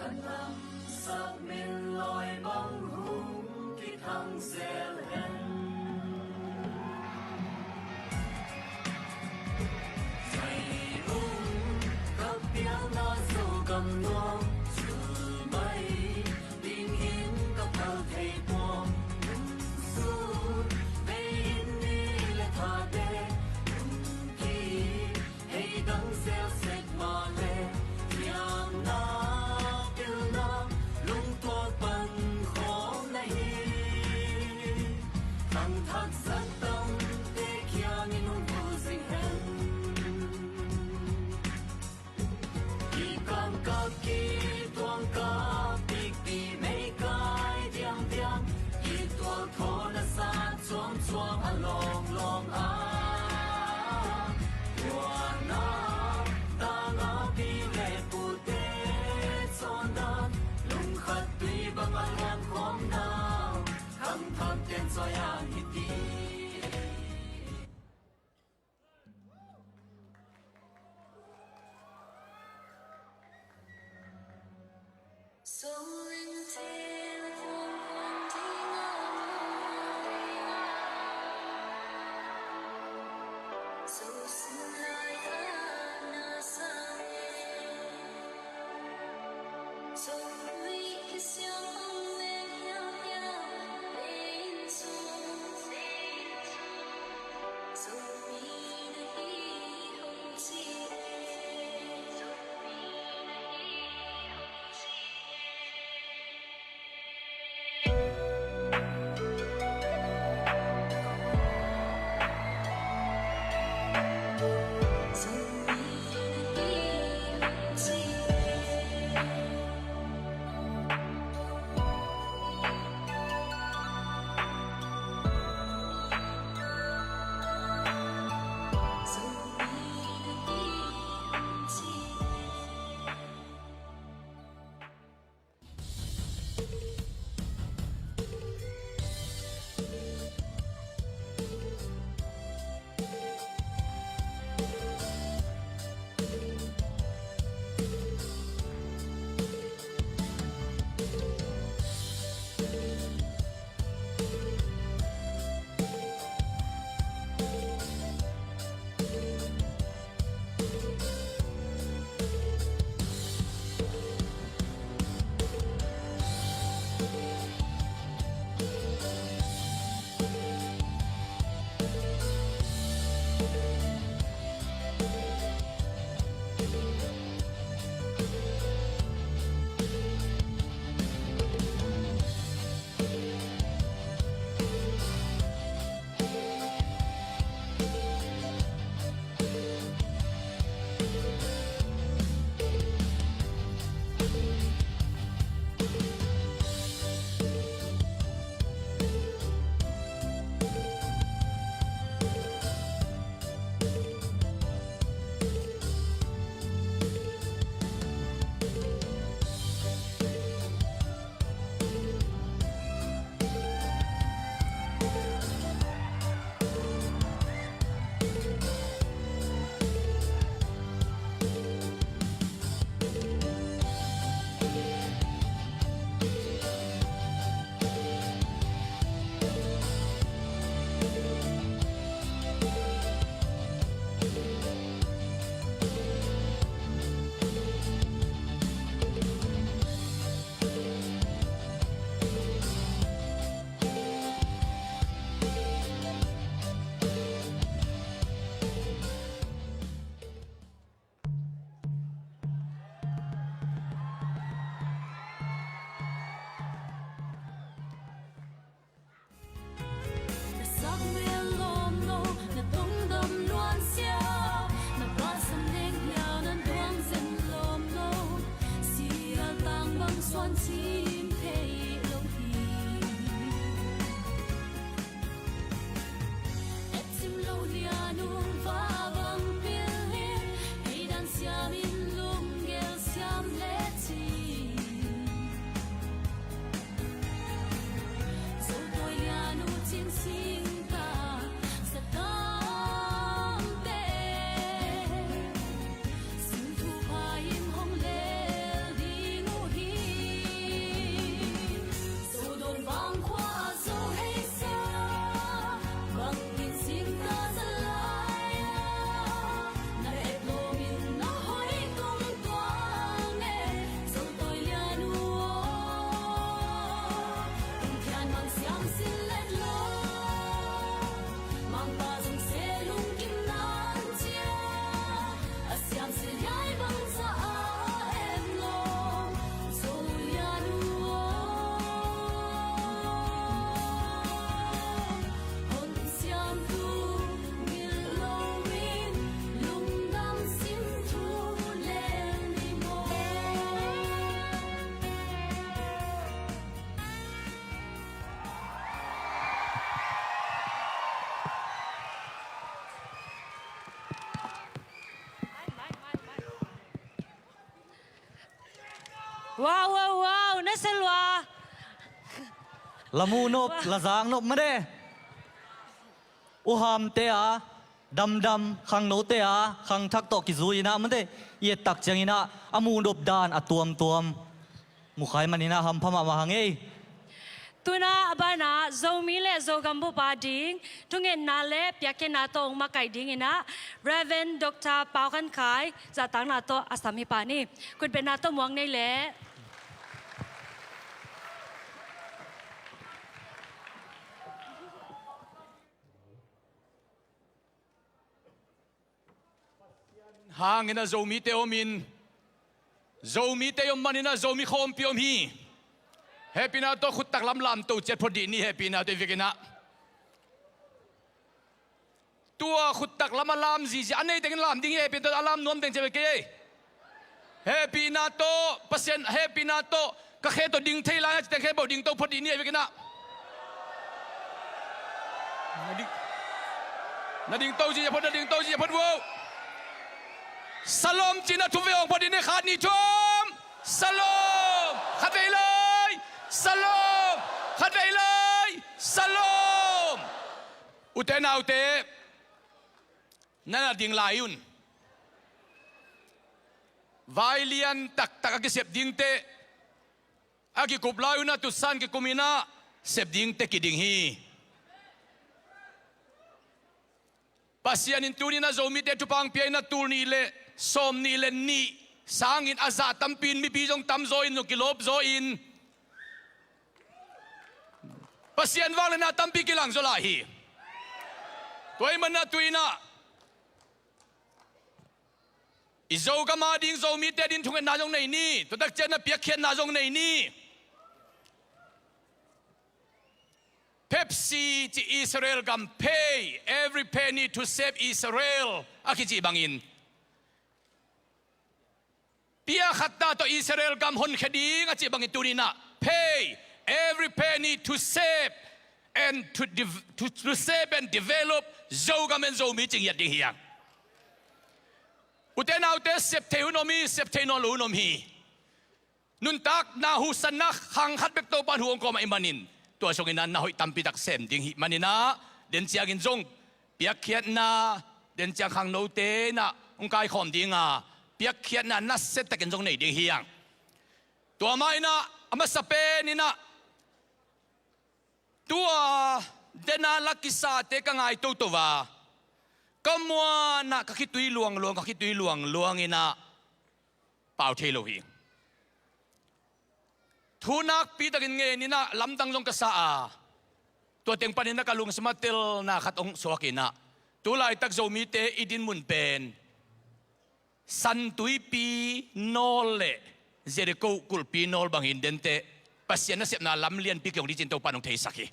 Kan lamsak min lawi bang hong kithang zel hen. Thei hong ka pialna Zogam nuam, thumai ding in ka phal thei puang. Nungsut vei in ni le thate, nungki hei dang zel sek mah le, piangna pilna Na sak mel lawm lo, na tungdam luan sia, na pasam neng hiau nan tuang zen lawm lo, sial tang bang suan cim thei lo hi. Etcim lo lian ung va bang pil hi, hei dan siam in lunggel siam le cin. Wow, wow, wow, na se lua. La mu nop, la zak nop made. U Hamte a damdam, khangnote a khangthak tawh kizui inah mate, i et tak cianginah a mu nop dan a tuamtuam mukhai maninah hampha mahmah hang ei. Tuna a banah Zomi le Zogam bup a ding thungetna le piakkhiatna tawh hong makaih dinginah Reverend Doctor Pau Khan Khai zahtakna tawh a sam hi pah ni. Khutbetna tawh muang nei leh. Hangin a Zomite om in, Zomite om manin a Zomi khawmpi om hi. Hehpihna tawh khuttak lam lamto ciat phot dih ni, hehpihna tawh i vekinah. Tua khuttak lam a lam zizia a nei tengin lam ding hi, hehpihna tawh a lam nuam teng ciat ve kei ei. Hehpihna tawh, Pasian hehpihna tawh ka khe tawh ding thei lai a ci teng khe bawh dingto phot dih ni, hehpihna. Na ding, na dingto zia phot, na dingto zia phot vo. Salom cina thu ve hong phot dih ni, khat nih thum. Salom. Khat vei lai. Salom. Khat vei lai. Salom. Ute naute, na na ding lai un. Vai lian taktak a kisep dingte a kikup lai unah tutsan kikuminah sep dingte kiding hi. Pasian in tuninah Zomite thupha pia inah tul nih le sawm nih le nih sangin a zah tampi in mipi zong tamzaw in zong kilawpzaw in Pasian vangliatna tampi kilangzaw lai hi. Tua ahih manin a tuinah i Zogam a ding Zomite ding thungetna zong nei ni, tua tak ciangin a piakkhiatna zong nei ni. Pepsi ci Israel gam, pay every penny to save Israel a kici bangin, pia khat ta tawh Israel gam honkhia ding a cih bangin tuninah pay every penny to save and to, dev- to, to save and develop Zogam and Zomi ci ngiat ding hi hang. Ute naute, sep thei hun om hi, sep thei nawn lo hun om hi. Nuntakna huhsanna khang khat bek Topa in hu hong kawm ahih manin tua sungin na hoih tampi tak sem ding hih maninah den ciangin zong piakkhiatna, den ciang khangnote inah hong kaikhawm dinga piakkhiatna nasia takin zong nei ding hi hang. Tua mah inah a masa pen inah tua dena la kisate ka ngai toto a, Ka muanah ka khitui luangluang, ka khitui luangluang inah pau thei lo hi. Thu nakpi takin ngen inah lamdang zong ka sa a, tua teng paninah ka lungsim ah telna khat hong suak inah, tu laitak Zomite i dinmun pen San Tuipi nawl le Jericho kulhpi nawl bangin denteh Pasian nasepna lam lianpi kiong ding cin Topa nong theisak hi.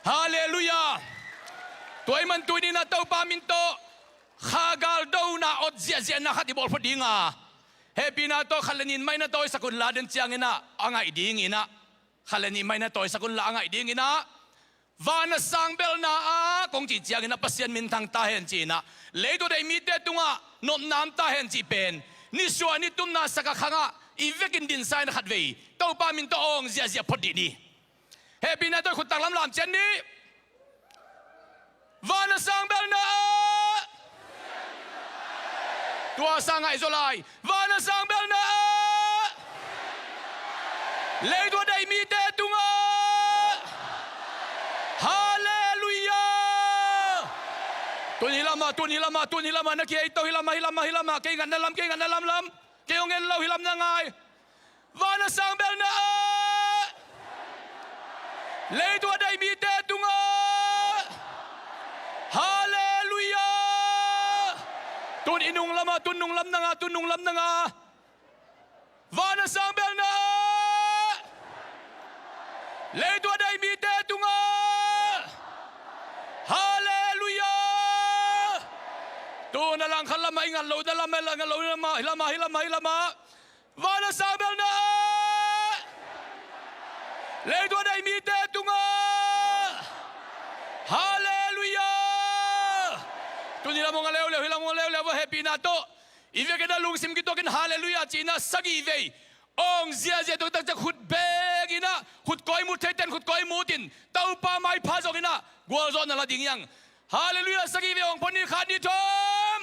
Halleluiah. Tua ahih man tuni inah Topa min tawh kha galdona ot ziahziahna khat i bawl phot ding a, hehpihna tawh khat le nih in maina tawisak unla, den cianginah a ngaih dinginah khat le nih maina tawisak unla a ngaih dinginah, van a sang belna ah kong cih cianginah Pasian minthang tahen ci inah, leitung a deih mite tungah nopna om tahen cih pen nisuah nitumna Sakha khangah i vekin dinsa in khatvei Topa min tawh awng ziahziah phot dih ni. Hehpihna tawh khut tang lamlam ciat ni. Van a sang belna ah, tua sang ngaih zaw lai. Van a sang belna ah, leitung a deih mite tungah. Halleluiah. Tun hi lamah, tun hi lamah, tun hi lamah, na kia ei to hi lamah, hi lamah, hi lamah, kei ngatna lam, kei ngatna lamlam, kei hong en lo hi lam na ngai. Van a sang belna ah, leitung a deih mite tungah. Halleluiah. Tun i nung lamah, tun nung lam na nga, tun nung lam na nga. Van a sang belna ah, leitung a deih mite tungah. Halleluiah. Tun a langkhat lamah i ngat lohna lamah, i ngat lohna lamah, hi lamah, hi lamah, hi lamah. Van a sang belna ah, leitung a deih mite tungah. Halleluiah. Tun hi lam hong a leuleu, hi lam hong a leuleu, va hehpihna tawh i vekin a lungsim kituakin halleluiah ci inah sagih vei awng ziahziah, tua takciang khut beng inah, khut kawimut theiten khut kawimut in Topa maipha zong inah gualzawhna la ding hi hang. Halleluiah. Sagih vei awng phot ni. Khat, nih, thum.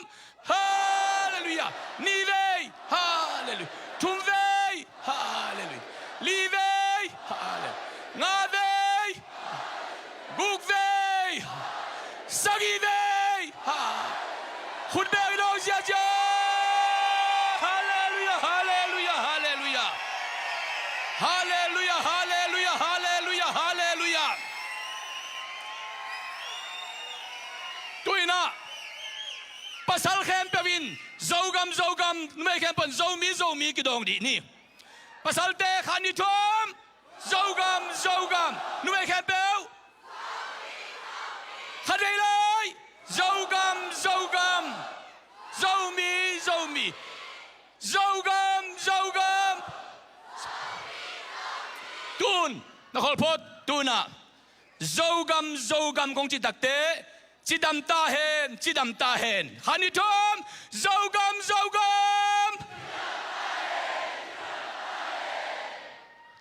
Halleluiah. Nih vei. Halleluiah. Thum vei. Halleluiah. Li vei. Halleluiah. Nga vei. Guk vei. Sagih vei. Ha. Khut beng in awng ziahziah. Halleluiah, halleluiah, halleluiah. Halleluiah, halleluiah, halleluiah, halleluiah. Tu inah pasal khempeuh in Zogam, Zogam, numei khempeuh in Zomi, Zomi kidawng dih ni. Pasalte, khat, nih, thum. Zogam, Zogam. Numei khempeuh. Khatvei lai. Zogam, Zogam. Zomi, Zomi. Zogam, Zogam. Tun na kholh phot, tu inah Zogam, Zogam kong cih takteh cidam tahen, cidam tahen. Khat, nih, thum. Zogam, Zogam.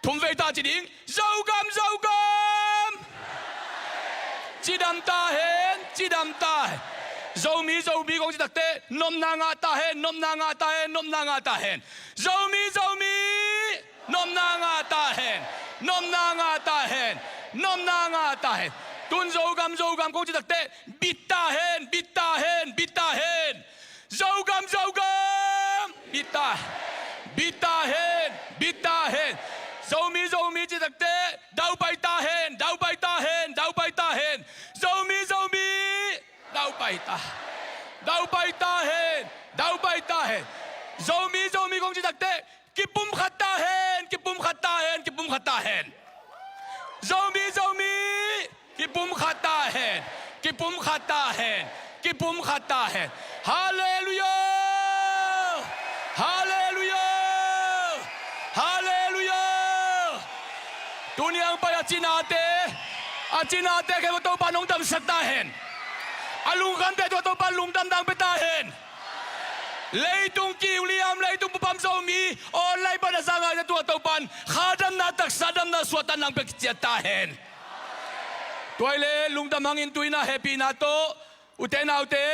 Thum vei ta ci ding. Zogam, Zogam. Cidam tahen, cidam tahen. Zomi, Zomi kong cih takteh nopna ngah tahen, nopna ngah tahen, nopna ngah tahen. Zomi, Zomi. Nopna ngah tahen. Nopna ngah tahen. Nopna ngah tahen. Tun Zogam, Zogam kong cih takteh bit tahen, bit tahen, bit tahen. Zogam, Zogam. Bit tahen. Bit tahen. Bit tahen. Zomi, Zomi cih takteh daupai tahen, daupai tahen, daupai tahen. Zomi, Zomi. Daupai tahen. Daupai tahen. Daupai tahen. Zomi, Zomi kong cih takteh kipumkhat tahen, kipumkhat tahen, kipumkhat tahen. Zomi, Zomi, kipumkhat tahen, kipumkhat tahen, kipumkhat tahen. Halleluiah! Halleluiah! Halleluiah! Tuni ang pai a cinate, a cinate khempeuh Topa nong damsak tahen. A lungkhamte tungah Topa lungdam dang pia tahen. Leitung kiu liam, leitung pupam Zomi online pan a za ngaite tungah Topan kha damna, taksa damna, suahtakna hong pia ciat tahen. Tua hi leh lungdam hangin tu inah hehpihna tawh, ute naute,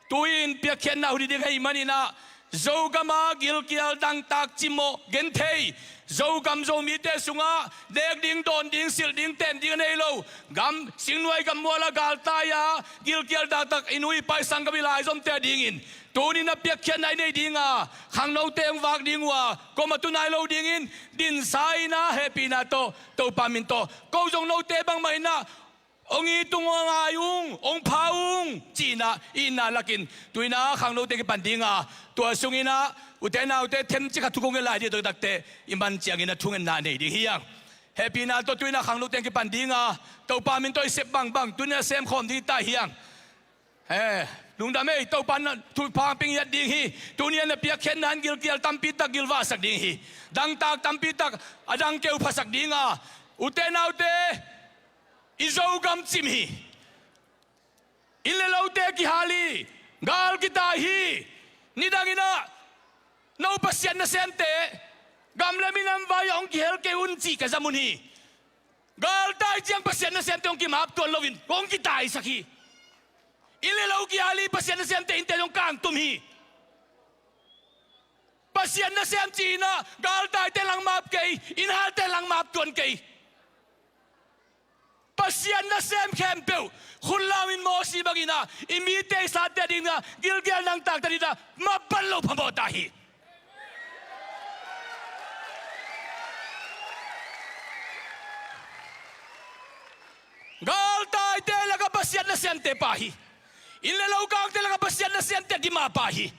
tu-in piakkhiatna hun hi ding ahih maninah Zogam ah gilkial dangtak cimawh genthei, Zogam Zomite sungah nek ding, dawn ding, silh ding, ten ding a nei lo, gam singnuai gammual ah galtai-a gilkial dangtak i nu i pa i sanggam i laizomte a dingin tuni-in a piakkhiatna i nei ding a, khangnote hong vak ding uh a, kuamah tu nai lo dingin dinsa in ah hehpihna tawh, Topa min tawh, ko zong note bangmah in ah hong it ung, hong ngai ung, hong pha ung ci-in ah i itna lakin tu-in ah khangnote kipan ding a, tua sungin ah ute naute themcik khat thu kong gen lai ding, tua takte i man ciangin ah thungetna nei ding hi hang. Hehpihna tawh tu-in ah khangnote kipan ding a, Topa min tawh i sep bangbang tu-in ah semkhawm ding hi ta hi hang. Eh, lungdam ei, Topa in thupha pia ding hi. Tuni-in na piakkhiatna in gilkial tampi tak gilvahsak ding hi. Dangtak tampi tak a dang keu phasak ding a, ute naute, i Zogam cim hi. Inn le lote kihal hi. Gal kitai hi. Nidangin ah no Pasian nasemte gam le minam vai-ah hong kihel kei un cih ka zam un hi. Galtai ciang Pasian nasemte hong kimaptuan loin hong kitaisak hi. Inn le lo kihal hi, Pasian nasemte innte zong kangtum hi. Pasian nasem ci-in ah galtaite langmap kei, innhalte langmaptuan kei. Pasian nasem khempeuh khut laumin Mosi bangin ah i mite i sate dingin ah gilkial dangtakte dingin ah mapan lo phamawh ta hi. Galtaite lakah Pasian nasemte pha hi. Inn le lo kangte lakah Pasian nasemte dima pha hi.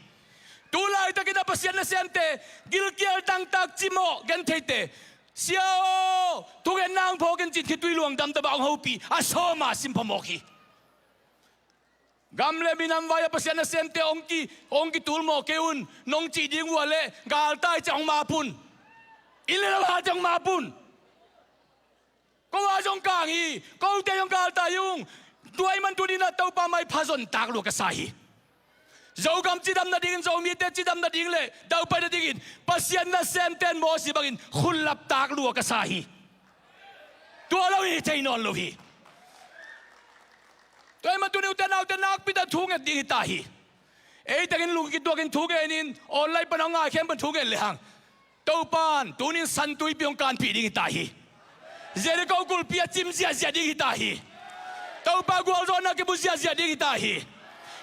Tu laitakin ah Pasian nasemte gilkial dangtak cimawh gentheite, Sia aw, thungetna hong phawk in cin khitui luang damdam ah hong hopih a sawm a sim phamawh hi. Gam le minam vai-ah Pasian nasemte hong ki, hong kitulmawh kei un, nong cih ding uh ah leh galtai ciang hong map un. Inn le lo hal ciang hong map un. Ko a zong kang hi, kote zong galtai ung. Tua ahih manin tuni-in ah Topa maipha zon tak lua ka sa hi. Zogam cidam nadingin, Zomite cidam nading le daupai nadingin Pasian nasemte in Mosi bangin khut lap tak lua ka sa hi. Tua lo hi thei nawn lo hi. Tua ahih manin tuni ute naute nakpi tak thunget ding hi ta hi. Ei takin lungkituakin thungenin online pan hong ngai khempeuh in thungen le hang, Topa in tuni-in San Tuipi hong kanpih ding hi ta hi. Jericho kulpi a cim ziahziah ding hi ta hi. Topa gualzawhna kimu ziahziah ding hi ta hi.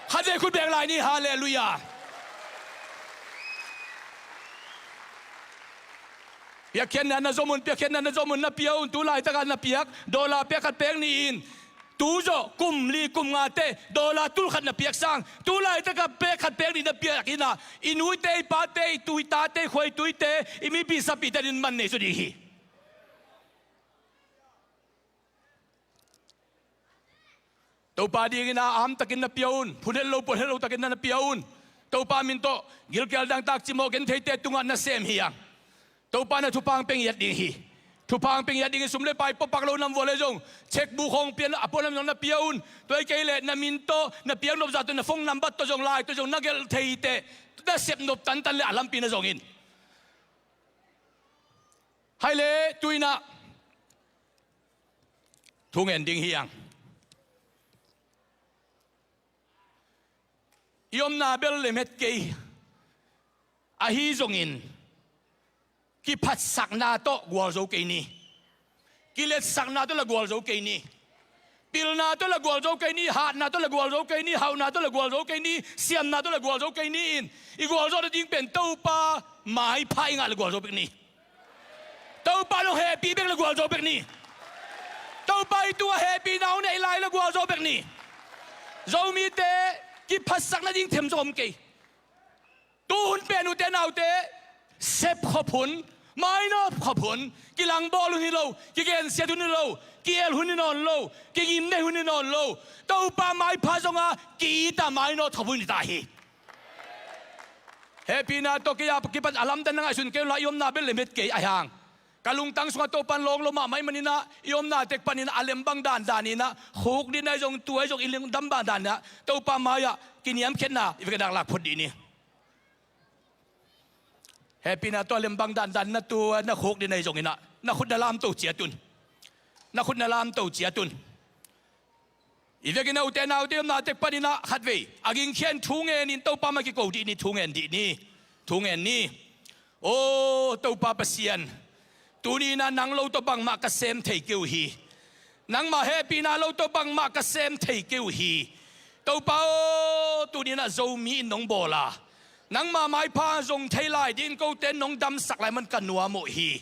Khatvei khut beng lai ni, halleluiah. Piakkhiatna na zom un, piakkhiatna na zom un, na pia un, tu laitakah na piak dollar pek khat pek nih in, tu zawh kum li kum ngate dollar tul khat na piak sang, tu laitakah pek khat pek nih na piak in ah, i nuite, i pate, i tuitate, i khuaituite, i mipi sapite adingin man nei zaw ding hi. Topa dingin ah a ham takin na pia un, phun het lo, puan het lo takin na pia un. Topa min tawh gilkial dangtak cimawh gentheite tungah nasem hi hang. Topa in ah thupha hong pia ngiat ding hi. Thupha hong pia ngiat ding hi. Sum le pai puapak lo nam vua le zong checkbook hong pia, a pualam zong na pia un. Tua hi kei leh na min tawh, na piak nop zah tawh, na phone number tawh zong, lai tawh zong na gelh thei hi teh, na sep nop tantan leh a lampi na zong in. Hai leh tu-in ah thungen ding hi hang. I omna bel lem het kei. Ahi zongin kiphatsakna tawh gualzo kei ni. Kiletsakna tawh lah gualzo kei ni. Pilna tawh lah gualzo kei ni, hatna tawh lah gualzo kei ni, hauhna tawh lah gualzo kei ni, siamna tawh lah gualzo kei ni in, i gualzo nading pen Topa maipha i ngah lah gualzo bek ni. Topa in hong hehpih bek lah gualzo bek ni. Topa i tungah hehpihna hong neih lai lah gualzo bek ni. Zomite kiphatsak nading them zong om kei. Tu hun pen ute naute, sep khop hun, mainawt khop hun, kilangbawl hun hi lo, kigensiat hun hi lo, ki-el hun hi nawn lo, kingim nei hun hi nawn lo. Topa maipha zongah ki-it a mainawt khop hun hi ta hi. Hehpihna tawh kei a kipan a lamdang na ngaihsun kei un la, i omna bel lem het kei ahi hang. Ka lungtang sungah Topa in lawng lo mahmah ahih manin ah, i omna tek panin ah a lem bang dandan in ah, khukdin ahi zong, tua ahi zong, i lungdam bang dandan in ah Topa mai-ah kiniamkhiatna i vekin dak lak phot dih ni. Hehpihna tawh a lem bang dandan in ah, tua na khukdin ahi zongin ah, na khut na lamto ciat un. Na khut na lamto ciat un. I vekin ah ute naute, i omna tek panin ah khatvei a gingkhia in thu ngenin Topa mai kiko dih ni, thu ngen dih ni. Thu ngen ni. Aw Topa Pasian, tuni-in ah nang lo tawh bangmah ka sem thei kei uh hi. Nangmah hehpihna lo tawh bangmah ka sem thei kei uh hi. Topa aw, tuni-in ah Zomi in nong bawl a, nangmah maipha zong thei lai dingin kote nong damsak lai man ka nuam uh hi.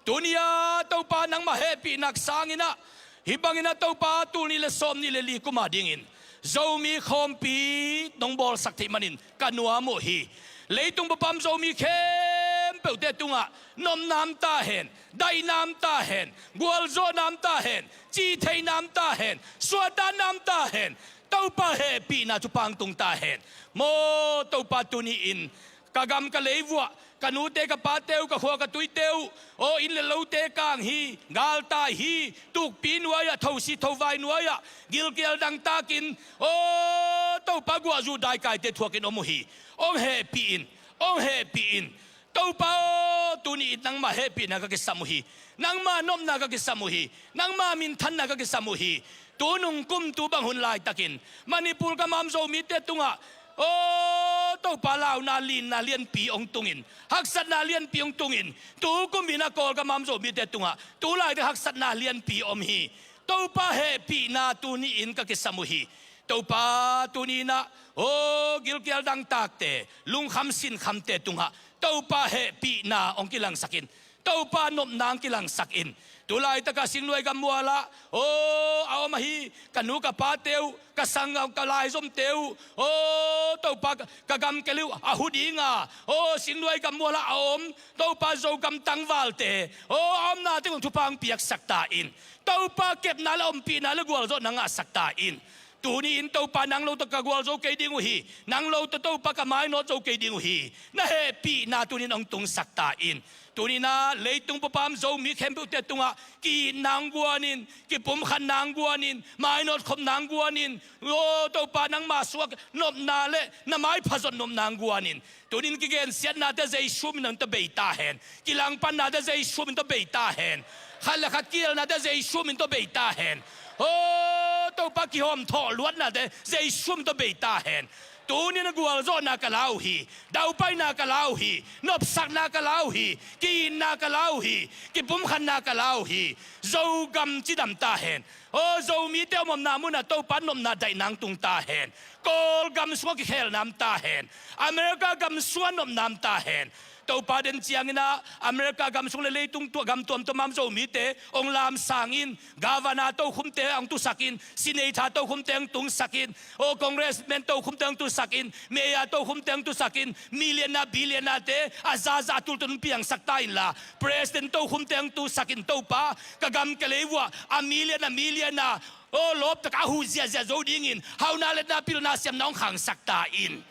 Tuni-a Topa nangmah hehpihna sangin ah, hih bangin ah Topa tul nih le sawm nih le li kum a dingin Zomi khawmpi nong bawlsak theih manin ka nuam uh hi. Leitung bup a om Zomi khempeuhte tungah nopna om ta hen, daihna om ta hen, gualzawhna om ta hen, cihtheihna om ta hen, suahtakna om ta hen. Topa hehpihna thupha hong tung ta hen. Maw Topa, tuni-in ka gam ka lei vuah, ka nute ka pate uh, ka khua ka tuite uh, aw inn le lote kang hi, galtai hi, tukpi nuai-ah, thosi thovai nuai-ah, gilkial dangtakin, aw Topa, guahzu daikaite thuakin om uh hi. Hong hehpih in, hong hehpih in. Topa aw, tuni-in nangmah hehpihna ka kisam uh hi. Nangmah nopna ka kisam uh hi. Nangmah minthanna ka kisam uh hi. Tunung kum tu bang hun laitakin Manipur gam a om Zomite tungah, aw Topa, launa linna lianpi hong tungin, haksatna lianpi hong tungin, tu kumin ah Kawlgam a om Zomite tungah, tu laitak haksatna lianpi om hi. Topa hehpihna tuni-in ka kisam uh hi. Topa, tuni-in ah aw gilkial dangtakte, lungkham sinkhamte tungah Topa hehpihna hong kilangsak in. Topa nopna hong kilangsak in. Tu laitakah Singnuai gammual ah aw a om ahi ka nu ka pate uh, ka sanggam, ka laizomte uh, aw Topa, ka gam ka lei uh a hu dinga, aw Singnuai gammual ah a om Topa, Zogam tangvalte, aw a omna teng thupha hong piaksak ta in. Topa, kepna le ompihna le gualzawhna ngahsak ta in. Tuni-in Topa, nang lo tawh ka gualzo kei ding uh hi. Nang lo tawh Topa, ka mainawt zo kei ding uh hi. Na hehpihna tuni-in hong tungsak ta in. Tuni-in ah leitung bup a om Zomi khempeuhte tungah ki-itna hong guan in, kipumkhatna hong guan in, mainawt khopna hong guan in. Aw Topa, nangmah sungah nopna le na maipha zot nopna hong guan in. Tuni-in kigensiatnate Jesu min tawh bei ta hen. Kilangpannate Jesu min tawh bei ta hen. Khat le khat kielnate Jesu min tawh bei ta hen. Aw Topa, kihawmthawh luatnate Jesu min tawh bei ta hen. Tuni-in ah gualzawhna ka la uh hi. Daupaina ka la uh hi. Nopsakna ka la uh hi. Ki-itna ka la uh hi. Kipumkhatna ka la uh hi. Zogam cidam ta hen. Aw Zomite omna munah Topa, nopna daihna hong tung ta hen. Kawlgam sungah kikhelna om ta hen. America gam sungah nopna om ta hen. Topa, den ciangin ah America gam sung le leitung tua gam tuamtuam a om Zomite hong lamsang in. Governor tokhomte hong tusak in, senator tokhomte hong tusak in, aw congressman tokhomte hong tusak in, mayor tokhomte hong tusak in, millionaire, billionaire-te a zaza a tultul hong piangsak ta inla, president tokhomte hong tusak in. Topa, ka gam ka lei vuah a million, a million a, aw lawptak a huh ziahziah zo dingin hauhna letna pilna siamna hong khangsak ta in.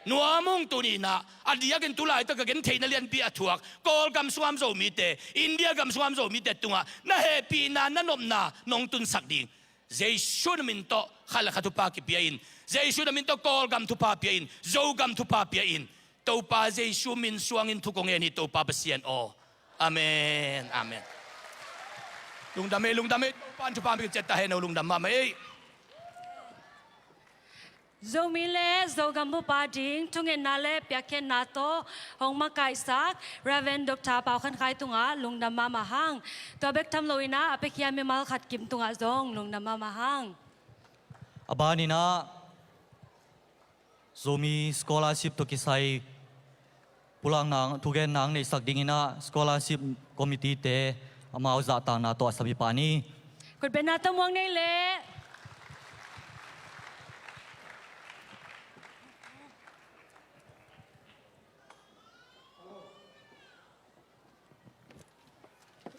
Nuam ung, tuni-in ah a diakin tu laitak ka gentheihna lianpi a thuak Kawlgam sung a om Zomite, India gam sung a om Zomite tungah na hehpihna, na nopna nong tunsak ding Jesu na min tawh khat le khat thupha kipia in. Jesu na min tawh Kawlgam thupha pia in. Zogam thupha pia in. Topa Jesu min suangin thu kong ngen hi, Topa Pasian aw. Amen. Amen. Lungdam ei, lungdam ei. Topa in thupha hong pia ciat ta hen aw, lungdam mahmah ei. Zomi le Zogam bup a ding thungetna le piakkhiatna tawh hong makaihsak Reverend Doctor Pau Khan Khai tungah lungdam mahmah hang. Tua bek tham loin ah a piakhia mimal khat Kim tungah zong lungdam mahmah hang. A banin ah Zomi scholarship tawh kisai pulakna, thugenna neihsak dingin ah scholarship committee-te amau zahtakna tawh a sap hi pah ni. Khutbetna tawh muak ni ei leh.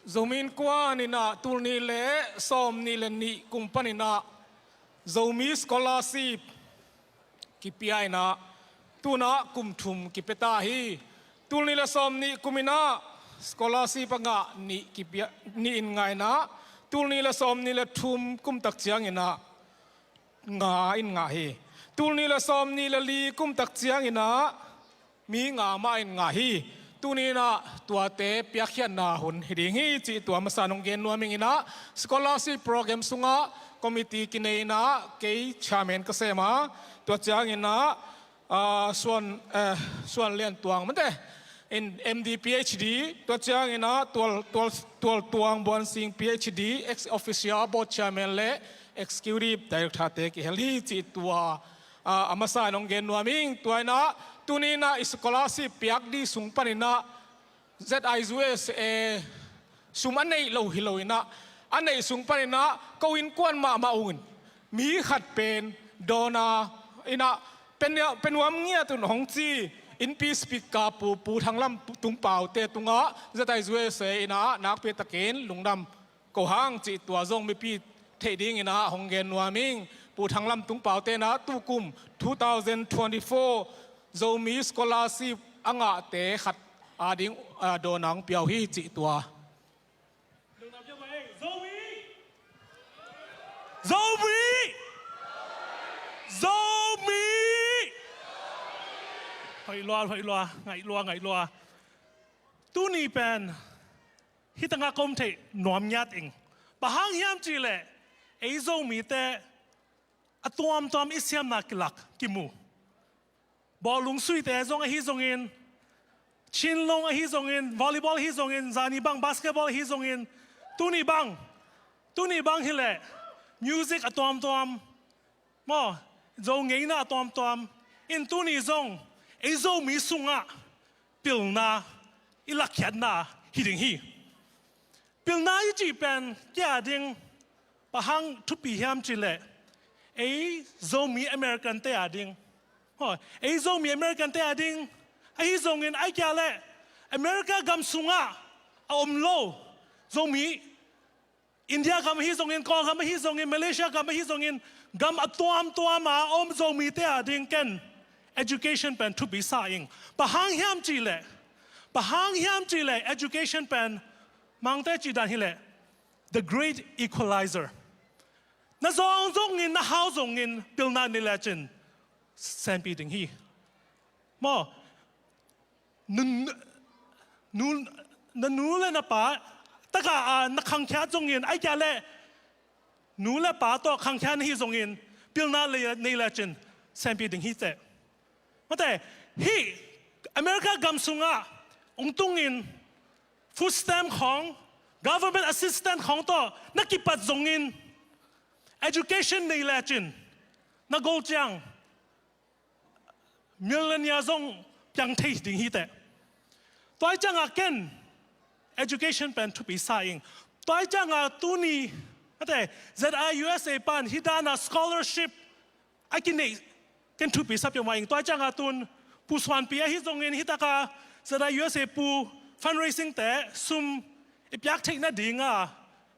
Zomi Innkuan in ah tul nih le sawm nih le nih kum panin ah Zomi scholarship kipia in ah, tu-in ah kum thum kipia ta hi. Tul nih le sawm nih kum in ah scholarship a ngah nih kipia, nih in ngah in ah, tul nih le sawm nih le thum kum tak ciangin ah nga in ngah hi. Tul nih le sawm nih le li kum tak ciangin ah mi nga mah in ngah hi. Tuni-in ah tuate piakkhiatna hun hi ding hi cih tua masa nong gen nuam ing in ah, scholarship program sungah committee kinei in ah kei chairman ka sem a, tua ciangin ah Ah, Suan, eh, Suan Lian Tuang mate in M D PhD, tua ciangin ah Tual, Tual, Tual Tuang Buan Sing PhD, ex officio board chairman le executive director te kihel hi cih tua, ah, a masa in hong gen nuam ing. Tua in ah tuni in ah i scholarship piak ding sung panin ah Z I U S A sum a neih lo hi lo in ah, a neih sung panin ah ko innkuan mahmah un mi khat pen donor in ah, pe, pe nuam ngiat un hong ci, innpi speaker Pu, Pu Thang Lam Tung Pau te tungah Z I U S A in ah nakpi takin lungdam ko hang cih tua zong mipi theih dingin ah hong gen nuam ing. Pu Thang Lam Tung Pau te in ah tukum two thousand twenty-four Zomi scholarship a ngahte khat ading, ah, donor hong pia uh hi cih tua. Zomi! Zomi! Zomi! Hoih lua, hoih lua, ngaih lua, ngaih lua. Tuni pen hih tangah ka om theih nuam ngiat ing. Bang hang hiam cih leh ei Zomite a tuamtuam i siamna kilak kimu. Bawlung suite zong ahi zongin, chinlung ahi zongin, volleyball ahi zongin, zani bang basketball ahi zongin, tuni bang, tuni bang hi leh music a tuamtuam maw, Zo ngeina a tuamtuam in tuni zong ei Zomi sungah pilna i lakkhiatna hi ding hi. Pilna i cih pen kei a ding bang hang thupi hiam cih leh ei Zomi American te a ding, haw, ei Zomi American te a ding ahi zongin, ahih kei leh America gam sungah a om lo Zomi, India gam ahi zongin, Kawlgam ahi zongin, Malaysia gam ahi zongin, gam a tuamtuam a om Zomite a ding ken education pen thupi sa ing. Bang hang hiam cih leh, bang hang hiam cih leh education pen Mangte cih dan hi leh the great equalizer. Na zawng zongin, na hau zongin pilna nei lecin senpi ding hi. Maw, nu, nu, na nu le na pa tagah a na khangkhia zongin, ahih kei leh nu le pa tawh khangkhia na hi zongin pilna le, nei lecin senpi ding hi teh. Mate, hih America gam sungah ong tungin food stamp khawng, government assistance khawng tawh na kipat zongin education nei lecin na gol ciang millionaire zong piang thei ding hi teh. Tua ciangah ken education pen thupi sa ing. Tua ciangah tuni, mate, Z I U S A pan hih dana scholarship a kineih ken thupi sa peuhmah ing. Tua ciangah tun Pu Suanpi ahi zongin hih taka Z I U S A Pu fundraising te sum i piak theih nadinga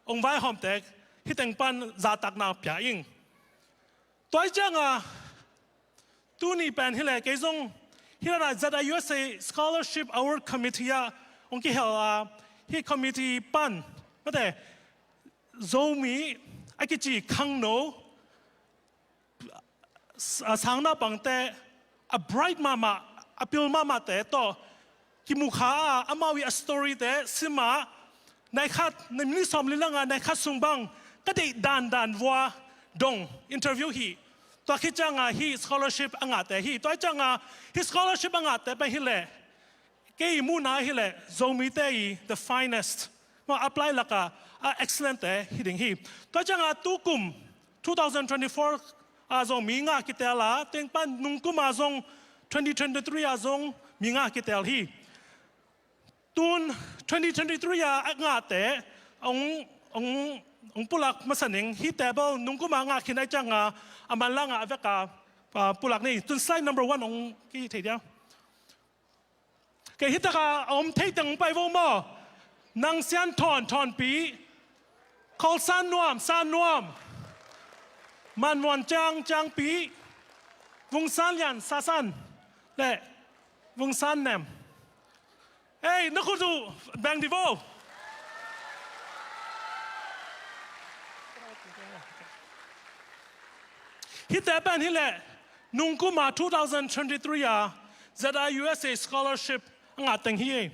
ong vaihawmte hih teng pan zahtakna pia ing. Tua ciangah tuni pen hi leh kei zong hih dana Z I U S A Scholarship Award Committee ah ong kihel a, hih committee pan, mate, Zomi a kici khangno, a, sangnaupangte a bright mahmah, a pil mahmahte tawh kimukha a, amau i a storyte sim a, nai khat, na minute sawmli langa nai khat sung bang ka deih dandan vua dong interview hi. Tua khit cianga hih scholarship a ngahte hi. Tua cianga hih scholarship a ngahte pen hi leh kei i muhna hi leh Zomite i the finest, maw, apply laka a excellent te hi ding hi. Tua cianga tukum two thousand twenty-four a zong mi nga kitel a, tengpan nungkuma zong twenty twenty-three a zong mi nga kitel hi. Tun twenty twenty-three a a ngahte ong, ong, ong pulak masa ning. Hih table nungkuma ngah khin ai cianga a manlanga a veka, ah, pulak ni. Tun slide number one ong kithei dia. Kei hih taka a om thei teng pai vo maw? Nang Sian Thawn, Thawnpi, Khol San Nuam, San Nuam, Man Muan Ciang, Ciangpi, Vung San Lian, Sasan, le Vung San Nem. Ei, na khut uh beng di vo. Hihte pen hi leh nungkuma two thousand twenty-three a Z I U S A scholarship a ngah teng hi ei.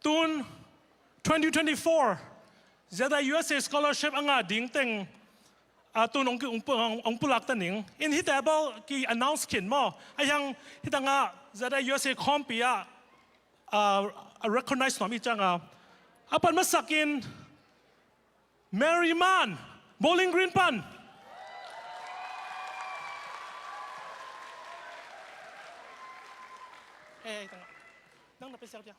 Tun twenty twenty-four Z I U S A scholarship a ngah ding teng a, tun ong, ong, ong, ong pulak ta ning. In hihte bel ki-announce khin maw. A hiang hi tangah Z I U S A khawmpi ah, a, a recognize nuam i ciangah. A pan masakin Mary Man, Bowling Green pan. Eh, tangah. Nang na pe siak dia.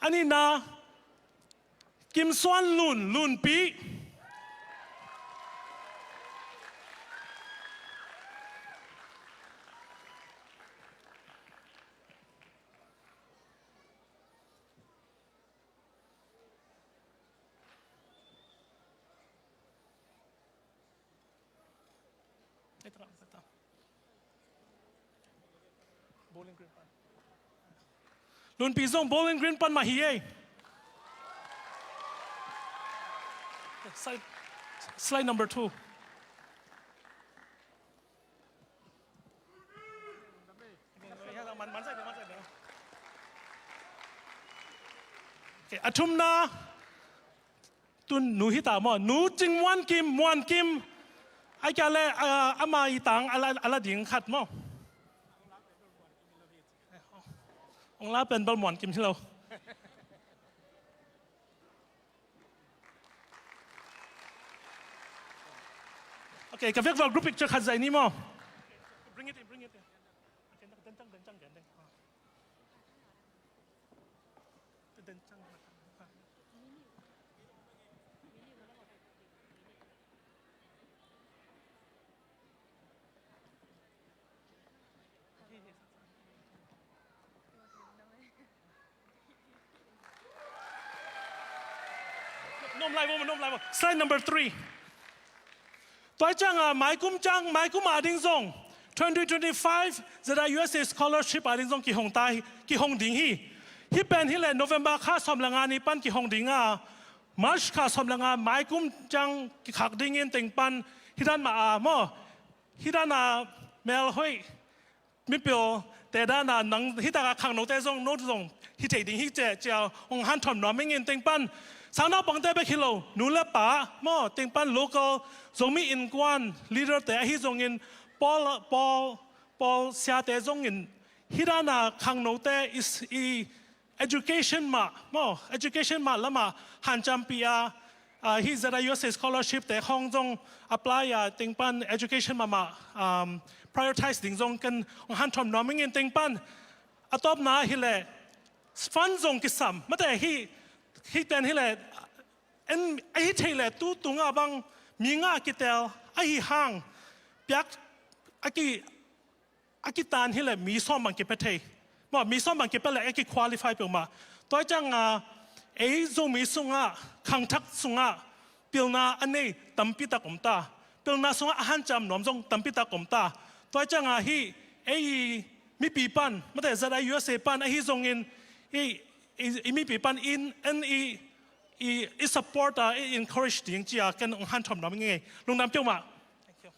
A nihna, Kim Suan Lun, Lunpi. Lunpi zong Bowling Green pan mah hi ei. Slide, slide number two. Okay, a thumna, tun nu hi ta maw, Nu Cing Muan Kim, Muan Kim. Ai kia le, ah, ama i tang a la, a la ding khat maw. Ong la pen bel Muan Kim hi lo. Okay, ka vekval group picture khat zaih ni maw. Bring it in, bring it in. Okay, den cang, den cang, den cang. Den cang. Nuam lai vo, nuam lai vo. Slide number three. Tua ciangah maikum ciang, maikum a ding zong twenty twenty-five Z I U S A scholarship a ding zong kihong ta hi, kihong ding hi. Hih pen hi leh November kha sawm le nga ni pan kihong ding a, March kha sawm le nga maikum ciang kikhak dingin teng pan hi dan mah a maw. Hi dan a melhoih mipilte dan a nang hi tak a khangnote zong, no zong hi thei ding hi ci a, ci a hong hanthawn nuam ing in teng pan. Sangnaupangte bek hi lo, nu le pa maw, teng pan local Zomi Innkuan leaderte ahi zongin, pawl, pawl, pawl siate zongin hi dan a khangnote i, i education mah maw, education mah lamah hanciampih a, ah, hih Z I U S A scholarship te khawng zong apply a, teng pan education mahmah, um, prioritize ding zong ken hong hanthawn nuam ing in teng pan. A tawpna hi leh fund zong kisam, mate hih, hih pen hi leh en, ahi thei leh tu tungah bang mi nga kitel ahi hang piak a ki a kitan hi leh mi sawm bang kipia thei. Maw, mi sawm bang kipia leh a ki-qualify peuhmah. Tua ciangah ei Zomi sungah, khangthak sungah pilna a nei tampi tak om ta. Pilna sungah a hanciam nuam zong tampi tak om ta. Tua ciangah hih ei mipi pan, mate Z I U S A pan ahi zongin i, i, i mipi pan in, en i, i, i support a, i encourage ding ci a ken hong hanthawn nuam ing ei. Lungdam peuhmah. Thank you.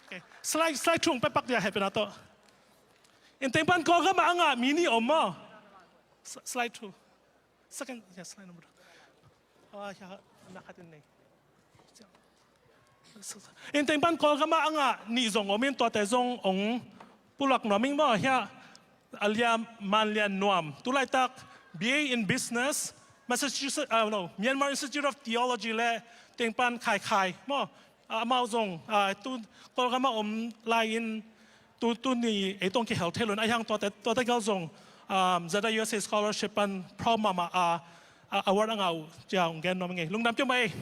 Okay. Slide, slide two hong pia pak dia hehpihna tawh. In teng pan Kawlgam ah a ngah mi nih om maw. S-, slide two. Second, yeah, slide number two. Ah, yeah, na khat in nei. In teng pan Kawlgam ah a ngah nih zong om in tuate zong hong pulak nuam ing maw hiah. Alia Manlian Nuam. Tu laitak B A in Business, Massachusetts, ah, no, Myanmar Institute of Theology le teng pan Khai Khai maw. Ah, amau zong, ah, tu Kawlgam ah om lai in tu, tu ni ei tawh kihel thei lo in a hiang tuate, tuate gal zong, um, Z I U S A scholarship pan proud mahmah a, a, award a ngah uh ci a hong gen nuam ing ei. Lungdam peuhmah ei.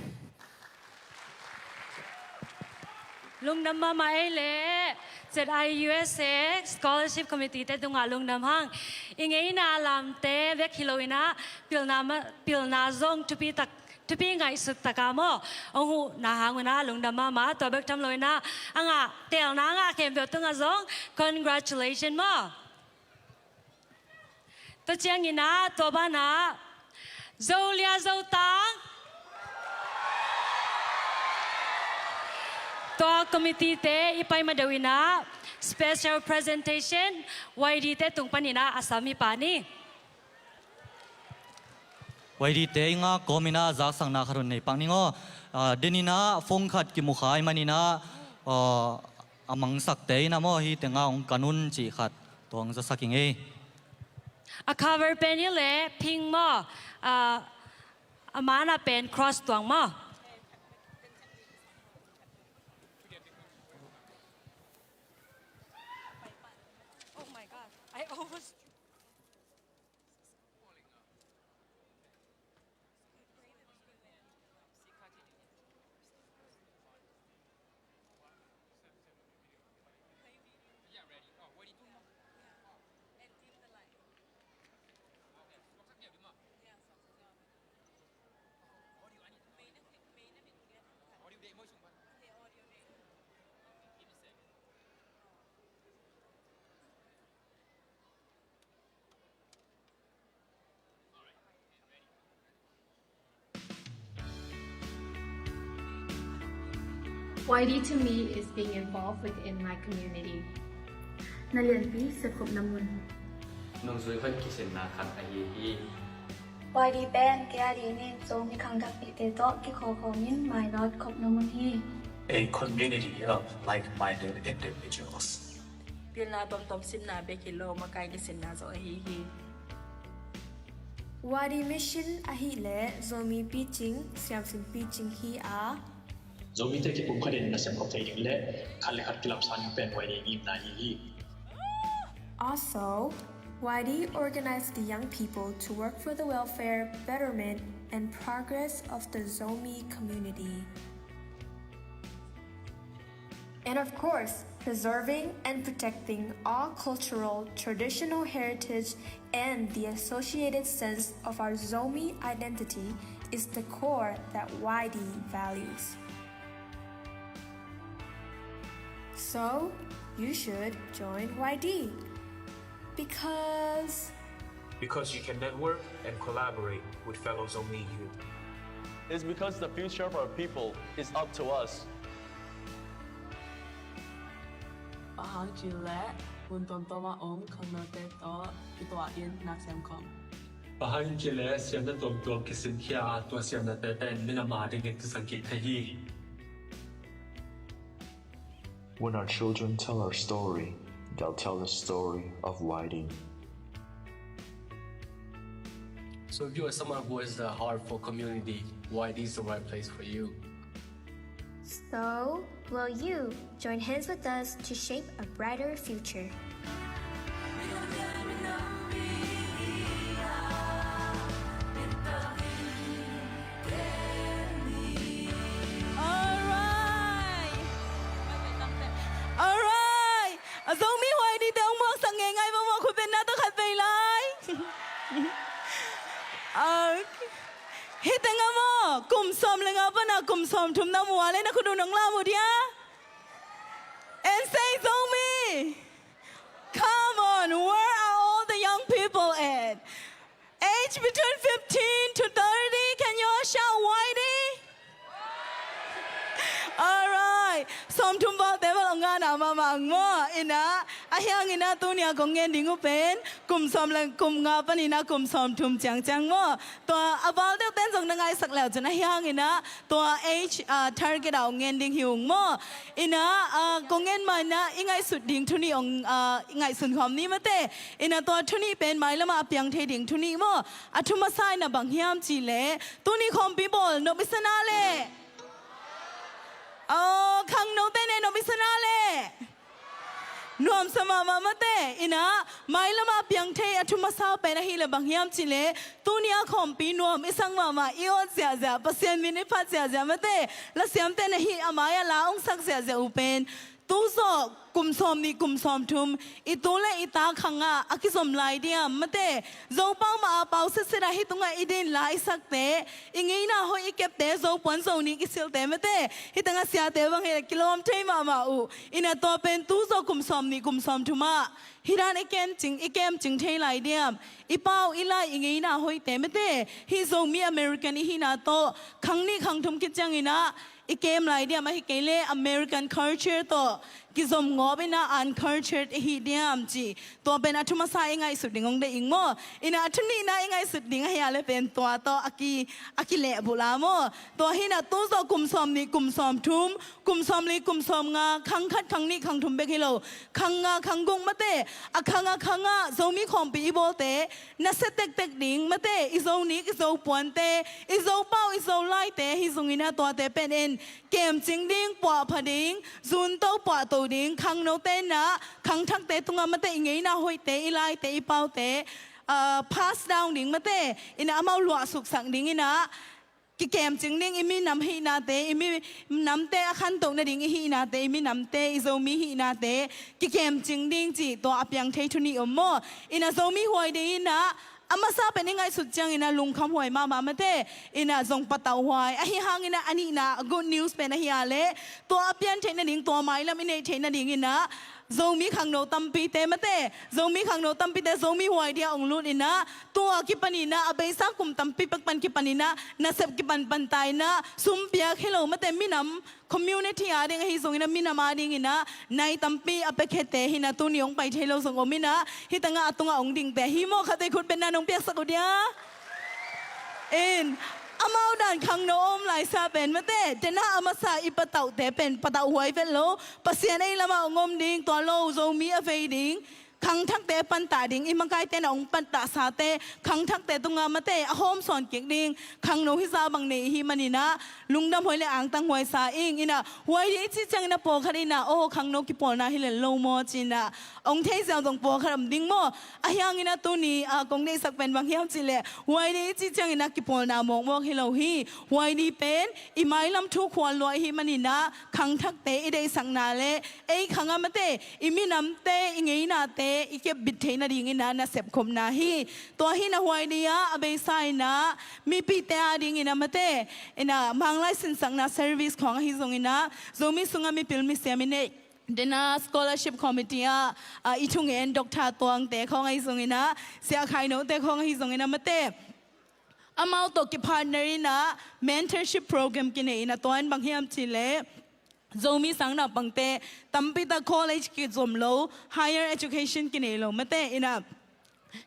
Lungdam mahmah ei leh Z I U S A Scholarship Committee te tungah lungdam hang. I ngeina lamte bek hi lo in ah pilna ma-, pilna zong thupi tak, thupi ngaihsut tak a maw hong huhna hang un ah lungdam mahmah. Tua bek tham lo in ah a ngah, teelna a ngah khempeuh tungah zong congratulation maw. Tua ciangin ah tua banah Zolia Zotang, Committee te i pai ma deuh in ah special presentation Y D te tung panin ah a sam hi pah ni. Y D te i ngak kawmin ah zaksakna khat hun nei pak ning aw. Ah, den in ah phone khat kimu kha ahih manin ah, ah, a mangsakte in ah maw, hih teng ah hong kan un cih khat tua hong zasak ing ei. A cover pen hi leh pink maw, ah, a man ah pen cross tuang maw. Oh my God, I almost Y D to me is being involved within my community. Na lianpi sepkhopna mun. Nungzui hoih kisinna khat ahi hi. Y D pen kei a dingin Zomi khangthakpihte tawh kikhawkhawm in mainawt khopna mun hi. A community of like-minded individuals. Pilna tomtom simna bek hi lo, makai kisinna zong ahi hi. Y D mission ahih leh Zomi picing, siamsin picing hi a. Zomite kipumkhat in nasem khop thei ding le khat le khat kilamsang ding pen Y D ngimna ahi hi. Also, Y D organized the young people to work for the welfare, betterment, and progress of the Zomi community. And of course, preserving and protecting our cultural, traditional heritage and the associated sense of our Zomi identity is the core that Y D values. So, you should join Y D. Because Because you can network and collaborate with fellow Zomi youth. It's because the future of our people is up to us. Bang hang hiam cih leh mun tuamtuam a om khangnote tawh kituah in na sem khawm. Bang hang hiam cih leh siamna tuamtuam kisinkhia a, tua siamnate pen minam a dingin kisang kik thei hi. When our children tell our story, they'll tell the story of Y D. So if you are someone who has a heart for community, Y D is the right place for you. So, will you join hands with us to shape a brighter future? Alright. Alright. A Zomi huai dite hong muaksak ngeingai maw, khut beng na tawh khat vei lai. Ah, hih teng ah maw, kum sawm le nga pan a kum sawm thum na mu a leh na khut uh nong lam uh dia? And say Zomi. Come on, where are all the young people at? Age between fifteen to thirty, can you all shout Y D? Alright. Sawmthum valte bel hong ngana mahmah ang maw. Inah, ahi hangin ah tuni a kong ngen ding uh pen kum sawm le kum nga panin ah kum sawmthum ciangciang maw. Tua a val deuhten zong na ngaisak le uh cin, ahi hangin ah tua age, ah, target ah hong ngen ding hi ung maw. Inah, ah, kong ngen ma inah i ngaihsut ding thu nih hong, ah, i ngaihsun khawm ni mate. Inah tua thu nih pen mailam ah a piang thei ding thu nih maw. A thu masa inah bang hiam cih leh, tuni khawmpi bawl nop i sa na leh, aw, khangnote ne nop i sa na leh, nuamsa mahmah mate. Inah mailam ah a piang thei a thu masa pen ahih leh bang hiam cih leh, tuni a khawmpi nuam i sak mahmah, i awt ziahziah, Pasian min i phat ziahziah mate. Lasiamte na hih a mai ah la hong sak ziahziah uh pen tu zawh Kum sawm nih kum sawm thum i tu le i ta khangah a kizom lai diam? Mate, Zopau mah a pau setset ah hih tungah i din lai i sakte, i ngeina hoih i kepte, Zopuan Zonik i silte, mate, hih tangah siate bang hi kilawm thei mahmah uh. Ina tua pen tu zawh kum sawm nih kum sawm thum ah hih dan i kemcing, i kemcing thei lai diam? I pau i lai i ngeina hoihte, mate, hih Zomi American i hihna tawh khang nih khang thum khit cianginah i kem lai diam, ahih kei leh American culture tawh kizom ngawp inah uncultured i hi diam cih. Tua pen a thu masa i ngaihsut ding hong deih ing maw? Inah a thu nihna i ngaihsut ding ahi a le pen tua tawh a ki, a kilehbulh a maw? Tua hinah tu zawh kum sawm nih kum sawm thum, kum sawm li kum sawm nga, khang khat khang nih khang thum bek hi lo, khang nga khang guk, mate, a khang a khangah Zomi khawmpi i bawlte nasia tektek ding, mate, i Zonik, i Zopuante, i Zopau, i Zolaite hi zongin a tuate pen en kemcing ding, puahpha ding, zunto puahto ding, khangnote inah khangthakte tungah, mate, i ngeina hoihte, i laite, i paute, ah, pass down ding, mate, inah amau luahsuksak ding inah kikemcing ding, i minam hihnate, i minamte a khantoh nading i hihnate, i minamte, i Zomi hihnate kikemcing ding cih tua a piang thei thu nih om maw? Inah Zomi Huai Day inah a masa pen i ngaihsut cianginah lungkham huai mahmah, mate, inah zong patauh huai. Ahi hanginah a nihna good news pen ahi a leh tua a pian theih nading, tua mailam i neih theih nadinginah Zomi khangno tampite, mate, Zomi khangno tampite Zomi Huai Day ah hong lut inah tua kipaninah a beisa kum tampi pek pan kipaninah nasep kipanpan ta inah sum piak hi lo, mate, minam community ading ahi zonginah minam adinginah nai tampi a piakhete hinah tuni hong pai thei lo zong om inah hih tangah a tungah hong dingte hi maw? Khatte khut beng na nong piaksak uh dia. In, amau dan khangno om laisa pen, mate, dena a masa i patauhte pen patauh huai vet lo, Pasian ei lamah hong om ding, tua lo Zomi a vei ding, khangthakte a pantah ding, i makaite na hong pantahsate khangthakte tungah, mate, a hawmsawn kik ding khangno hizah bang nei i hih maninah lungdam huai le angtang huai sa ing. Inah Huai Day i cih cianginah pawlkhat inah aw khangno kipawlna hi lel lo maw ci-inah hong thei ziau zong pawlkhat om ding maw? Ahi hanginah tuni a kong deihsak pen bang hiam cih leh Huai Day i cih cianginah kipawlna mawkmawk hi lo hi. Huai Day pen i mailam thu khual lua i hih maninah khangthakte i deihsakna le ei khangah, mate, i minamte, i ngeinate i kepbit theih nadinginah nasep khopna hi. Tua hinah Huai Day ah a beisa inah mipite adinginah, mate, inah Manglai sinsakna service khawng ahi zonginah Zomi sungah mipil misiam i neih dena scholarship committee ah, ah, i thungen Doctor Tuangte khawng ahi zonginah, Sia Khainote khawng ahi zonginah, mate, amau tawh kipartner inah mentorship program kinei inah tua in bang hiam cih leh Zomi sang naupangte tampi tak college kizom lo, higher education kinei lo, mate, inah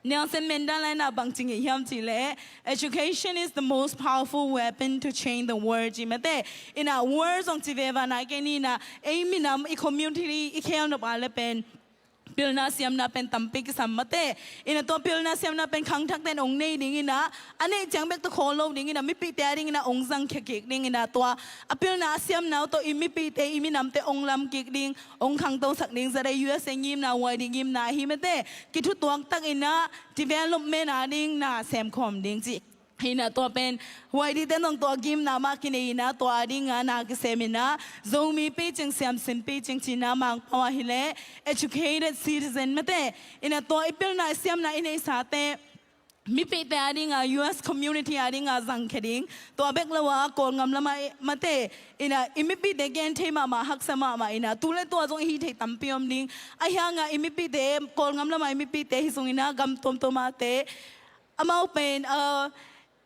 Nelson Mandela inah bang ci ngei hiam cih leh, "Education is the most powerful weapon to change the world," ci, mate. Inah world zong ci veva nai kei ni inah ei minam, i community i khel nop a le pen pilna siamna pen tampi kisam, mate. Inah tua pilna siamna pen khangthakte in hong nei dinginah a neih ciang bek tawh khawl lo dinginah mipite adinginah hong zangkhia kik dinginah tua a pilna a siamna uh tawh i mipite, i minamte hong lam kik ding, hong khangtosak ding, zate U S A ngimna, Huai Day ngimna ahi, mate, kithutuak takinah development ading na semkhawm ding cih. Hinah tua pen Huai Day te zong tua ngimna mah kinei inah tua adinga na kisem inah Zomi picing, siamsin picing cihna Mangpau ahih leh educated citizen, mate. Inah tua i pilna i siamna i neihsate mipite adinga, U S community adinga zangkhia ding. Tua bek lo a Kawlngam lamah, mate, inah i mipite gen thei mahmah, haksa mahmah inah tu le tua zong i hih theih tampi om ding. Ahi hangah i mipite, Kawlngam lamah i mipite hi zonginah gam tuamtuam ahte amau pen, ah,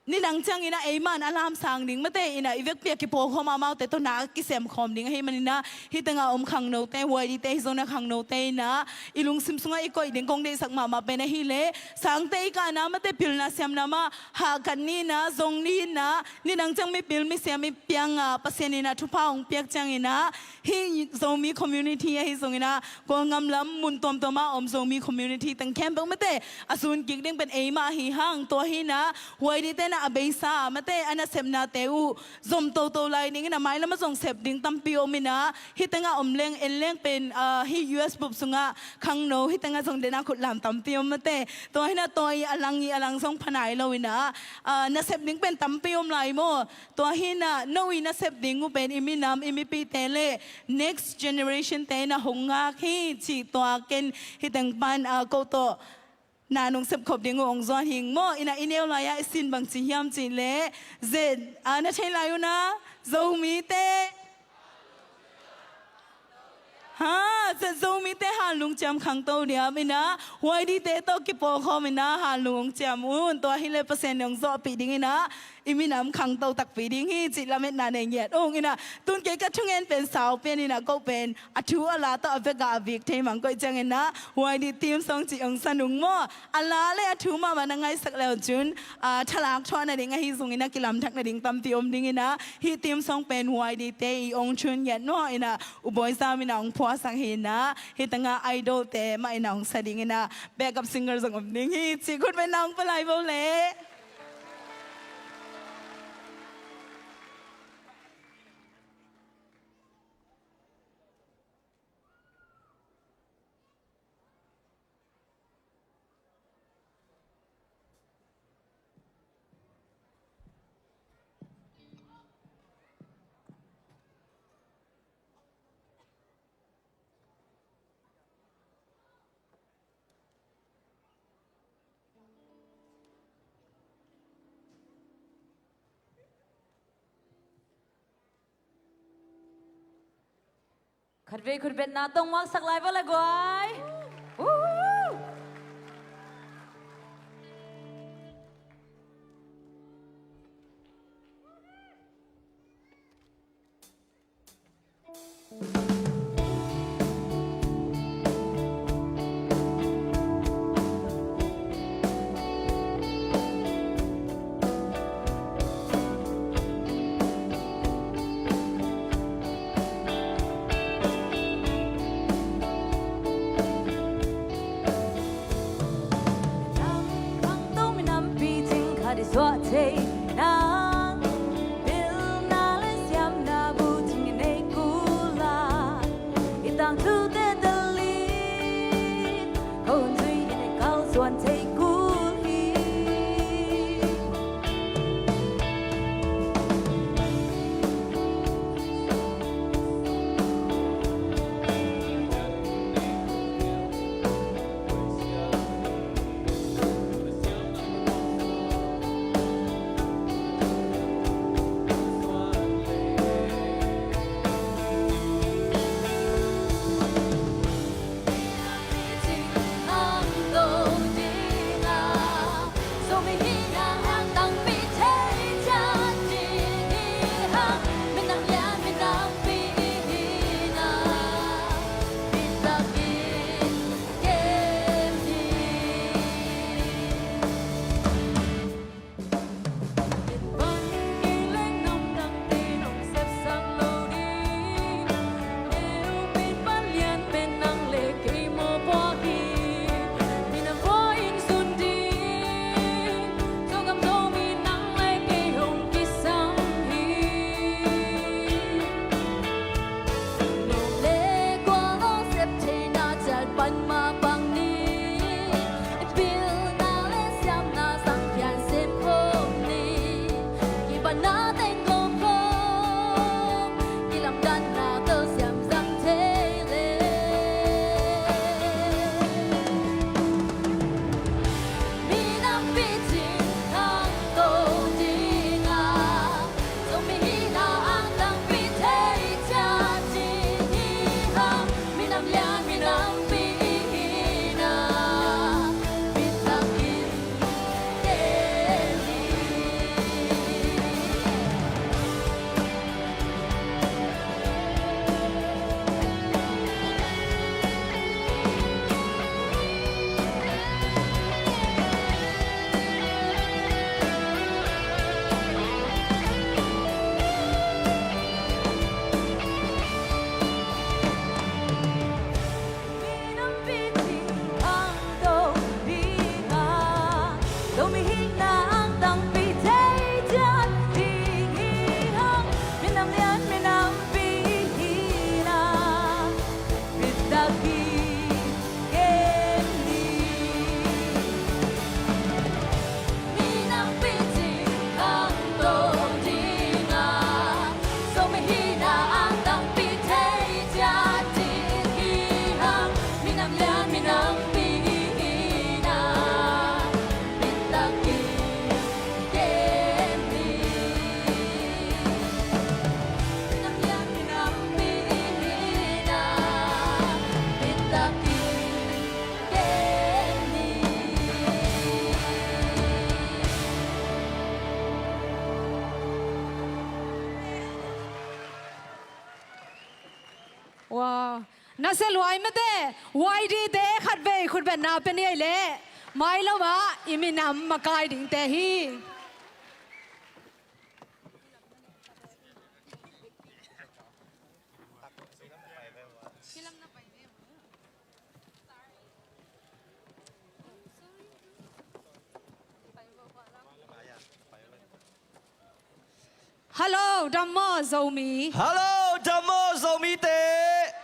nidang cianginah ei man a lamsang ding, mate, inah i vekpi a kipawlkhawm amaute tawh na kisemkhawm ding ahi maninah hih tangah om khangnote, Huai Day te hi zonginah khangnote inah i lungsim sungah i koih ding kong deihsak mahmah pen ahih leh sangte i kahna, mate, pilna siamna mah hahkat ni inah, zong ni inah, nidang ciang mipil misiam i pianga Pasian inah thupha hong piak cianginah hih Zomi community ahi zonginah Kawlngam lam mun tuamtuam a om Zomi community teng khempeuh, mate, a zun kik ding pen eimah ahi hang. Tua hinah Huai Day te na a beisa mate a nasepnate uh zom toto lai dingin a mailam a zong sep ding tampi om in ah, hih tengah om leng en leng pen, ah, hih U S bup sungah khangno hih tengah zong den a khut lam tampi om mate. Tua hi in ah tua i a lang i a lang zong pha nai lo in ah, ah, nasep ding pen tampi om lai maw. Tua hi in ah no i nasep ding uh pen i minam i mipite le next generation te in ah hong ngak hi cih tua ken hih teng pan, ah, ko tawh na nong sepkhop ding uh hong zuan hing maw. In ah i neu lai-ah i sin bangci hiam cih leh, zet, ah, na thei lai uh na, Zomite, ha, zet Zomite hanlung ciam khangto diam in ah, Y D te tawh kipawlkhawm in ah hanlung hong ciam un. Tua hi leh Pasian in hong zawhpih ding in ah, i minam khangto takpi ding hi cih lametna nei ngiat ung. In ah tun kei ka thungen pen sau pian in ah ko pen a thu a la tawh a vek ah a vik thei mang koih ciangin ah, Y D theme song cih hong sa nung maw. A la le a thu mahmah na ngaihsak le uh cun, ah, thalak thuah nading ahi zongin ah kilamthak nading tampi om ding in ah, hih theme song pen Y D te i hong thun ngiat nuah in ah U Bawi Zam in ah hong phuahsak hi in ah, hih tengah Idol te mah in ah hong sa ding in ah, backup singer zong om ding hi cih khut beng na hong pia lai vo leh. Khatvei khutbetna tawh hong muaksak lai vo le guai. Woo! Nam khangto minampi cing khat i suah thei nang, pilna le siamna bu cing i nei kul a, i tangthu te tel in ko hun zui in i kalsuan thei kul hi. Wow. Nasia luai mate, Y D te khatvei khutbetna pia ni ei leh, mailam ah i minam makai dingte hi. Hallo, dam maw Zomi? Hallo, dam maw Zomi te?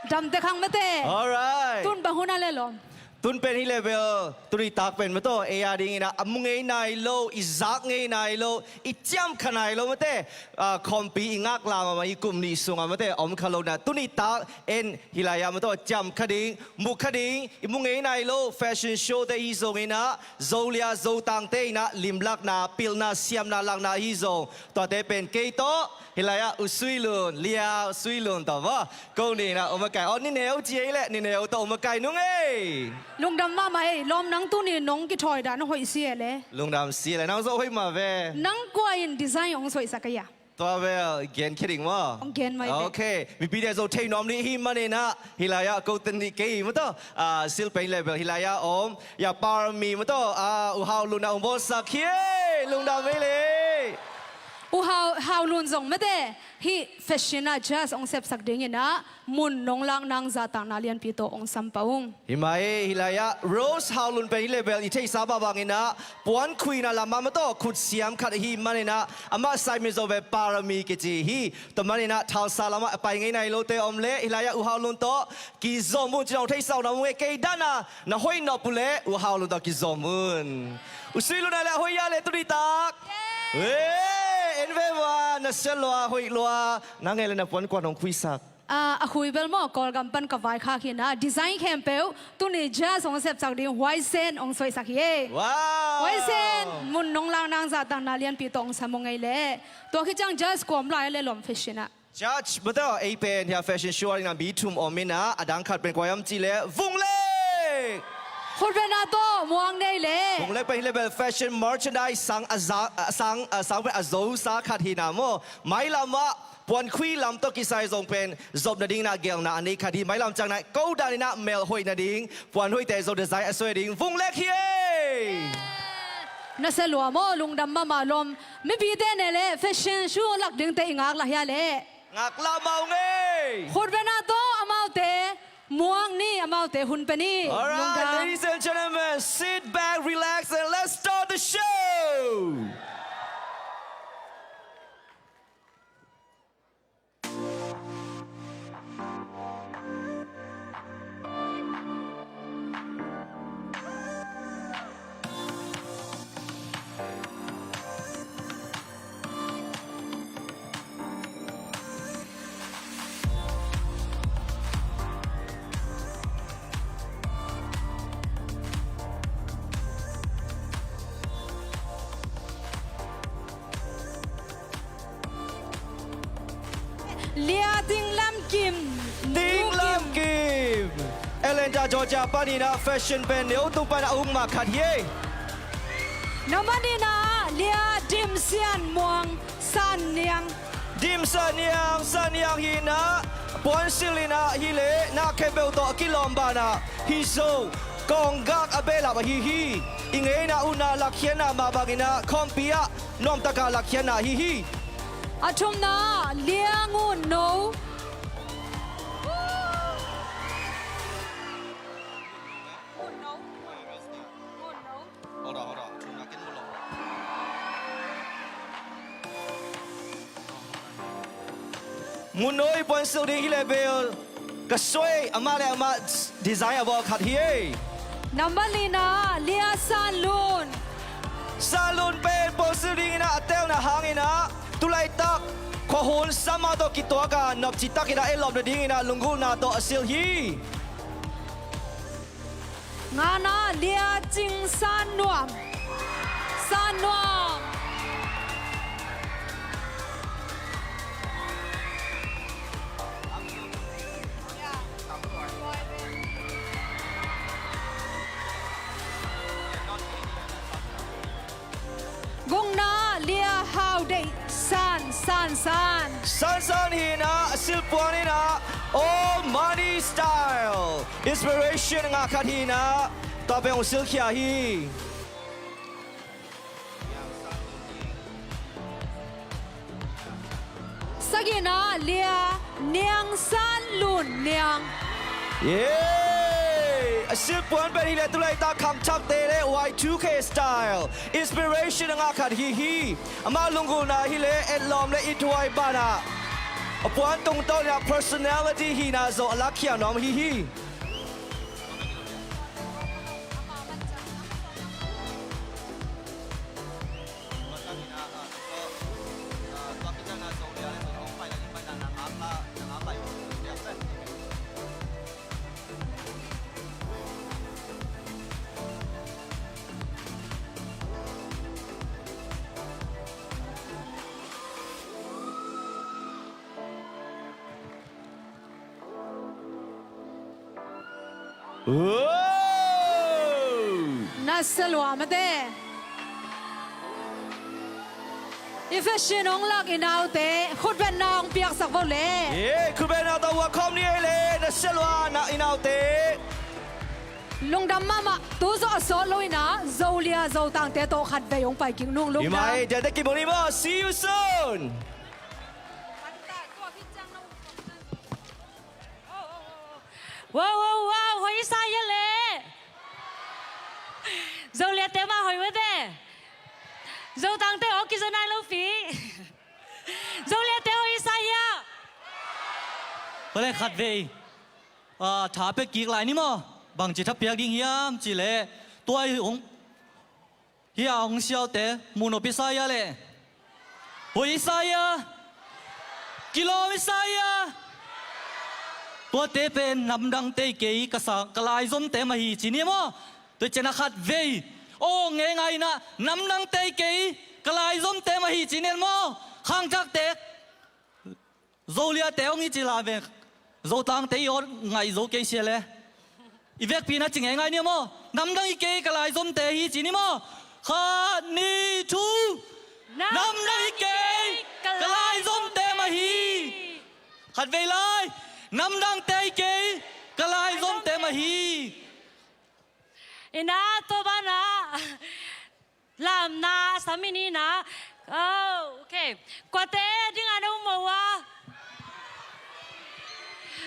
Dam te khang mate. Alright. Tun bang hun a le lawm? Tun pen hi level, tuni tak pen mataw, ei a dingin ah a mu ngei nai lo, i zak ngei nai lo, i ciamkha nai lo mate. Ah, khawmpi i ngaklam ah mah i kum nih sungah mate, om kha lo na. Tuni tak en hi lai ah mataw, ciamkha ding, mu kha ding, i mu ngei nai lo fashion show te hi zongin ah, Zolia Zotangte in ah limlakna, pilna, siamna, lakna hi zong. Tuate pen kei tawh hi lai ah U Sui Lun, Lia U Sui Lun tawh maw, ko nih in ah om a kai. Aw, ni neu ci ei leh, ni neu tawh om a kai nung ei. Lungdam mahmah ei, lawm nang tuni nong kithawi dan hoih si ei leh. Lungdam si ei leh, nang zong hoih mah ve. Nang kua in design hong suaisak ei a? Tua bel gen khia ding maw? Hong gen mai ve. Ok. Mipite zong thei nuam ding hi manin ah, hi lai ah ko ten dih kei mataw. Ah, sil pen level hi lai ah om. Ya par mi mataw. Ah, U Hau Lun ah hong bawlsak hi. Lungdam ei leh. U Hau, Hau Lun zong mate, hih fashion ah judge hong sepsak dingin ah mun nong lak nang zahtakna lianpi tawh hong sam pah ung. Hi mah ei, hi lai ah Rose Hau Lun pen hi level i theihsa mah bangin ah puan khuina lam ah mataw khut siam khat ahi manin ah, amah side min zong pen par mi kici hi. Tua manin ah Tulsa lam ah a pai ngei nai lote om leh hi lai ah U Hau Lun tawh kizom un ci-in hong theihsa uh na mu ngei. Kei dan a na hoih nop uh leh U Hau Lun tawh kizom un. U Sui Lun a leh a hoih a leh tuni tak. Yay! Eh, en ve ua, nasia lua, hoih lua. Nang ei leh na puan kuan hong khuisak? Ah, a khui bel maw, Kawlgam pan ka vaikhak hi in ah, design khempeuh tuni judge hong sepsak ding Huaisen hong suaisak hi ei. Wow! Huaisen, mun nong lak nang zahtakna lianpi tawh hong sam ung ei leh. Tua khit ciang judge kua om lai a leh lawm fashion ah? Judge mataw, ei pen hia fashion show ah dingin ah mi thum om in ah, a dang khat pen kua hiam cih leh Vung Lek. Khutbetna tawh muang ni ei leh. Vung Lek pen hi level fashion merchandise sang a za-, a sang, a sang pen a zosa khat hi in ah maw. Mailam ah puan khui lam tawh kisai zong pen zop nadingin ah gelna a nei khat hi. Mailam ciangin ah ko danin ah melhoih nading puan hoihte zong design a suai ding Vung Lek hi ei. Nasia lua maw, lungdam mahmah lawm. Mipite ne leh fashion show lak dingte i ngaklah hia leh? Ngaklah mah ung ei. Khutbetna tawh amaute muang ni, amaute hun pia ni. Alright, lungdam. Ladies and gentlemen, sit back, relax, and let's start the show. Lia Ting Lam Kim. Ting Lam Kim. Atlanta, Georgia panin ah fashion pen neu tung pan a ung mah khat hi ei. Nambat nihna ah Lia Dim Sian Muang San Niang. Dim San Niang, San Niang hi in ah puansilh in ah hi leh na khempeuh tawh a kilawm banah hi zo, kawnggak a behlap ahi hi. I ngeina utna lakkhiatna mah bangin ah khawmpi ah nuamtakin lakkhiatna ahi hi. A thumna, Lia Ngun No. Ngun No i puansilh ding hi leh bel ka suai, amah le amah design a bawl khat hi ei. Nambat lina, Lia San Lun. San Lun pen puansilh dingin ah a telna hangin ah tulaitak khuahun summer tawh kituak a nopci takin ah etlawm nadingin ah lunggulhna tawh a silh hi. Ngana, Lia Cing San Nuam. San Nuam. Gukna, Lia Hau Deih San, San San. San San hi in ah, silhpuan in ah, all money Style, inspiration a ngah khat hi-in ah, tua pen hong silkhia hi. Sagihna, Lia Niang San Lun Niang. Yay! A silh puan pen hi leh tu laitak khangthakte leh Y two K style inspiration a ngah khat hi hi. Amah lunggulhna hi leh etlawm leh ithuai banah a puan tungtawn inah personality hihna zong a lakkhia nuam hi hi. Wow! Na sia lua mate. I fashion hong lak i naute khutbetna hong piaksak vo le. Ye, khutbetna tawh hua khawm ni ei le, na sia lua na i naute. Lungdam mahmah, tu zawh a sawt lo inah Zolia Zotangte tawh khatvei hong pai kik nung lungdam. Hi mai, diate kibawng ni maw, see you soon. Wow, wow, wow, hoih i sa hia le. Zoliate mah hoih mate. Zotangte aw kiza nai lo pi. Zoliate hoih i sa hia. Pale khatvei. Ah, tha pia kik lai ni maw. Bangci tha piak ding hiam ci leh. Tua i hong Hia hong siaute muh nop i sa hia le. Hoih i sa hia. Kilawm i sa hia. Tuate pen namdangte hi kei, ka sa, ka laizomte mah hi ci ni maw. Tua ciang a khatvei aw ngeingei inah namdangte hi kei, ka laizomte mah hi ci ni maw. Khangthakte Zoliate hong hi ci la ve. Zotangte i aw ngaih zo kei sia le. I vekpi na ci ngeingai ni maw. Namdang hi kei, ka laizomte hi ci ni maw. Khat, nih, thu. Namdang hi kei, ka laizomte mah hi. Khatvei lai. Namdangte hi kei, ka laizomte mah hi. Inah tua banah lamna a sam i ni inah. Oh, okay. Kuate ding a na um maw a.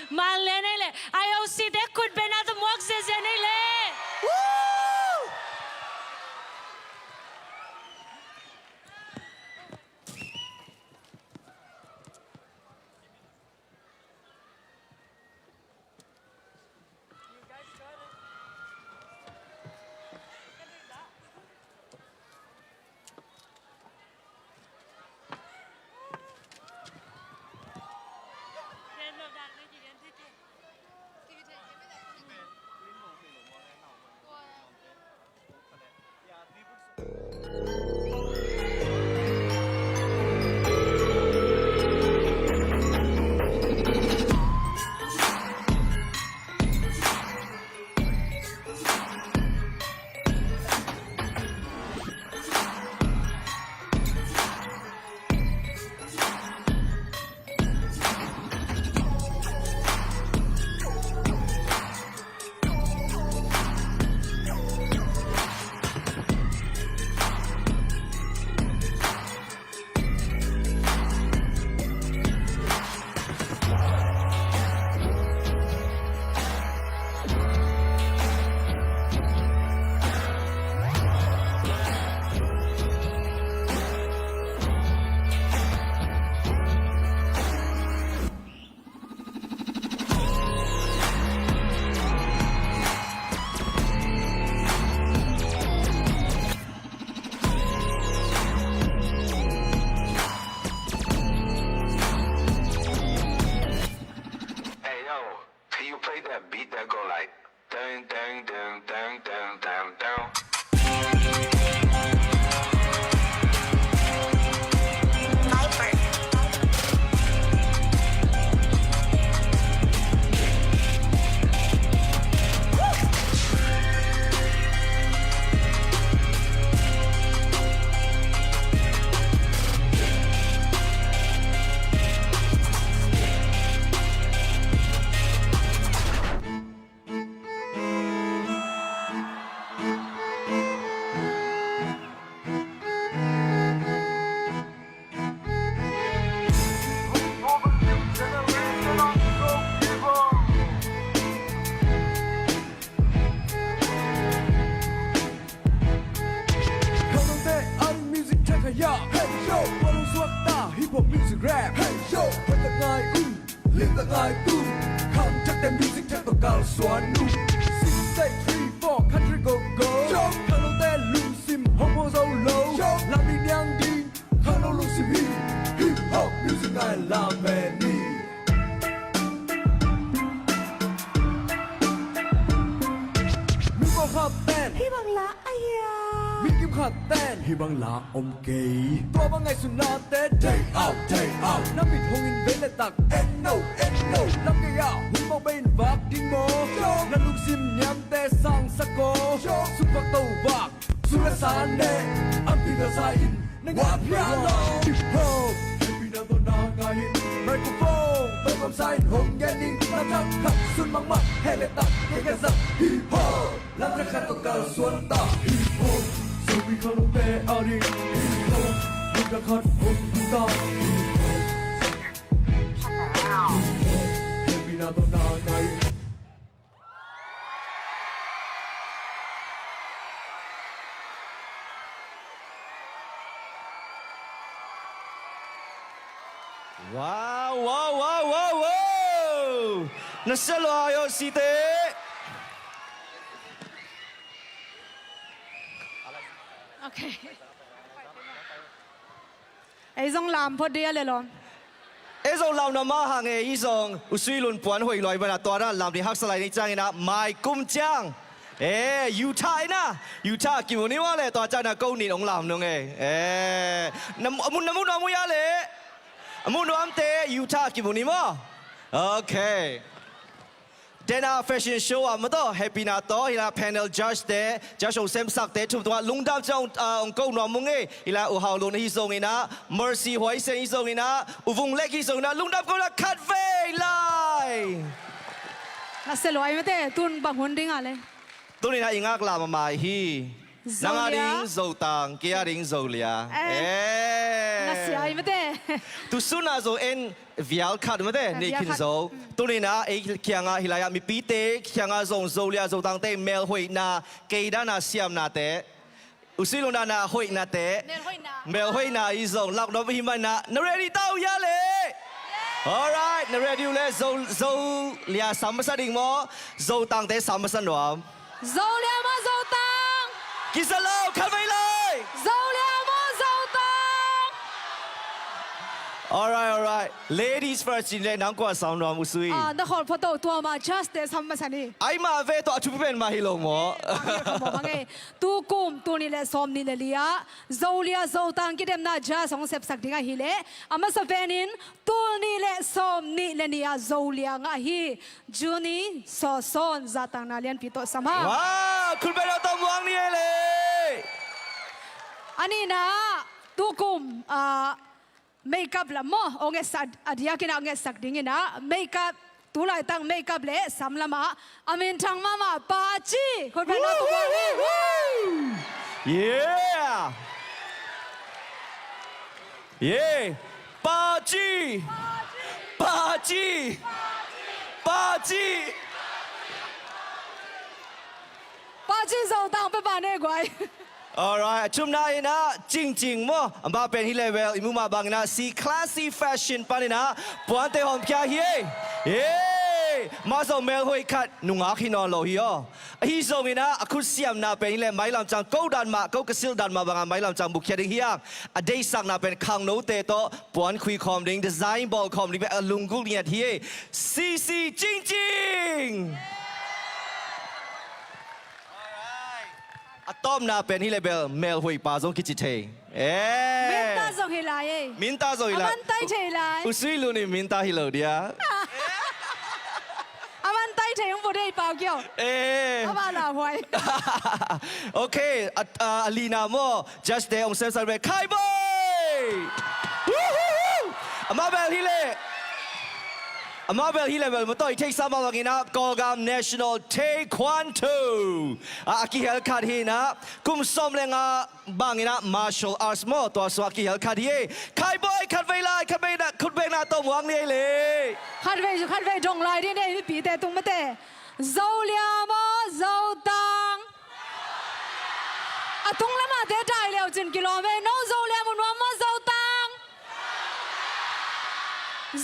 Mang le nei le. I O C te khutbetna tawh muak ziazia nei le. Woo! Limtak ngai tu, khang chakte music chak to kal suan nu. Six, eight, three, four, country go go. Khang lote lungsim hong hong zo lo. Lam ding niang ding, khang lo lungsim hi. Hip hop music ngai lam e ni. Mi pawl khat ten, hih bang la a hia. Mi kim khat ten, hih bang la om kei. Tua bang ngaihsutnate, day out, day out. Na mit hong in vei le tak, en no, en no. Lam kei ah hun mawk bei in vak ding maw? Na lungsim niamte sang sak aw. Suk vak to vak, suk le sa ne. An pi na sa in, na ngap hian lo. Hip hop, happy na to na ngai in. Microphone, to kam sa in hong gen in. Na tak khat sun mang mang, he le tak, ke ke zak. Hip hop. Lam khat khat tawh kalsuan ta. Hip hop. Zomi khangnote ading hip hop. Lam khat khat hong tu ta. Hip hop. Hip hop. Hepina tawh na ngai. Wow, wow, wow, wow, wow. Na sia lua aw site. Okay. Ei zong lam phot dia le lom. Ei zong lam na ma hang e, ei zong U Sui Lun puan hoih lua i mana tua na lam ni haksa lai ni ciangin ah mai kum ciang. Eh, Utah ina, Utah kimu ni mah le tua ciang na ko nin ong lam nung e. Eh, na mun na mun na mu ya le. A mu nuamte Utah kimu ni maw. Okay. Dena fashion show ah maw tawh, hepina tawh, hila panel judge te, judge ong semsakte thum tungah lungdam ciang ong, ah, ong ko nuam ung e. Hila U Hau Lun ahi zongin ah, Mercy Huai Sian ahi zongin ah, U Vung Lek ahi zongin ah, lungdam ko la khat vei lai. Na sia luai mate, tun bang hun ding a le. Tuni na i ngak lam a mai hi. Nang a ding Zotang, kei a ding Zolia. Eh. Eh. Na sia ai mate. Tu sun a zo en vial khat mate, nei khin zo. Tuni na ei kiangah hilai ah mipite kiangah zong Zolia Zotangte melhoihna, kei dana siamnate, U Sui Lun dana hoihnate. Melhoihna. Melhoihna i zong lak nuam hi mana, na ready ta uh hia le? Alright, na ready uh le Zo, Zolia sam masa ding maw? Zotangte sam masa nuam. Zolia maw Zotang? Kisa lo, khat vei lai. Zolia maw Zotang? Alright, alright. Ladies first, cin le nang kua sam nuam U Sui. Ah, na khawl photo tua ma just te sam masa ni. Ai ma ve tawh a thupi pen mah hi lo maw? Eh, mah hi lo maw, mah hi. Tu kum, tul nih le sawm nih le li ah Zolia Zotang kidemna just hong sepsak ding ahi le. A masa penin tul nih le sawm nih le nih ah Zolia ngah hi. Juni Sawsawn zatangna lianpi tawh sam ha. Wow, khut beng na tawh muang ni e le. A nihna ah tu kum, ah, makeup lam maw, ong etsak, a diakin ah ong etsak dingin ah makeup, tu laitak makeup le sam lamah a minthang mahmah Pa Ci. Khut beng na tawh muang ni. Yeah. Yeah. Pa Ci. Pa Ci. Pa Ci. Pa Ci Zotang pe pa ne guai. Alright, a thumna in ah Cingcing maw, amah pen hi level i mu mah bangin ah si classy fashion panin ah puante hawmkhia hi e. Hey, mah zong melhoih khat nungak hi nawn lo hi aw. Ahi zongin ah a khut siamna pen hi le mailam ciang ko dan mah, ko ka silh dan mah bangah mailam ciang bukkhia ding hi hang. A deihsakna pen khangnote tawh puan khui khawm ding, design bawl khawm ding pen a lunggulh ngiat hi e. C C Cingcing. A tawpna pen hi le bel melhoih pa zong kici thei. Eh. Minta zong hi lai e. Minta zong hi lai. A man tai thei lai. U Sui Lun in minta hi lo dia. A man tai thei hong pu dei pau kio. Eh. A ba la huai. Okay, a, a, a lina maw. Just te ong sem san ve Khai Boy. Woohoo! Amah bel hi le. Amah bel hi le bel matawi theihsa mah bangin ah Kawlgam National Taekwondo a, a kihel khat hi in ah kum sawm le nga bangin ah martial arts maw tua sungah kihel khat hi. Khai Boy khat vei lai, khat vei na, khut beng na tawh muang ni ei le. Khat vei, khat vei dong lai dih ni ei mipite tung mate. Zolia maw Zotang? A tung lamah te dai leu cin kilawm ei. No Zolia mu nuam maw Zotang?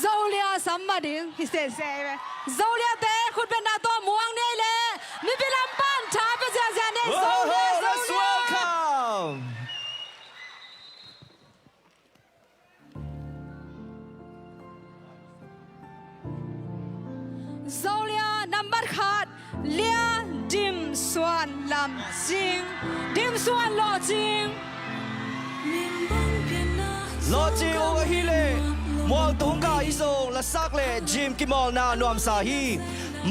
Zolia sam mah ding hi sese ve. Zoliate khutbetna tawh muang nei le mipi lam pan tha pia ziahziah nei. Zolia, Zolia. Zolia nambat khat, Lia Dim Suan Lam Cing, Dim Suan Lawh Cing. Lawh Cing uk ahih leh Mualtung gah hi zong lasak le gym kimawlna nuamsa hi.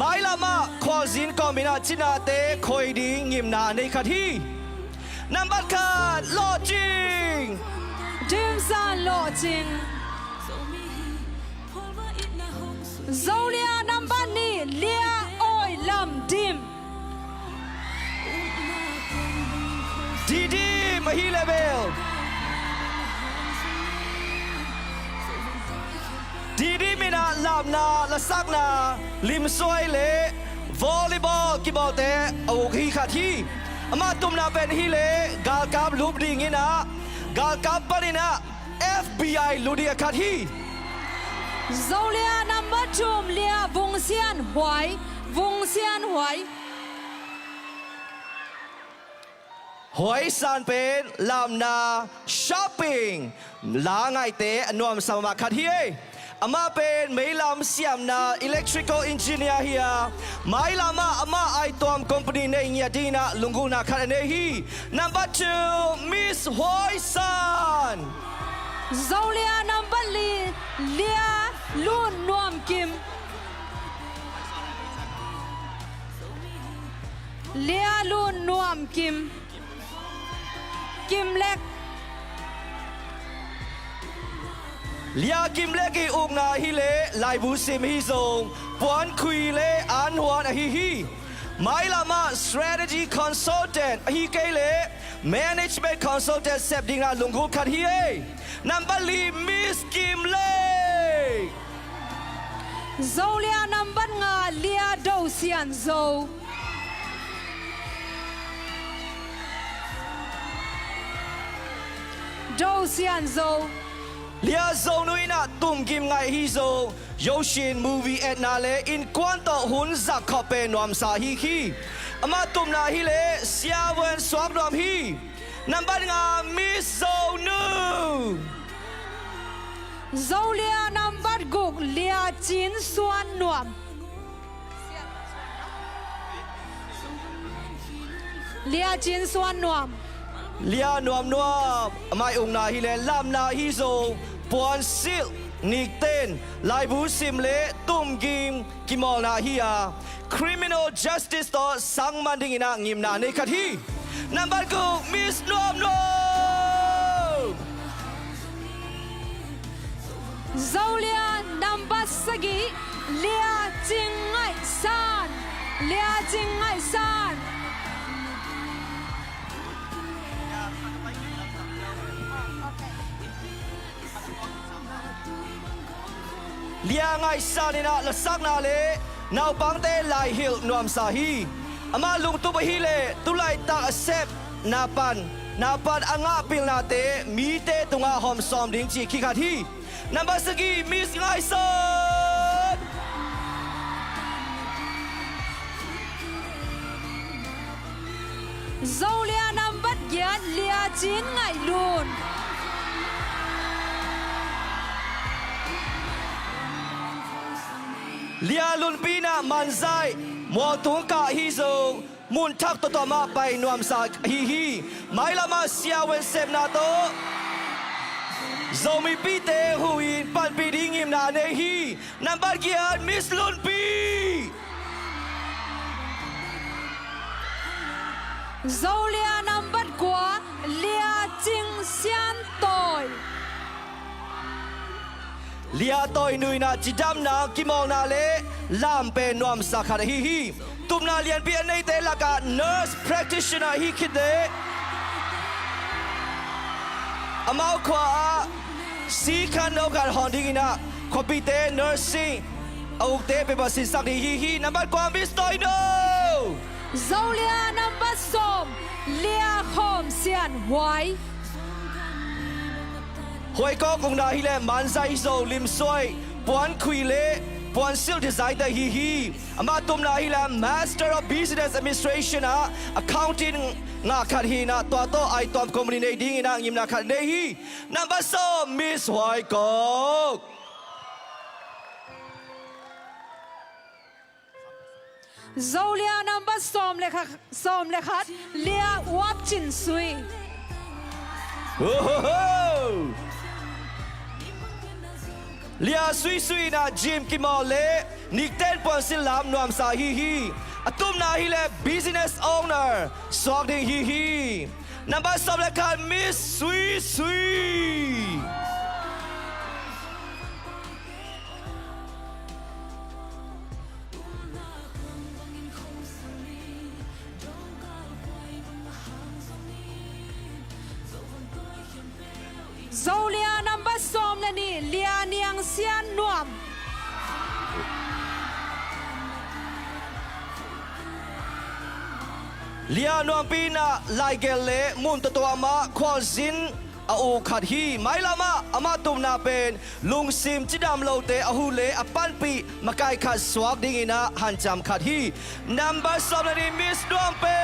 Mailamah khualzin kawmin ah cinate khoi ding ngimna a nei khat hi. Nambat khat, Lawh Cing. Dim Suan Lawh Cing. Zolia nambat nih, Lia Awi Lam Dim. Didim ahih leh bel Didim in ah lamna, lasakna, limsuai le volleyball kibawlte a uk hi khat hi. Amah tupna pen ahih leh galkap lup dingin ah, galkap panin ah F B I lut ding a khat hi. Zolia nambat thum, Lia Vung Sian Huai, Vung Sian Huai. Huai San pen lamna, shopping, la ngaihte a nuamsa mahmah khat hi ei. Amah pen meilam siamna electrical engineer hi a, mailamah amah aituam company neih ngiat dingin ah lunggulhna khat a nei hi. Nambat thum, Miss Huai San. Zolia nambat li, Lia Lun Nuam Kim. Lia Lun Nuam Kim. Kim Lek. Lia Kim Lek i ukna ahih leh laibu sim hi zong puankhui le anhuan ahi hi. Mailamah strategy consultant ahih kei leh management consultant sep dingin ah lunggulh khat hi ei. Nambat li, Miss Kim Lek. Zolia nambat nga, Lia Do Sian Zo. Do Sian Zo. Lia Zo nu in ah tumgim ngaih hi zong, Yoshin movie etna le innkuan tawh hun zak khawh pen nuamsa hi hi. Amah tupna ahih leh siavuan suak nuam hi. Nambat nga, Miss Zo nu. Zolia nambat guk, Lia Cin Suan Nuam. Lia Cin Suan Nuam. Lia Nuam Nuam, amah i ukna ahih leh lamna hi zong, puansilh, nikten, laibu sim le tumgim kimawlna hi a, criminal justice tawh sang man dingin ah ngimna nei khat hi. Nambat guk, Miss Nuam Nuam. Zolia nambat sagih, Lia Cing Ngaih San. Lia Cing Ngaih San. Lia Ngaih San in ah lasakna le naupangte laihilh nuamsa hi. Amah lungtup ahih leh tulaitak a sep napan, napan a ngah pilnate mite tungah hawm sawm ding cih kikhat hi. Nambat sagih, Miss Ngaih San. Zolia nambat giat, Lia Cin Ngaih Lun. Lia Lunpi in ah Manzai, Mualtung kah hi zong, mun thak tuamtuam ah pai nuamsa ahi hi. Mailamah siavuan sepna tawh Zomipite huh in panpih ding ngimna a nei hi. Nambat giat, Miss Lunpi. Zolia nambat kua, Lia Cing Sian Tawi. Lia Tawi nu in ah cidamna, kimawlna le lam pen nuamsa khat ahi hi. Tupna lianpi a neite lakah nurse practitioner ahi khit leh amau khua ah sikhan no khat hawn dingin ah khuapite nursing a ukte peuhmah sinsak ding ahi hi. Nambat kua, Miss Tawi nu. Zolia nambat sawm, Lia Khawm Sian Huai. Huai kawk ukna hi leh Manzai hi zo, limsuai, Puan khui le puan silh design te hi hi. Amah tumna hi la Master of Business Administration ah accounting ngah khat hi na, tua tawh ai tuam company nei dingin ah ngimna khat nei hi. Number sawm, Miss Huai Kok. Zolia number sawm le kha-, sawm le khat, Lia Wap Cin Sui. Ohoho! Lia Sui Sui na gym kimawl le nikten puansilh lam nuamsa hi hi. A tumna hi le business owner suak ding hi hi. Number sawm le khat, Miss Sui Sui. Zolia number sawm le nih, Lia Niang Sian Nuam. Lia Nuampi na laigelh le mun tuamtuam ah khualzin a uk khat hi. Mailam ah amah tumna pen lungsim cidam lote a huh le a panpih makai khat suak dingin ah hanciam khat hi. Number sawm le nih, Miss Nuampi.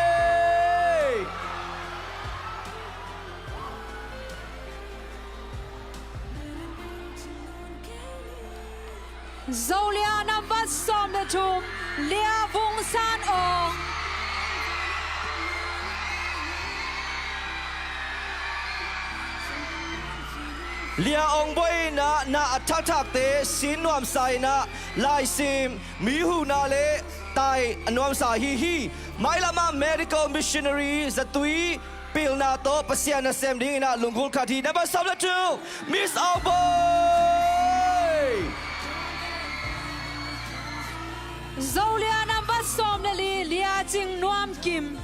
Zolia number sawm le thum, Lia Vung San Ong. Lia Ong Boi in ah na a thakthakte sin nuamsa in ah laisim, mi huhna le tai a nuamsa hi hi. Mailam ah medical missionary zatui pilna tawh Pasian nasem dingin ah lunggulh khat hi. Number sawm le thum, Miss Aung Boi. Zolia number sawm le li, Lia Cing Nuam Kim.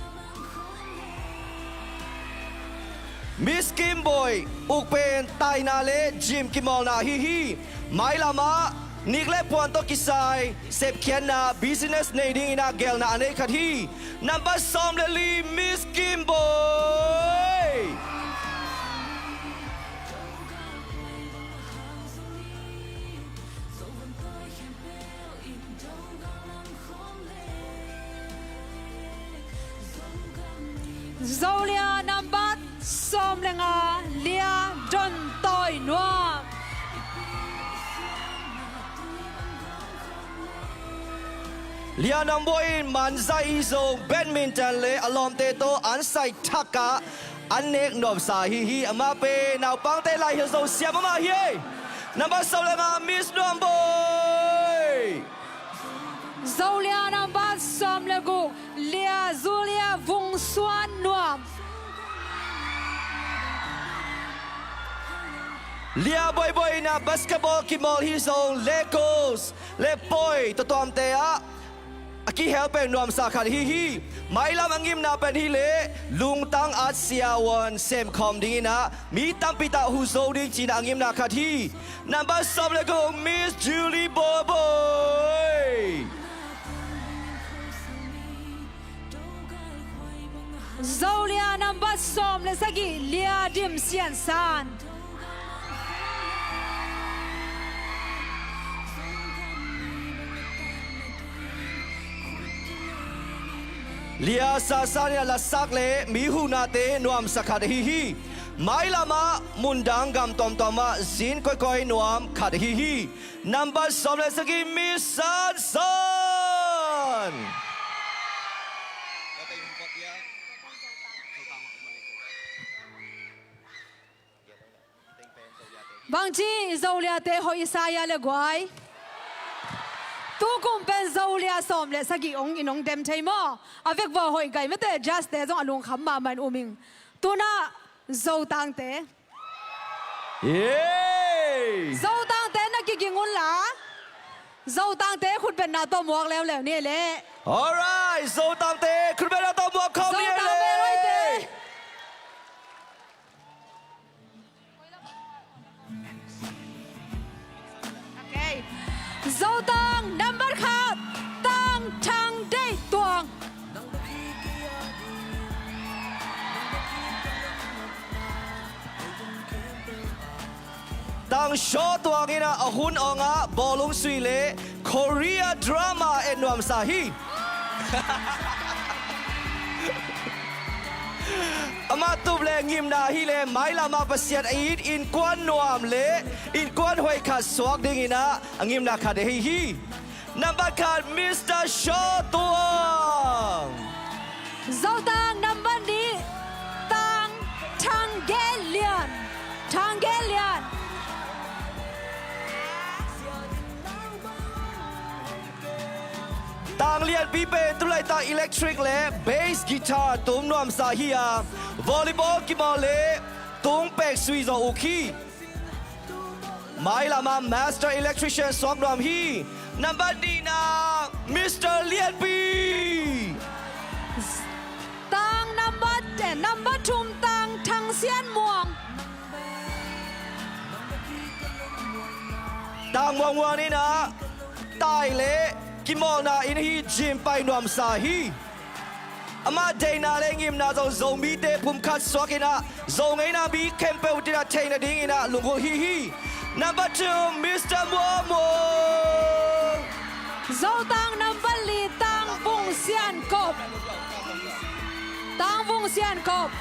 Miss Kim Boi uk pen taina le gym kimawlna hi hi. Mailam ah nik le puan tawh kisai sepkhiatna business nei dingin ah gelna a nei khat hi. Number sawm le li, Miss Kim Boi. Zolia number sawm le nga, Lia Don Toi Nuam. Lia Nuam Boi in manzai i zong badminton le a lawmte tawh an sai thak ah an nek nuamsa hi hi. Amah pen naupangte laihilh zo siam amah hi. Number sawm le nga, Miss Nuam Boi. Zolia number sawm le guk, Lia Zulia Vung Suan Nuam. Lia Boi Boi in ah basketball kimawl hi zong, Lagos le Poi tuamtuamte ah a kihel pen nuamsa khat hi hi. Mailam a ngimna pen hi le lungtang at siavuan semkhawm dingin ah mi tampi tak huh zo ding ci-in ah a ngimna khat hi. Number sawm le guk, Miss Julie Boi Boi. Zolia number sawm le sagih, Lia Dim Sian San. Lia Sa San in ah lasak le mi huhnate nuamsa khat ahi hi. Mailam ah mundang gam tuamtuam ah zin koikoi nuam khat ahi hi. Number sawm le sagih, Miss San San. Bangci Zoliate hoih i sa hia le guai? Tukum pen Zolia sawm le sagih ong in ong dem thei maw? A vekvawh hoih gai mate, judge-te zong a lungkham mahmah in um ing. Tu-in ah Zotangte. Yay! Zotangte na kiging un la, Zotangte khutbetna tawh muak leuleu ni leh. Alright, Zotangte khutbetna tawh muak khawm ni leh. Zotangte hoihte. Okay. Zotang number khat, Tang Thang Deih Tuang. Tang Shaw Tuang in ah a hun awng ah bawlung sui le Korea drama et nuamsa hi. Amah tup le ngimna hi le mailam ah Pasian a it innkuan nuam le innkuan hoih khat suak dingin ah a ngimna khat ahi hi. Nambat khat, Mister Shaw Tuang. Zotang nambat nih, Tang Thang Gen Lian. Thang Gen Lian. Tang Lianpi pen tulaitak electric le bass guitar tum nuamsa hi a, volleyball kimawl le tung pek sui zaw uk hi. Mailam ah master electrician suak nuam hi. Nambat nihna, Mister Lianpi. Tang nambat, eh, nambat thum, Tang Thang Sian Muang. Tang Muang Muang in ah tai le kimawlna in hi, gym pai nuamsa hi. Amah deihna le ngimna zong Zomite pumkhat suak in ah Zo ngeina mi khempeuh in ah theih nadingin ah lunggulh hi hi. Nambat thum, Mister Muang Muang. Zotang nambat li, Tang Vung Sian Kop. Tang Vung Sian Kop.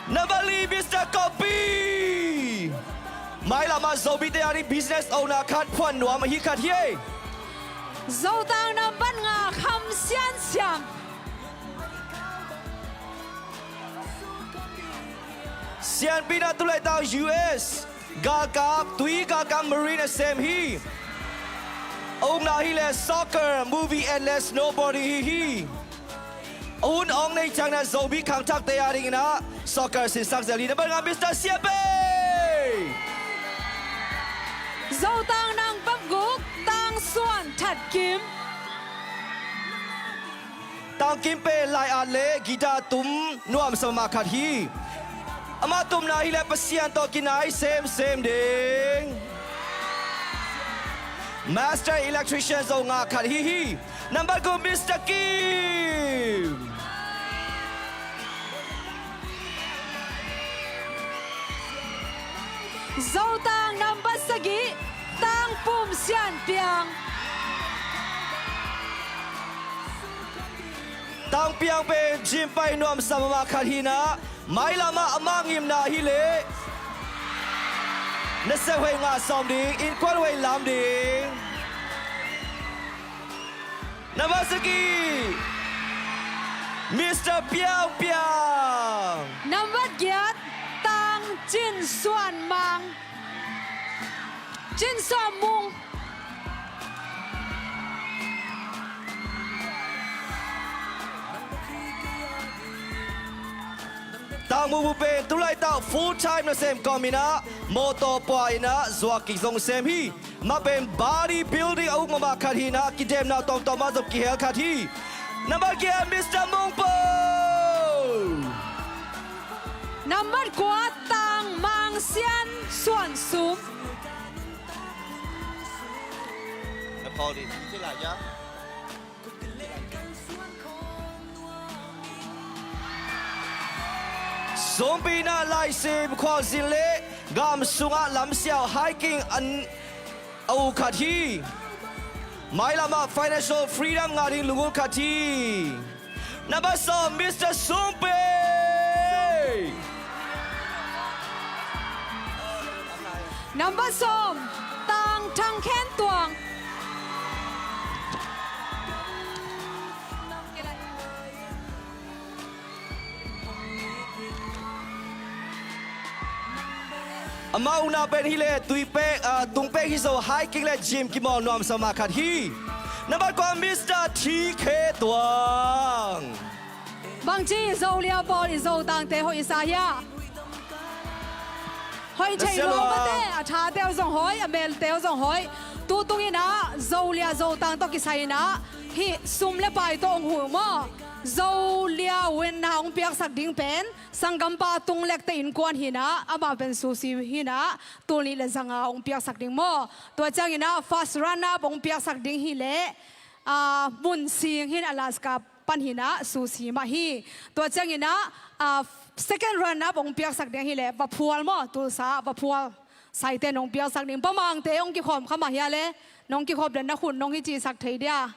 Nambat li, Mister Kopi. Mailam ah Zomite a ding business owner khat, phuan nuam ahi khat hi. Zotang nambat nga, Kham Sian Siam. Sianpi in ah tulaitak U S galkap, tui galkap, marine a sem hi. A ukna hi le soccer, movie et le snowboarding hi hi. A hun awng nei ciangin ah Zomi khangthakte a dingin ah soccer sinsak zel hi. Nambat nga, Mister Sian Pei. Zotang nambat guk, Tang Suan That Kim. Tang Kim pen lai-at le guitar tum nuamsa mahmah khat hi. Amah tumna hi le Pasian tawh kinai semsem ding master electrician zong ngah khat hi hi. Nambat guk, Mister Kim. Zotang nambat sagih, Tang Pum Sian Piang. Tang Piang pen gym pai nuamsa mahmah khat hi in ah, mailam ah amah ngimna hi le nasep hoih ngah sawm ding, innkuan hoih lam ding. Nambat sagih, Mister Piang Piang. Nambat giat, Tang Cin Suan Mang. Cin Suan Mung. Tang Mung Mung pen tulaitak full time nasem kawm in ah, mawtaw pua in ah, zuak kik zong sem hi. Amah pen body building a uk mahmah khat hi in ah, kidemna tawmtawm ah zong kihel khat hi. Nambat giat, Mister Mung Pung. Nambat kua, Tang Mang Sian Suan Sum. Sumpi in ah laisim, khualzin le gam sungah lamsiau, hiking, an a uk khat hi. Mailam ah financial freedom ngah ding lunggulh khat hi. Nambat sawm, Mister Sumpi. Nambat sawm, Tang Thang Khen Tuang. Amah ukna pen hi le tui pek, ah, tung pek hi zo, hiking le gym kimawl nuamsa mahmah khat hi. Nambat kua, Mister T K Tuang. Bangci Zolia pawl i Zotangte hoih i sa hia? Hoih thei lua mate, a thate uh zong hoih, a melte uh zong hoih. Tutung in ah Zolia Zotang tawh kisai in ah hih sum le pai tawh hong huh maw? Zolia win na hong piaksak ding pen sanggampa Tung Lekte innkuan hi in ah, amah pen susi hi in ah, tul nih le zanga hong piaksak ding maw? Tua ciangin ah first runner up hong piaksak ding hi leh, ah, Mun Sing hi in, Alaska pan hi in ah susi mah hi. Tua ciangin ah, ah, second runner-up hong piaksak ding ahih leh Vaphual maw, Tulsa Vaphual saite in hong piaksak ding. Pa Mangte hong kikhawm kha mah hia le, nong kikhawm le na khut nong hi cisak thei dia.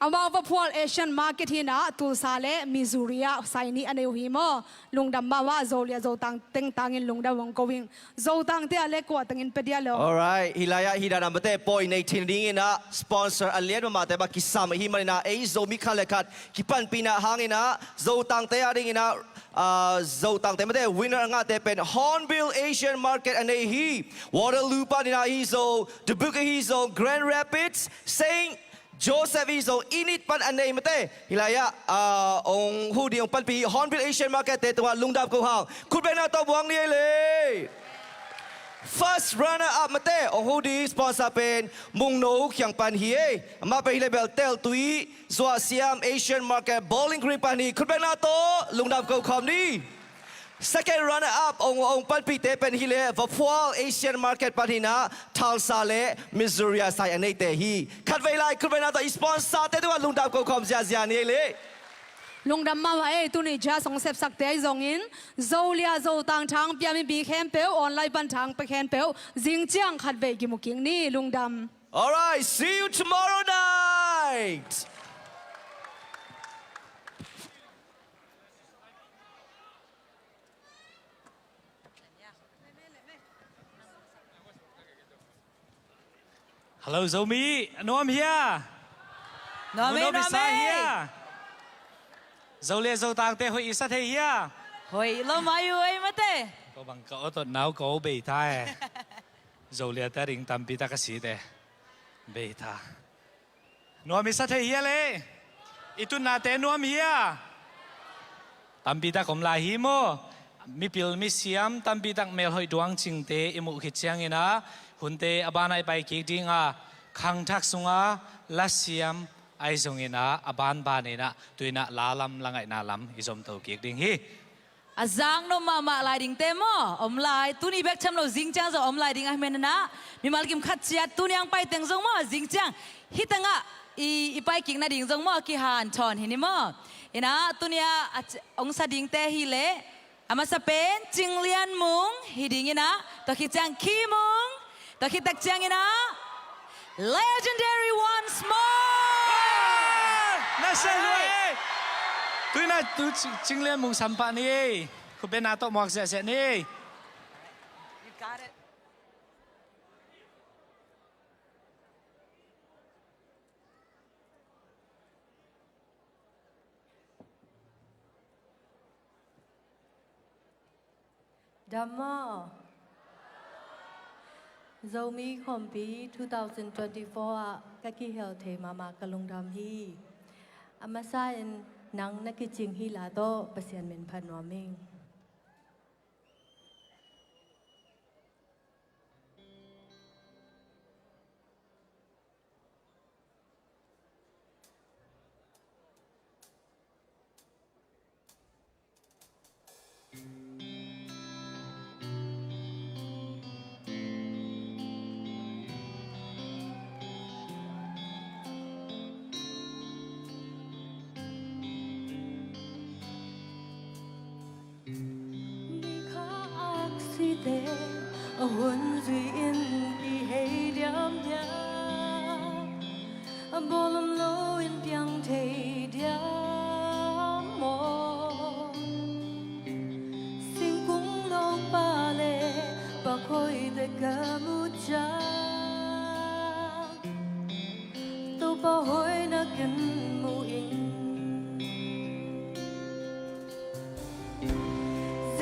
Amau Vaphual Asian Market hi in ah Tulsa le Missouri ah sai nih a nei uh hi maw. Lungdam mahmah. Zolia Zotang teng tangin lungdam hong ko ing. Zotangte ah le kua tengin pia dia lo. Alright, hih lai-ah hih dan a mate pawi nei thei nadingin ah sponsor a lian mahmahte bang kisam ahih manin ah ei Zomi khat le khat kipanpihna hangin ah Zotangte a dingin ah, ah, Zotangte mate winner a ngahte pen Hornbill Asian Market a nei hi. Waterloo panin ah ahi zo, Dubuque ahi zo, Grand Rapids, Saint Joseph ahi zo, Enid pan a nei mate. Hih lai-ah, ah, hong huh ding hong panpih hi Hornbill Asian Market-te tungah lungdam ko hang. Khutbetna tawh muang ni ei le. First runner-up mate hong huh ding sponsor pen Mungno Khiang pan hi ei. Amah pen hih lai bel Teltui Zuah Siam Asian Market Bowling Green pan hi. Khutbetna tawh lungdam ko khawm ni. Second runner-up hong, hong panpihte pen hih leh Vaphual Asian Market pan hi in ah Tulsa le Missouri ah sai a neite hi. Khatvei lai khutbetna tawh i sponsor-te tungah lungdam ko khawm ziahziah ni ei le. Lungdam mahmah ei. Tuni judge hong sepsakte ahi zongin Zolia Zotang thang pia mi khempeuh, online pan thang pia khempeuh zing ciang khatvei kimu kik ni. Lungdam. Alright, see you tomorrow night. Hello Zomi, a nuam hia? Nuam ei, nuam ei. Zolia Zotangte hoih i sa thei hia? Hoih lo mai uh ei mate. Ko bang ka awtawt nau ko bei ta e. Zoliate a ding tampi tak a site bei ta. Nuam i sa thei hia le? I tutnate nuam hia? Tampi tak om lai hi maw? Mipil misiam tampi tak melhoih duang cingte i muh khit ciangin ah hunte a banah i pai kik ding a, khangthak sungah lasiam ahi zongin ah a banbanin ah tu-in ah la lam la ngaihna lam i zomto kik ding hi. A zaknop mahmah lai dingte maw? Om lai. Tuni bek tham lo, zing ciang zong om lai ding ahih manin ah mimal kim khat ciat tuni hong pai teng zong maw, zing ciang hih tengah i, i pai kik nading zong maw, kihanthawn hi ni maw? In ah tuni a, a c-, hong sa dingte hi leh a masa pen Cing Lian Mung hi ding in ah, tua khit ciang Khi Mung, tua khit tak ciangin ah Legendary once more. Ah! Na sa lua ei. Tu-in ah tu Cing, Cing Lian Mung sam pah ni ei. Khutbetna tawh muak ziahziah ni ei. You got it. Dam maw? Zomi Khawmpi two thousand twenty-four ah ka kihel thei mahmah, ka lungdam hi. A masa in nang na kicing hih la tawh Pasian min phat nuam ing. Ni kha aksite a hun zui in i hei diamdiam, a bawlom lo in piang thei diam maw? Singkung lawngpa le pakhoite ka muh ciang Topa hoihna ken mu ing.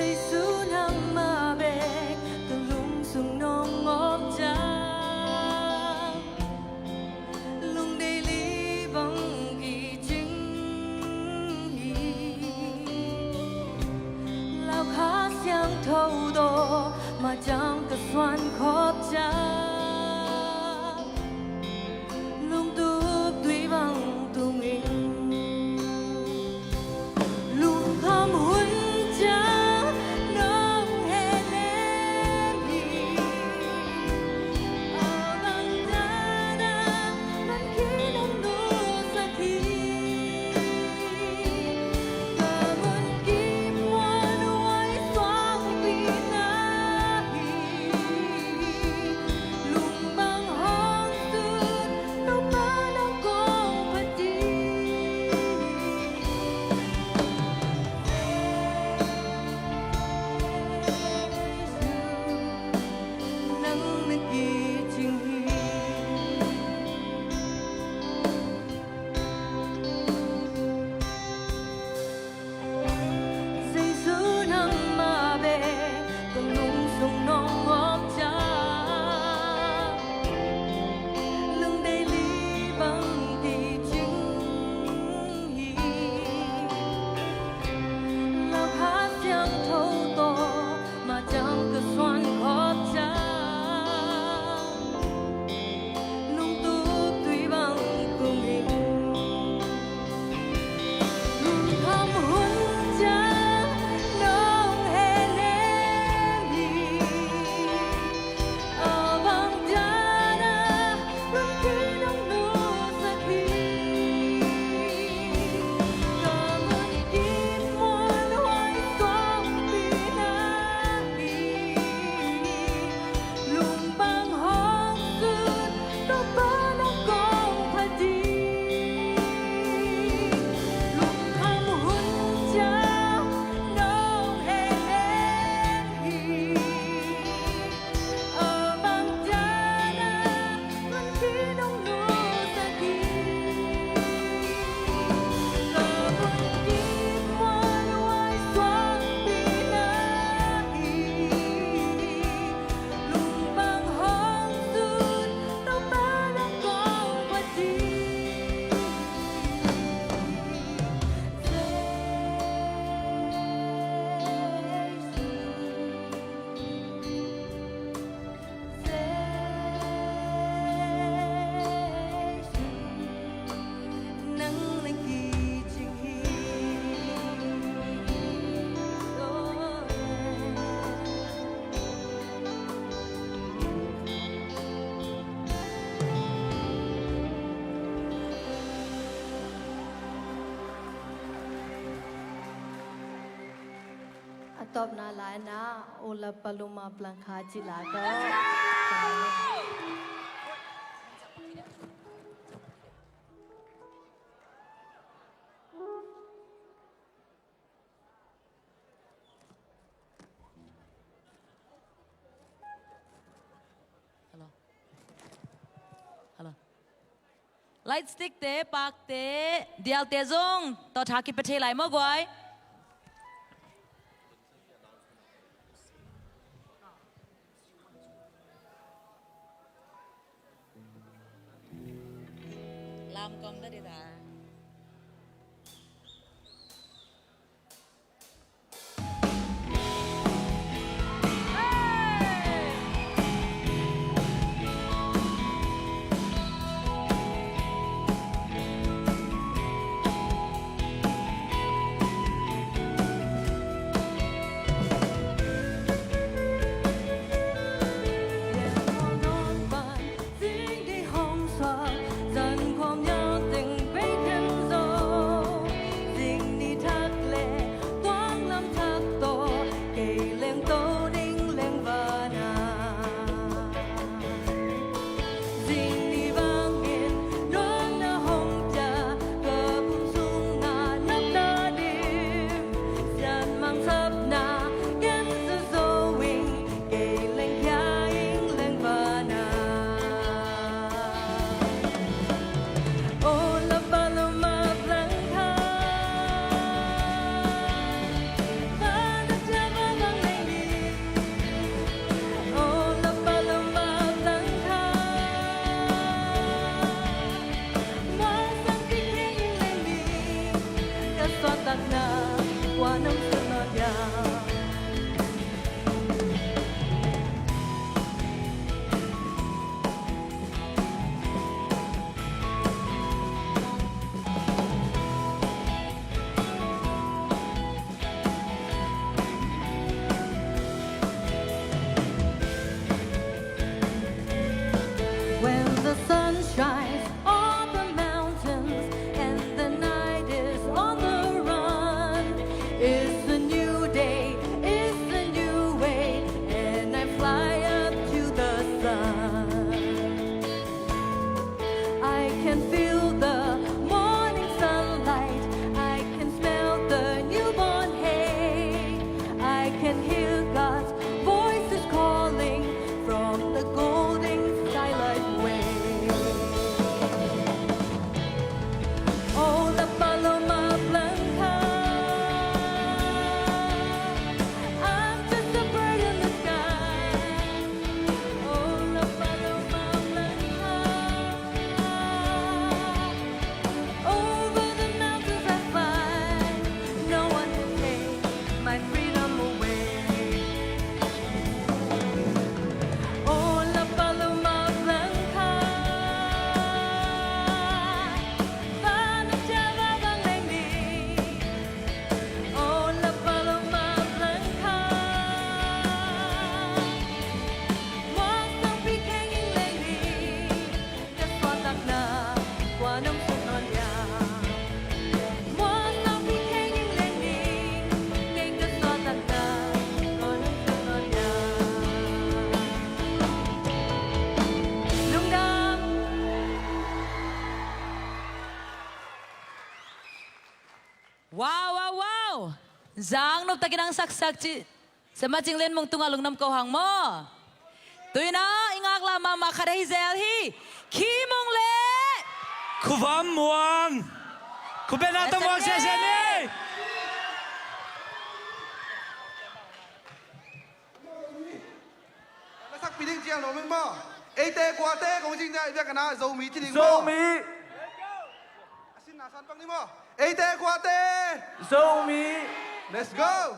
Jesu nangmah bek ka lungsung nong om ciang, lungdei li bang kicing hi. Lau Kha Siangtho tawh mah ciang ka suan khop ciang, lungtup tui bang tung ing. Lungkham hun ciang nong hehnem hi. A bang dan a man khin hong nusak hi. Tawpna lai-in ah, O La Paloma Blanca ci la tawh. Hello. Hello. Light stick te, pakte, dialte zong tawh tha kipia thei lai maw guai? Lam kawm ta dih ta. When the sun shines on the mountains and the night is on the run, it's a new day, it's a new way, and I fly up to the sun. I can feel the morning sunlight. I can smell the newborn hay. I can hear God's voices calling from the golden skylight way. Oh, La Paloma Blanca, I'm just a bird in the sky. Oh, La Paloma Blanca, over the mountains I fly. No one can take my freedom away. Oh, La Paloma Blanca, vana java bang leng ni. Oh, La Paloma Blanca, muak sangpi kheng ing leng ni. Ka suahtakna kua nong suk nawn hiam? Muak sangpi kheng ing leng ni. Kei ka suahtakna kua nong suk nawn hiam? Lungdam. Wow, wow, wow. Zang nop takin ang saksak ci. Sema Cing Lian Mung tungah lungdam ko hang maw. Tuina i ngaklah mahmah khat ahi zel hi. Khi Mung le Khuvam Muang. Khupetna tawh muang sese ni. Na sakpi ding ciang lo meng maw? Eite kuate kong cing dia i biak kana Zomi ci ding maw? Zomi. A sinna san pang ni maw? Eite kuate. Zomi. Let's go.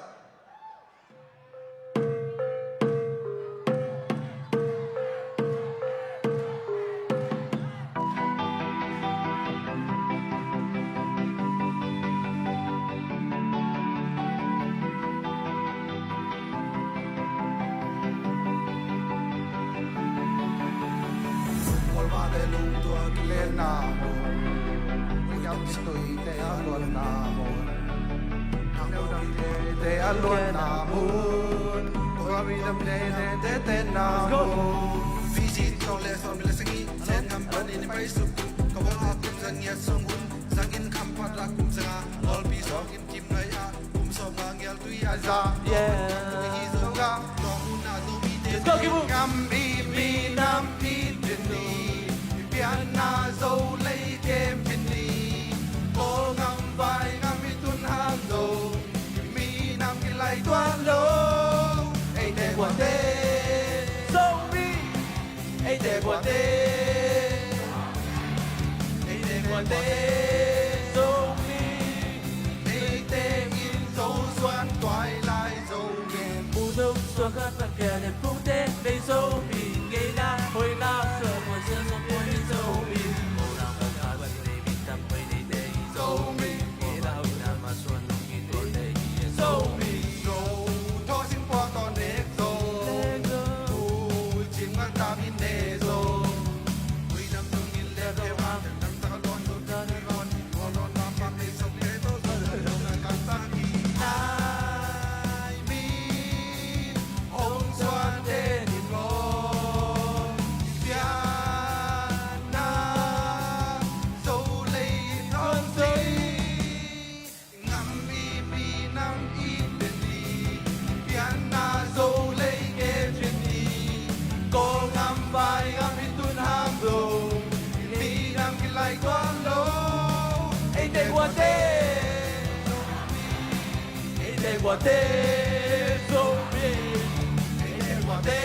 Te a luanna mun, tua mi dam le le te te na mun. Fiji tawh le sawm le sagih, Sen ngam panin i paisuk. Ka bawlhak kum zang ngiat sawm hun, zangin kham phat lak kum zanga, pawlpi sawm kim kim lai ah, kum sawm nga ngial tui a za. Yeah. Hi zo ga, tua mun ah Zomite. Let's go, Kibu. Ngam i minam i pin ni, i pianna Zo lei kem pin ni. Kawl ngam vai ngam i tun hang Zo. Minam kilai tuan lo. Eite buate Zomi. Eite buate. Eite buate Zomi. Eite in Zo suan tuai lai Zomi. Pu Zo suan khat tak kia ne pute nei Zomi. Ngeina hoina suan mo suan suan mo nei Zomi. Mo na mo ka si nei mi tam mo nei te i Zomi. Ngam i minam i pin ni, pianna Zo lei ke pin ni. Kawl ngam vai ngam i tun hang Zo, minam kilai tuan lo. Eite buate, eite buate Zomi. Eite buate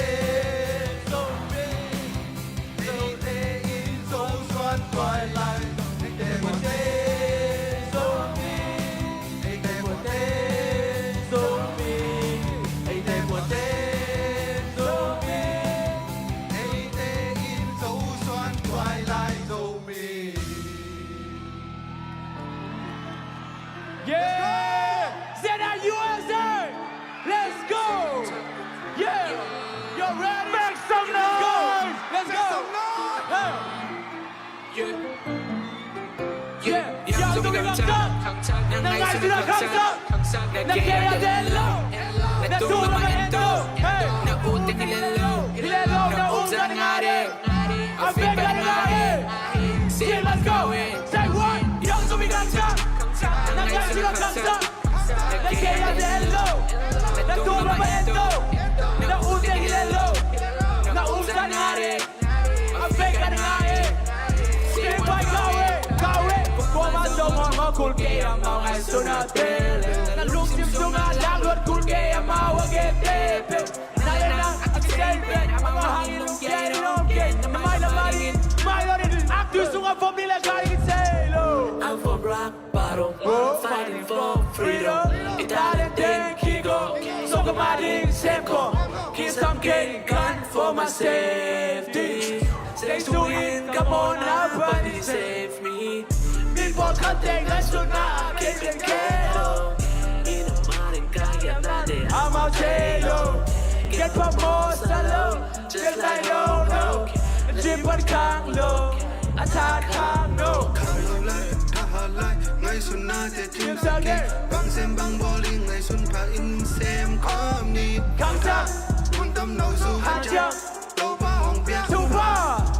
Zomi. Yeah! Zena U S A! Let's go! Yeah! You're ready? Make some noise! Let's go! Let's go! Make some noise! Hey! Yeah! Young Zomi Khangthak. Na ngaihsutna khangsak. Na kei a den lo. Na tung lam a en to. Hey! Na ut teng hi lel lo. Hi lel lo. Na um zan nga de. A fek a nga e. Siman ko e. Say what? Young Zomi Khangthak. Na ngaihsutna khangsak. Na kei a den lo. Na tung lam a en to. Na ut teng hi lel lo. Na um zan nga de. A fek a nga e. Siman ko e. Ko e. Ko ma so ma ma kul kei a ma ngaihsutna te. Na lungsim sunga lang luat kul kei a ma wa ge te pe. Na le na, a kisei pen, a mama hangin lungkiat in lungkiat. Na mai la mai in, mai lo in, a tui sunga formula ka in sei lo. I'm for black bottom, fighting for freedom. Italian thing, Kiko, so come out in same call. Kiss some cane, gun for my safety. Stay tuned in, come on now, buddy, save me. Before contact, I should not get the ghetto. In a modern guy, I'm not there. I'm out there, yo. Get for more, salo. Just like, yo, no. Jim Pan Kang, lo. Attack Kang, no. Khang lo lai, thahat lai, ngaihsutna te thim sak kei. Bang sem bang bawling, ngaihsun pha in sem khawm ni. Khangthak. Mun tam no su. Khangthak. Topa hong piak thupha.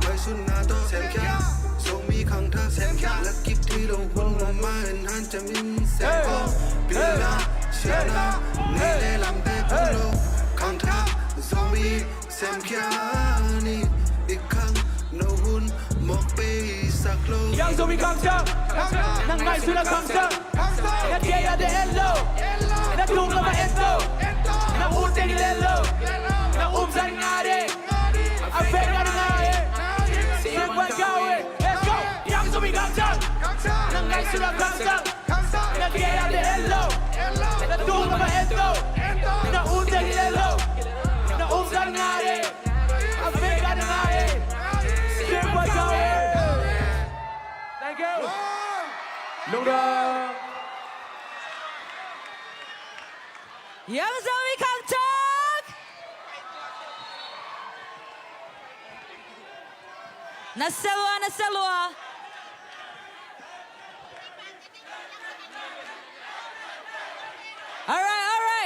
Ngaihsutna tawh semkhia. Zomi Khangthak semkhia. Lakip thei lo hun mama en hanciam in sem khawm. Pilna, siatna, nei le lamte tung lo. Khangthak, Zomi semkhia ni. I khangno hun mawk peisak lo. Young Zomi Khangthak. Na ngaihsutna khangsak. Na kei a den lo. Na tung lam a en to. Na ut teng hi lel lo. Na um zan nga de. A fek a nga e. Siman ko e. Let's go. Young Zomi Khangthak. Na ngaihsutna khangsak. Na kei a den lo. Na tung lam a en to. Na ut teng hi lel lo. Na um zan nga de. A fek a nga e. Siman ko e. Thank you. Lungdam. Young Zomi Khangthak. Na selua, na selua. Alright, alright.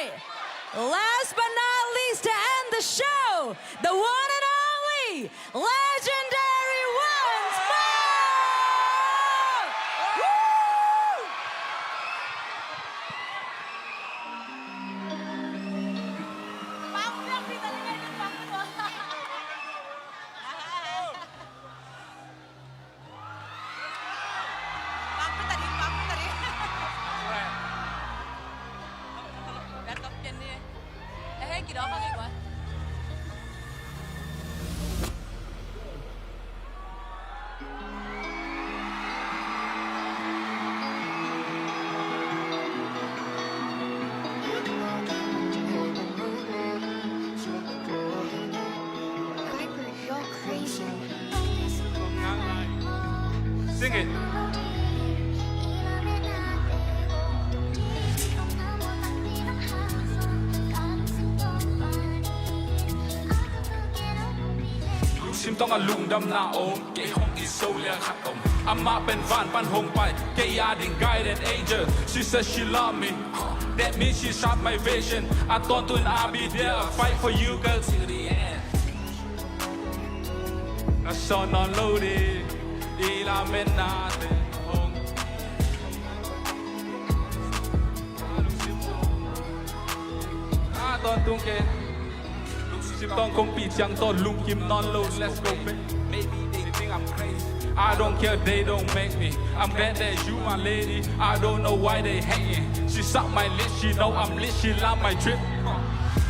Last but not least, to end the show, the one and only Legendary Ones, Mark! Woo! Sing it. Lungsim tawng a lungdamna om, kei hong it zo liang khat om. Amah pen van pan hong pai, kei a ding guardian angel. She says she love me, that means she shot my vision. A tawntung in I'll be there, fight for you girl till the end. Na sawn nawn lo ding, i lametnate hong. A tawntung ken, lungsim tawng kongpi ciang tawh lungkim nawn lo. Let's go, babe. Maybe they think I'm crazy. I don't care, they don't make me. I'm glad that you are lady. I don't know why they hate me. She suck my lip, she know I'm lit, she love my drip.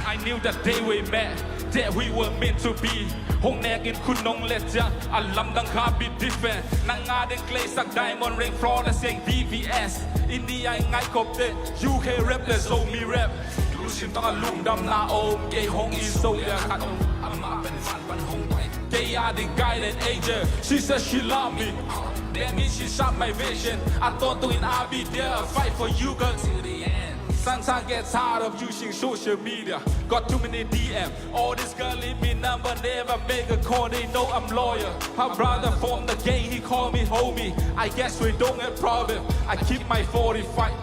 I knew that day we met, that we were meant to be. Hong nek in khun nong let ciang, a lamdang kha bit different. Nang a ding clay sak diamond ring flawless yang D V S. India i ngaih kop te, U K rap le Zomi rap. Lungsim tawng a lungdamna om, kei hong it zo liang khat om. Amah pen van pan hong pai, kei a ding guardian angel. She says she love me, that means she shot my vision. A tawntung in I'll be there, fight for you girl till the end. Sometimes get tired of using social media. Got too many D M. All this girl leave me number, never make a call. They know I'm loyal. Her brother from the gang, he call me homie. I guess we don't have problem. I keep my forty-five,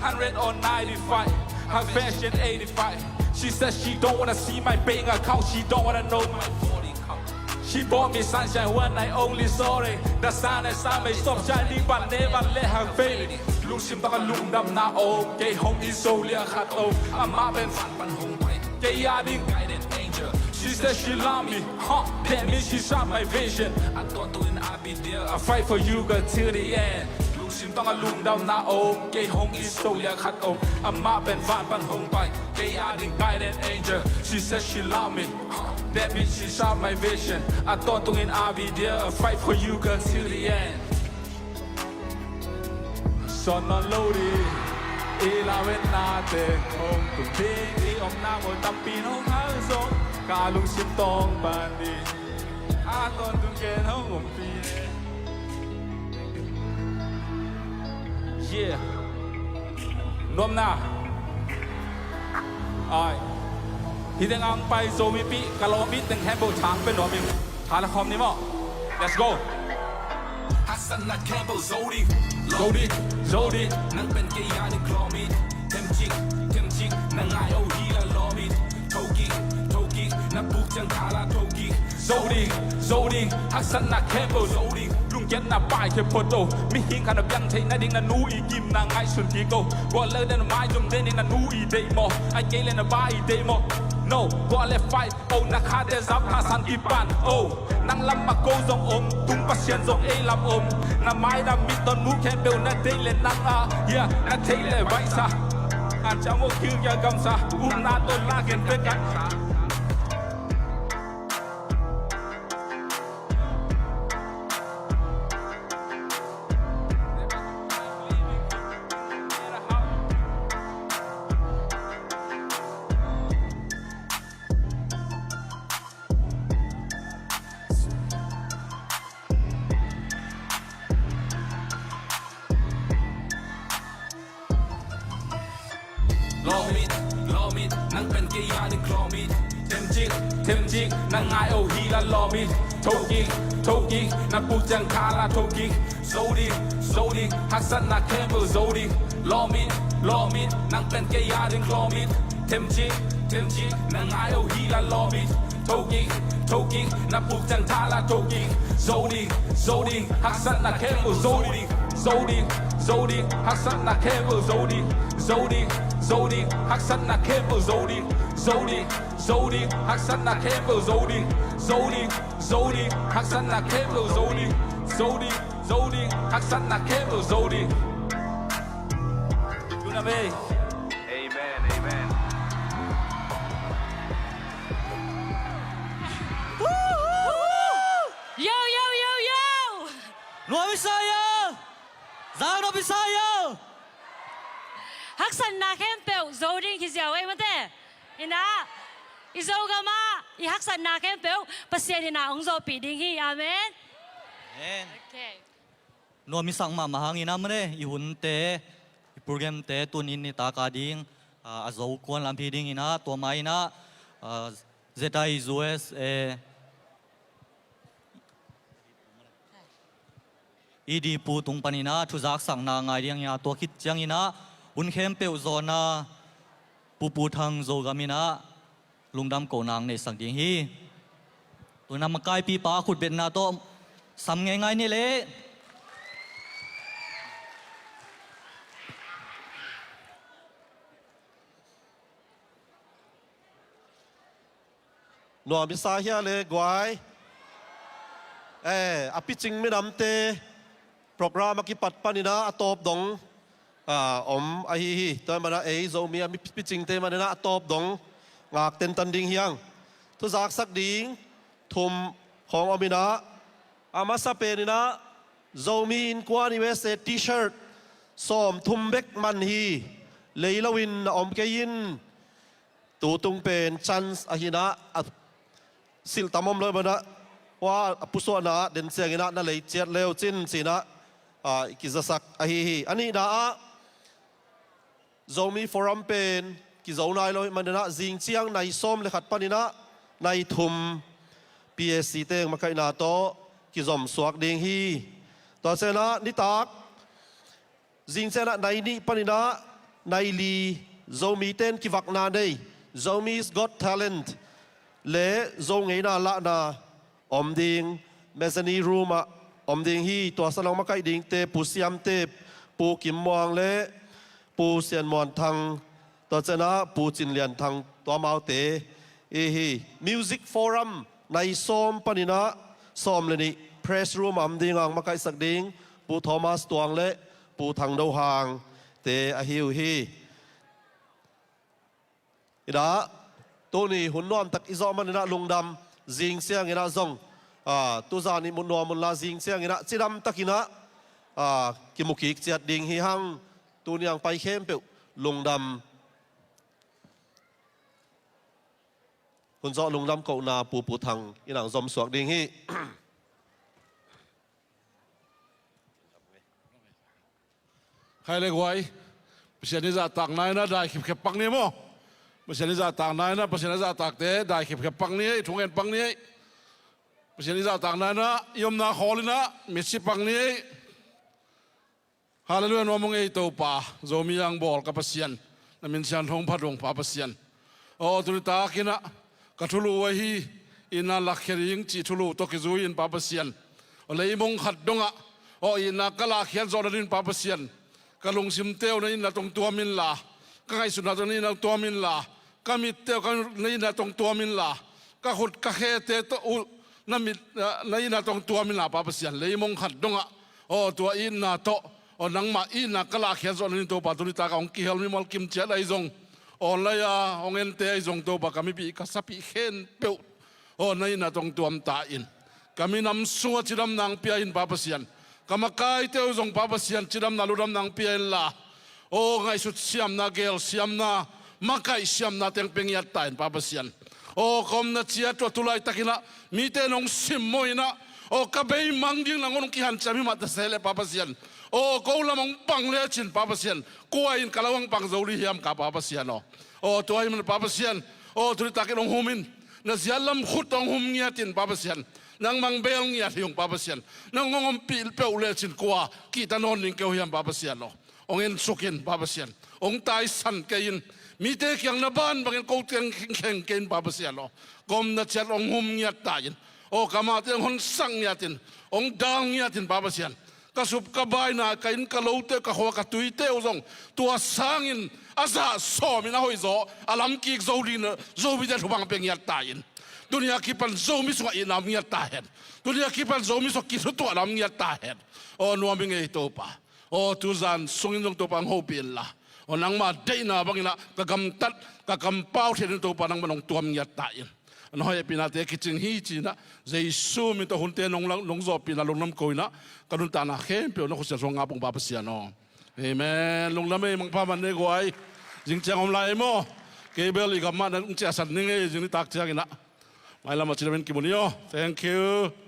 hundred or ninety-five. Her fashion eighty-five. She says she don't wanna see my bank account. She don't wanna know my forty count. She bought me sunshine one night only, sorry. The sun has sun may stop shining, but never let her fade. Lungsim tawng a lungdamna om, kei hong it zo liang khat om. Amah pen van pan hong pai, kei a ding guardian angel. She says she love me, huh? That means she shot my vision. A tawntung in I'll be there, I'll fight for you girl till the end. Lungsim tawng a lungdamna om, kei hong it zo liang khat om. Amah pen van pan hong pai, kei a ding guardian angel. She says she love me, that means she shot my vision. A tawntung in I'll be there, I'll fight for you girl till the end. Sawn nawn lo ding, i lametnate hong tung ding. I omna mun tampi in hong hal zong, ka lungsim tawng pan ding. A tawntung ken hong ompih. Yeah. Nuam na. Ai. Hih teng ang pai Zomi pi, ka lawm pi teng hembo chang pen nuam in. Hala khawm ni maw. Let's go. Haksatna khempeuh zo ding, zo ding, zo ding. Nang pen kei a ding lawm in. Them chik, them chik, na ngai oh hi la lawm in. Tho kik, tho kik, na buk ciang kha la tho kik. Zo ding, zo ding, haksatna khempeuh zo ding. Lungkiatna pai khempeuh to. Mihing khat na biang theih nading na nu i gimna ngaihsun kik to. Gualh le na maizum den in na nu i deih maw? Ai kei le na pa i deih maw? No, gualh le fight. Oh, na khate zap hasan kipan. Oh, nang lam ma ko zong om, tung Pasian zong ei lam om. Na mai na mit tawh nu khempeuh na deih le nang a, yeah, na theih le baihsa. An ciang oh khil kia gamsa, upna tawh la gen pek a. Lawm in, lawm in, nang pen kei a ding lawm in. Them chik, them chik, na ngai oh hi la lawm in. Tho kik, tho kik, na buk ciang kha la tho kik. Zo ding, zo ding, haksatna khempeuh zo ding. Lawm in, lawm in, nang pen kei a ding lawm in. Them chik, Themcik na ngai uh hi la lawm in, thokik, thokik, na puk ciang tha la thokik. Zo ding, zo ding, haksatna khempeuh zo ding. Zo ding, zo ding, haksatna khempeuh zo ding. Zo ding, zo ding, haksatna khempeuh zo ding. Zo ding, zo ding, haksatna khempeuh zo ding. Zo ding, zo ding, haksatna khempeuh zo ding. Zo ding, zo ding, haksatna khempeuh zo ding. Tuna ve. Amen, amen. Yo, yo, yo, yo! Nuam i sa yo! Zang nuam i sa yo! Haksatna khempeuh zo ding hi ziau ei mate. Inah, i Zogam ah i haksatna khempeuh Pasian inah hong zawhpih ding hi. Amen. Amen. Okay. Nuam i sak mahmah hang inah mane, i hunte, i programte tuni nitak a ding, a, a zo kuan lam hi ding inah, tua mah inah, a, Z I U S A, E D Pu tung pan inah, thuzaksakna ngai ding inah, tua khit ciang inah, hun khempeuh zawhna, Pu Pu Thang Zogam inah, lungdam kohna hong neisak ding hi. Tuna makaipipa khutbetna tawh sam ngeingai ni leh. Nuam i sa hia le guai? Eh, a picing minamte program a kipat paninah a tawp dong, ah, om ahi hi. Tua hi manah ei Zomi a mi picingte maninah a tawp dong ngak tentan ding hiang. Thuzaksak ding thum khawng om inah, a masa peninah Zomi Innkuan U S A T-shirt sawm thum bek man hi. Lei loin a om kei in. Tutung pen chance ahinah, a silh tam om lo manah, hua a pusuahna ah den cianginah na lei ciat leu cin cinah, a, i kizasak ahi hi. A nihna ah Zomi Forum pen kizo nai lo hi maninah zing ciang nai sawm le khat paninah nai thum P A C teng makaihna tawh kizom suak ding hi. Tua cianah nitak zing cianah nai nih paninah nai li Zomite in kivakna nei, Zomi's Got Talent, le Zo ngeina lahna om ding, mezzanine room ah om ding hi. Tua sanah hong makaih dingte Pu Siamte, Pu Kim Muang le Pu Sian Muan Thang, tua cianah Pu Cin Lian Thang, tua amaute i hi. Music Forum nai sawm paninah sawm le nih press room ah om ding a hong makaihsak ding Pu Thomas Tuang le Pu Thang Do Hang te ahi uh hi. Inah, tuni hun nuamtak i zawh maninah lungdam. Zing cianginah zong, a, tuzan i mu nuam unla zing cianginah cidamtakinah, a, kimukik ciat ding hi hang. Tuni ang pai khempeuh lungdam. Hun zawh lungdam kohna Pu Pu Thang inah zom suak ding hi. Khai le guai. Pasian i zahtakna inah dai khipkhep pak ni maw? Pasian i zahtakna inah, Pasian i zahtakte dai khipkhep pak ni ei, thungen pak ni ei. Pasian i zahtakna inah i omna khawl inah mitsi pak ni ei. Halleluiah, nuam ung ei Topa, Zomi a hong bawl ka Pasian, na min siangtho hong phat ung Pa Pasian. Aw, tuni takinah ka thulu uh ahi, itna lakkhia ding cih thulu tawh kizui in Pa Pasian. Aw, leimong khat dongah, aw, itna ka lahkhiat zawh nadingin Pa Pasian, ka lungsimte uh na itna tawh hong tuam inla, ka ngaihsutna tawh na itna tawh hong tuam inla, ka mitte uh ka na itna tawh hong tuam inla, ka khut ka khete tawh uh na mit, na itna tawh hong tuam inla Pa Pasian, leimong khat dongah, aw, tua itna tawh, aw, nangmah itna ka lahkhiat zawh nadingin Topa, tuni takah hong kihel mimal kim ciat ahi zong, online a hong ente ahi zong Topa, ka mipih ka sapih khempeuh, aw, na itna tawh hong tuam ta in. Ka minam sungah cidamna hong pia in Pa Pasian. Ka makaite uh zong Pa Pasian, cidamna ludamna hong pia inla, aw, ngaihsut siamna, gel siamna, makaih siamna teng pia ngiat ta in Pa Pasian. Aw, ka omna ciat uh a tulaitakinah mite in hong simmawh inah, aw, ka beimang ding nangawn hong kihanciam hi mah ta se leh Pa Pasian, aw, ko lam hong pang lecin Pa Pasian, kua in ka lo hong pang zo ding hiam ka Pa Pasian aw. Aw, tua ahih manin Pa Pasian, aw, tuni takin hong hum in, na ziat lam khut tawh hong hum ngiat in Pa Pasian, nangmah hong beel ngiat hi ung Pa Pasian. Nang hong ompih peuh lecin kua kihta nawn ding kei uh hiam Pa Pasian aw. Hong ensuk in Pa Pasian, hong taisan kei in. Mite kiang na ban bangin ko kiang khengkheng kei in Pa Pasian aw. Ka omna ciat hong hum ngiat ta in. Aw, ka mahte hong honsak ngiat in, hong dal ngiat in Pa Pasian. Ka sup ka baina, ka inn ka lote, ka khua ka tuite uh zong tua sangin a zah sawmin a hoih zaw a lam kik zo ding, Zomite thupha pia ngiat ta in. Tuni a kipan Zomi sungah itna om ngiat ta hen. Tuni a kipan Zomi sungah kithutuahna om ngiat ta hen. Aw, nuam ing ei Topa. Aw, tuzan sungin zong Topa hong hopih inla, aw, nangma deihna bangin ah ka gamtat, ka kampau thei ding Topa nangman hong tuam ngiat ta in. Na hoih a pihnate kicing hi ci-in ah Jesu min tawh hunte nong zawhpihna lungdam ko-in ah, ka nuntakna khempeuh na khutsiat suang ngap ung Pa Pasian aw. Amen. Lungdam ei, mangpha man nei guai. Zing ciang om lai ei maw. Kei bel i gam mah na hong ciahsan ning ei, zing nitak ciangin ah. Mailam ah ci-in ah kimu ni aw. Thank you.